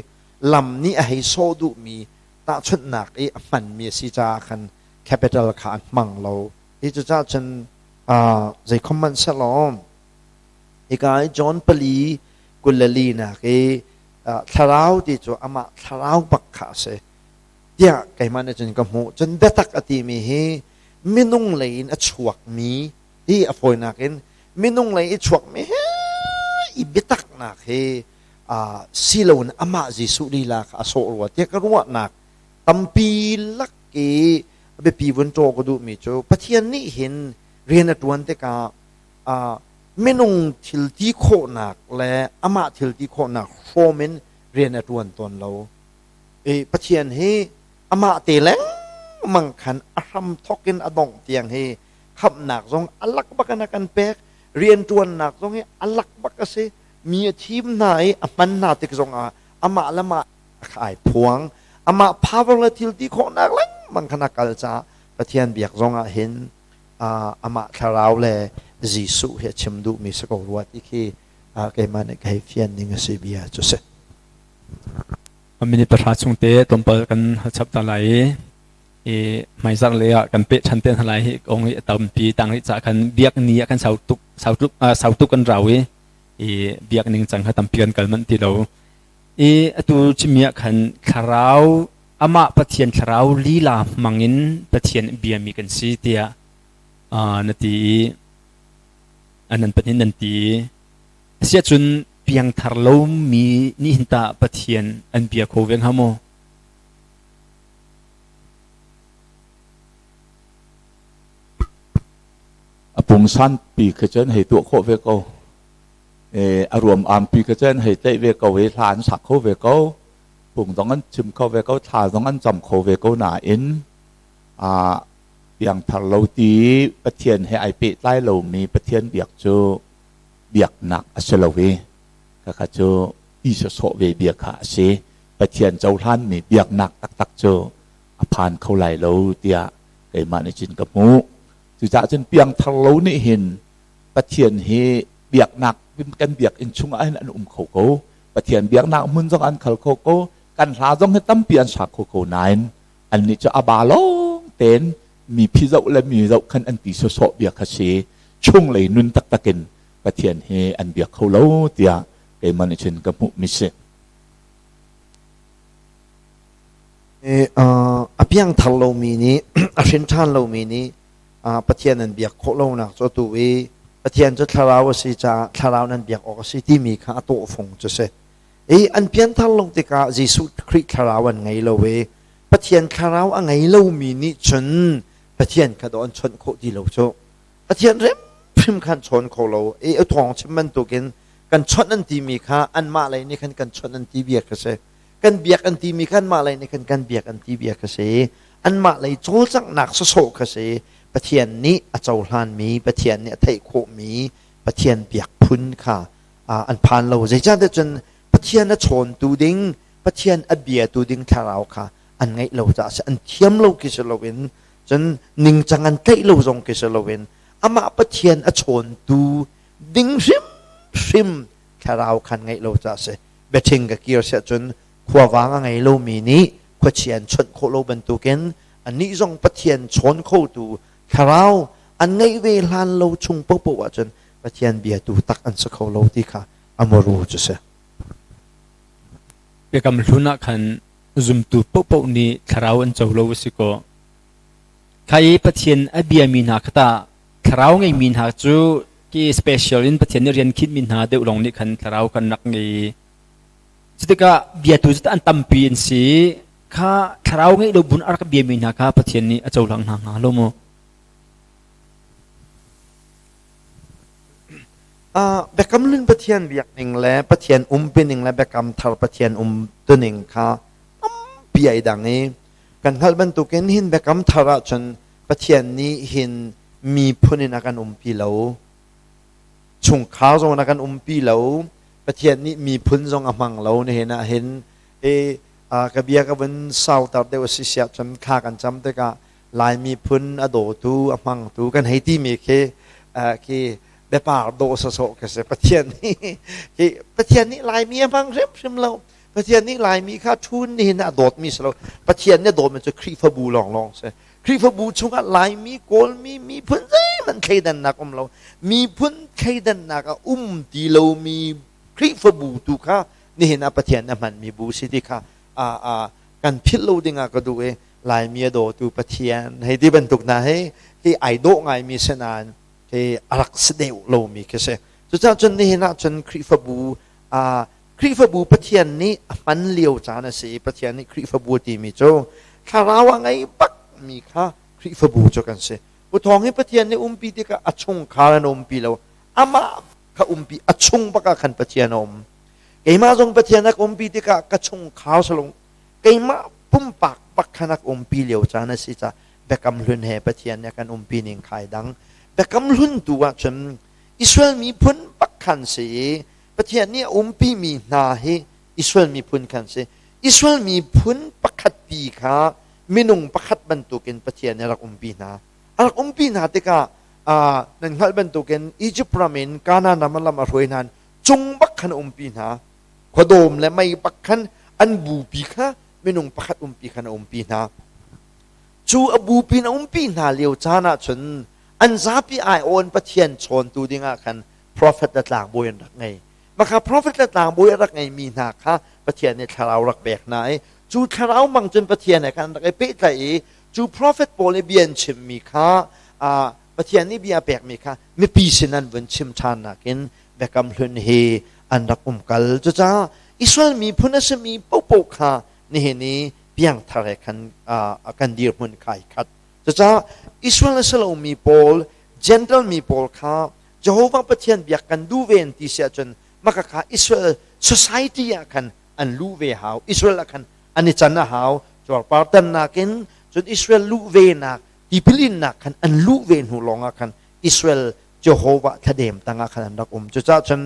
lam nih a hei sawh duhmi tahchunhnak i a hmanmi a si caah khan capital kha an hmang lo. Hi cucaah cun zeikhom hmanh sehlaw hika i John 4:24 i thlarau ti cu amah thlarau bak kha a si tiah keimah nih cun ka hmuh. Cun biatak a timi hi minung lei in a chuakmi hi a fawinak in minung lei i chuakmi hi i biataknak hi si loin amah Jesuh lila kha a sawh rua tiah ka ruahnak tampi lak i a biapi vun ṭaw ka duhmi cu Pathian nih hin rian a ṭuan tikah minung thil ti khawhnak le amah thil ti khawhnak hrawm in rian a ṭuan tawn lo. I Pathian hi amah te lengmang khan a hram thawk in a dongh tiang hi khamhnak zong a lak bak in a kan pek, rianṭuannak zong hi a lak bak a si. Mi a thim hna i a hman hna tik zongah amah le mah ai phuang. Amah power le thil ti khawhnak lengmang khan a kal caah Pathian biak zongah hin amah thlarau le Jesuh hi a chim duhmi si ko rua ti khi keimah nih ka hei fian ning a si bia cu si. Minute 10 chung te tlawmpal kan chap ta lai i hmaizarh lei ah kan peh ṭhan te hna lai hi kong hi a tampi tang rih caah khan biak ni ah kan sau tuk sau tuk sau tuk kan rau i i biak ning cang kha tampi kan kal manh ti lo. I atu chimmi ah khan thlarau amah Pathian thlarau lila hmangin Pathian biami kan si tiah na ti i nan pahnih nan ti i asiahcun piangthar lomi nih hin tah Pathian an bia kho ve hnga maw? A pungsanpi kha cun hei tuah khawh ve ko. A ruam ampi kha cun hei tlaih ve ko i hla an sak kho ve ko. Phung zong an chim kho ve ko, thla zong an cam kho ve ko nain piangthar lo ti Pathian he ai pehtlai lomi Pathian biak cu biaknak a si lo i khakha cu ti sawsawh ve bia kha a si. Pathian cohlanmi biaknak taktak cu a phan kho lai lo tiah keimah nih cun ka hmuh. Cucaah cun piangthar lo nih hin Pathian hi biaknak kan biakinn chungah hin an um kho ko. Pathian biaknak hmun zong an khal kho ko. Kan hla zong hi tampi an sa kho ko nain annih cu a ba lawng tein mi phi zoh le mi zoh khan an ti sawsawh bia kha si. Chunglei nun taktak in Pathian hi an biak kho lo tiah keimah nih cun ka hmuh mi si. A piangthar lomi nih a hrin ṭhan lomi nih Pathian an biak khawh lonak cu atu i Pathian cu thlarau a si caah thlarau nan biak awk a si timi kha a tawhfung cu si. I an pianthar lo tikah Jesuh Khrih thlarau an ngei lo i Pathian thlarau a ngei lomi nih cun Pathian kha dawh an chawnh khawh ti lo cu. Pathian hrimhrim khan chawn kho lo i a thawng chim bantukin kan chawnh an timi kha anmah lei nih khan kan chawnh an ti bia kha si. Kan biak an timi kha anmah lei nih khan kan biak an ti bia kha si. Anmah lei cawlcanghnak sawsawh kha si. Pathian nih a cohlanmi, Pathian nih a theih khawhmi Pathian biak phun kha an phan lo. Zeicahtiah cun Pathian a chawntu ding, Pathian a biatu ding thlarau kha an ngeih lo caah si. An thiam lo khi si loin cun ningcang an tlaih lo zong khi si loin amah Pathian a chawntu ding hrimhrim thlarau khan ngeih lo caah si. Biaṭhing ka kir siah cun khuavang a ngei lomi nih khuachia an chawnh khawh lo bantukin annih zong Pathian chawn khotu thlarau an ngeih ve hlan lo chung paohpaoh ahcun Pathian biatu tak an si kho lo ti kha a muru cu si. Biakam hlun ah khan zumtu paohpaoh nih thlarau an co lo a si kaw kha i Pathian a biami hna kha tah thlarau ngeimi hna cu Ki special in Pathian nih rian khinhmi hna deuh lawng nih khan thlarau kan rak ngei. Cutikah biatu cu an tampi an si. Kha thlarau ngeih lo bun a rak biami hna kha Pathian nih a cohlang hna hnga lo maw? Biakam Hlun Pathian biakning le Pathian umpining le Biakam Thar Pathian umtuning kha tampi ai dang i kan hngalh bantukin hin Biakam Thar ahcun Pathian nih hin miphun in a kan umpi lo. Chungkhar zong in a kan umpi lo. Pathian nih miphun zong a hmang lo nihin ah hin e ka bia ka vun sauter deuh a si siah cun thla kan cam tikah Lai miphun a dawtu a hmangtu kan hei timi khi khi biapar dawh sawsawh ka si. Pathian nih khi Pathian nih Laimi a hmang hrimhrim lo. Pathian nih Laimi kha ṭhun nihin a dawtmi si lo. Pathian nih a dawtmi cu Khrihfabu lawnglawng si. Khrihfabu chungah Laimi, Kawlmi, miphun zeihmanh thleidannak um lo. Miphun thleidannak a um ti lomi Khrihfabu tu kha nihin ah Pathian a hmanmi bu si ti kha kan philh lo dingah ka duh i Laimi a dawtu Pathian hei ti bantuk hna hi hi ai dawh ngaimi si nain hi a rak si deuh lomi khi si. Cucaah cun nihin ah cun Khrihfabu Khrihfabu Pathian nih a hman lio caan a si i Pathian nih Khrihfabu a timi cu thlarau a ngei bakmi kha Khrihfabu cu kan si. Pu Thawng hi Pathian nih umpi tikah a chungkhar an umpi lo. Amah kha umpi a chung bak ah khan Pathian a um. Keimah zong Pathian a ka umpi tikah ka chungkhar salung keimah pumpak bak khan a ka umpi lio caan a si caah Biakam Hlun he Pathian nih a kan umpi ning khai dang. Biakam Hlun tu ahcun Israel miphun bak khan si i Pathian nih a umpimi hna hi Israel miphun khan si. Israel miphun pakhat pi kha minung pakhat bantukin Pathian nih a rak umpi hna. A rak umpi hna tikah nan hngalh bantukin Egypt ram in Kanaan ram a lam a hruai hna cung bak khan a umpi hna. Khuadawm le mei bak khan an bupi kha minung pakhat umpi khan a umpi hna. Cu a bupi in a umpi hna lio caan ah cun an zapi aiawh in Pathian chawntu dingah khan profet le tlangbawi an rak ngei. Maka profet le tlangbawi a rak ngeimi hna kha Pathian nih thlarau rak pek hna i cu thlarau mang cun Pathian he khan rak i pehtlaih i cu profet pawl i bia an chimmi kha Pathian nih bia a pekmi kha mipi sin an vun chim ṭhan nakin Biakam Hlun hi an rak umkal. Cucaah Israel miphun a simi paohpaoh kha nihin i piangthar he khan kan dirhmun kha ai khat. Cucaah Israel a si lomi pawl, Gentile mi pawl kha Jehovah Pathian biak kan duh ve an ti si ahcun maka kha Israel society ah khan an luh ve hau. Israel ah khan an i can a hau. Cuarpar tannak in cun Israel luh ve nak tipil innak khan an luh ve hnu lawng ah khan Israel Jehovah thladem tangah khan an rak um. Cucaah cun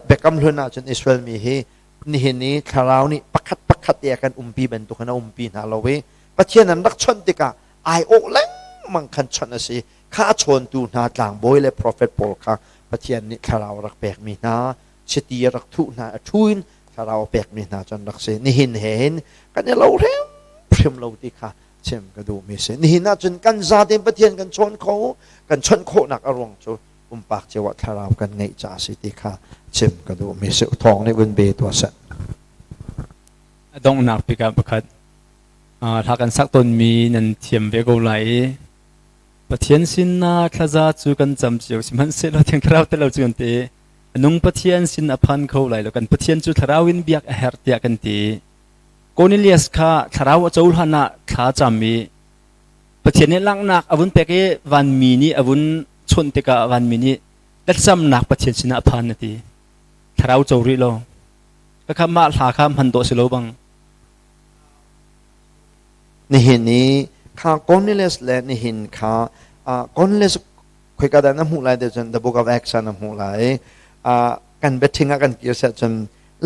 Biakam Hlun ah cun Israel mi hi nihin i thlarau nih pakhat pakhat te a kan umpi bantuk in a umpi hna lo i Pathian an rak chawnh tikah aiawh lengmang khan chawnh a si. Kha a chawntu hna tlangbawi le profet pawl kha Pathian nih thlarau a rak pekmi hna, chiti a rak thuh hna, a thu in thlarau a pekmi hna cu an rak si. Nihin he hin kan i lo hrimhrim lo ti kha chim ka duhmi si. Nihin ahcun kan zatein Pathian kan chawn kho, kan chawnh khawhnak a ruang cu pumpak cio ah thlarau kan ngeih caah si ti kha chim ka duhmi si. Thawng nih vun be tuah seh. A donghnak bik ah pakhat hla kan sak tawnmi nan thiam ve ko lai i Pathian sinah thlaza cu kan cam cio sihmanhsehlaw Thiang Thlarau tel lo cu kan ti. A nung Pathian sin a phan kho lai lo. Kan Pathian cu thlarau in biak a herh tiah kan ti. Cornelius kha thlarau a cohlan ah thla cam i Pathian nih langhnak a vun pek i vanmi nih a vun chawnh tikah vanmi nih thlacamnak Pathian sinah a phan a ti. Thlarau co rih lo. Khakha mah hla kha hman dawh si lo bang. Nihin i kha Cornelius le nihin kha Cornelius khoika dah na hmuh lai te cun The Book of Acts ah na hmuh lai. Kan biathing ah kan kir siah cun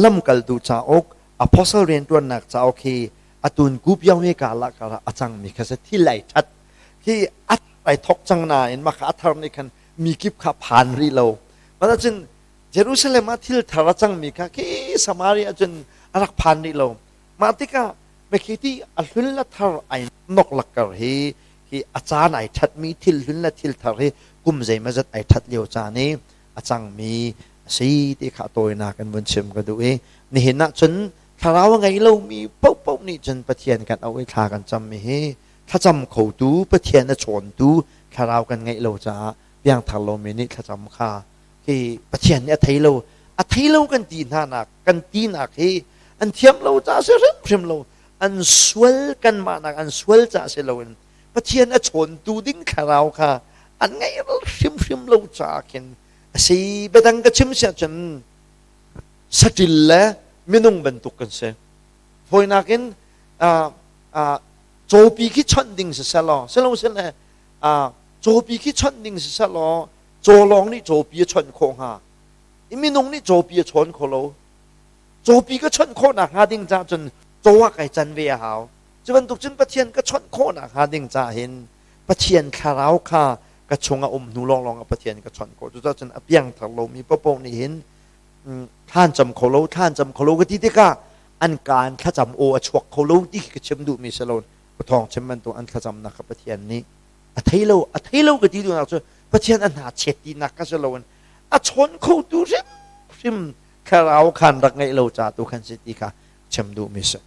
lamkaltu cauk Apostle rianṭuannak cauk hi atun kup yau he ka la kar a cangmi kha si thil ai ṭhat khi a ai thok cang nain mah kha a thar nih khan mi kip kha phan rih lo. Mah cun Jerusalem ah thil thar a cangmi kha khi Samaria cun a rak phan rih lo. Mah tikah mekhiti a hlun le thar ai nok lakkar hi hi a caan ai ṭhatmi thil hlun le thil thar hi kum zeimawzat ai ṭhat lio caan i a cangmi a si ti kha tawinak in vun chim ka duh i nihin ah cun thlarau a ngei lomi paohpaoh nih cun Pathian kan auh i thla kan cammi hi thlacam khotu Pathian a chawntu thlarau kan ngeih lo caah Piangthar lomi nih thlacam kha hi Pathian nih a thei lo. A thei lo kan ti hna nak kan tinak hi an thiam lo ca si hrimhrim lo. An sual kanmah nak an sual ca si loin Pathian a chawntu ding thlarau kha an ngeih hrimhrim lo caah khin a si. Biadang ka chim siah cun saṭil le minung bantuk kan si. Fawinak in cawpi khi chawnh ding siseh law silosile cawpi khi chawnh ding siseh law caw lawng nih cawpi a chawnh khawh hnga i minung nih cawpi a chawn kho lo. Cawpi ka chawnh khawhnak hnga ding caah cun caw ah kai can ve a hau. Cu bantuk cun Pathian ka chawnh khawhnak hnga ding caah hin Pathian thlarau kha ka chung a um hnu lawnglawng ah Pathian ka chawnh khawh. Cucaah cun a piangthar lomi paohpaoh nih hin thlan cam kho lo, thlan cam kho lo ka ti tikah an kaan thlacam aw a chuak kho lo ti khi ka chim duhmi si lo. Pathawng chim bantuk an thlacamnak kha Pathian nih a thei lo, a thei lo ka ti duhnak cu Pathian a hna chet tinak ka si loin a chawn khotu hrimhrim thlarau khan rak ngeih lo ca tu khan si ti kha chim duhmi si.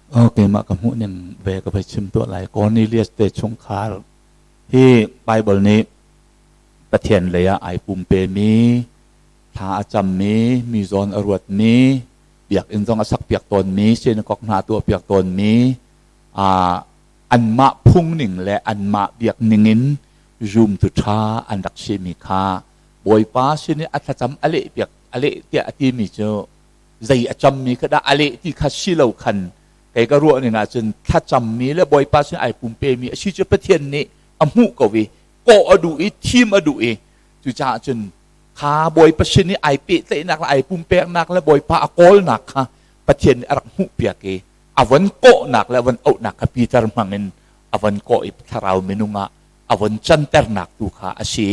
Okay, mah ka hmuh ning ve ka vai chim tuah lai. Cornelius te chungkhar hi Bible nih Pathian lei ah ai pumpemi, thla a cammi, mi zawn a ruatmi, biakinn zong a sakpiak tawnmi, synagogue hna tuah piak tawnmi, anmah phung ning le anmah biak ning in zumtu ṭha an rak simi kha Bawipa sin i a thlacam a leh piak a leh tiah a timi cu zei a cammi kha dah a leh ti kha si lo khan kei ka ruah ning ahcun thlacammi le Bawipa sin ai pumpemi a si cu Pathian nih a hmuh ko i kawh a duh i thim a duh i cucaah cun kha Bawipa sin i ai pehtlaihnak le ai pumpeknak le Bawipa a kawlnak kha Pathian nih a rak hmuhpiak i a von kawhnak le a von auhnak kha Peter hmangin a von kawh i thlarau minung ah a von canternak tu kha a si.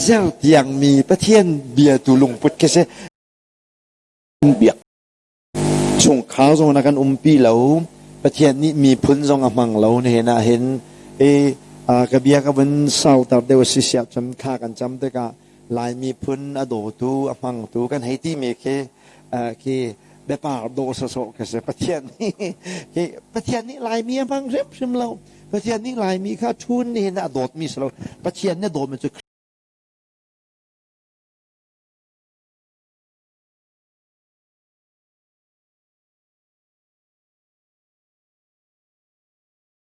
zer tiang mi Pathian biatu lungput khi si. Biak chungkhar zong na kan umpi lo. Pathian nih miphun zong a hmang lo nihin ah hin e ka bia ka vun sauter deuh si siah cun thla kan cam tikah Lai miphun a dawtu a hmangtu kan hei ti mi khi khi biapar dawh sawsawh khi si. Pathian nih khi Pathian nih Laimi a hmang hrimhrim lo. Pathian nih Laimi kha ṭhun nihin a dawtmi si lo. Pathian nih a dawtmi cu.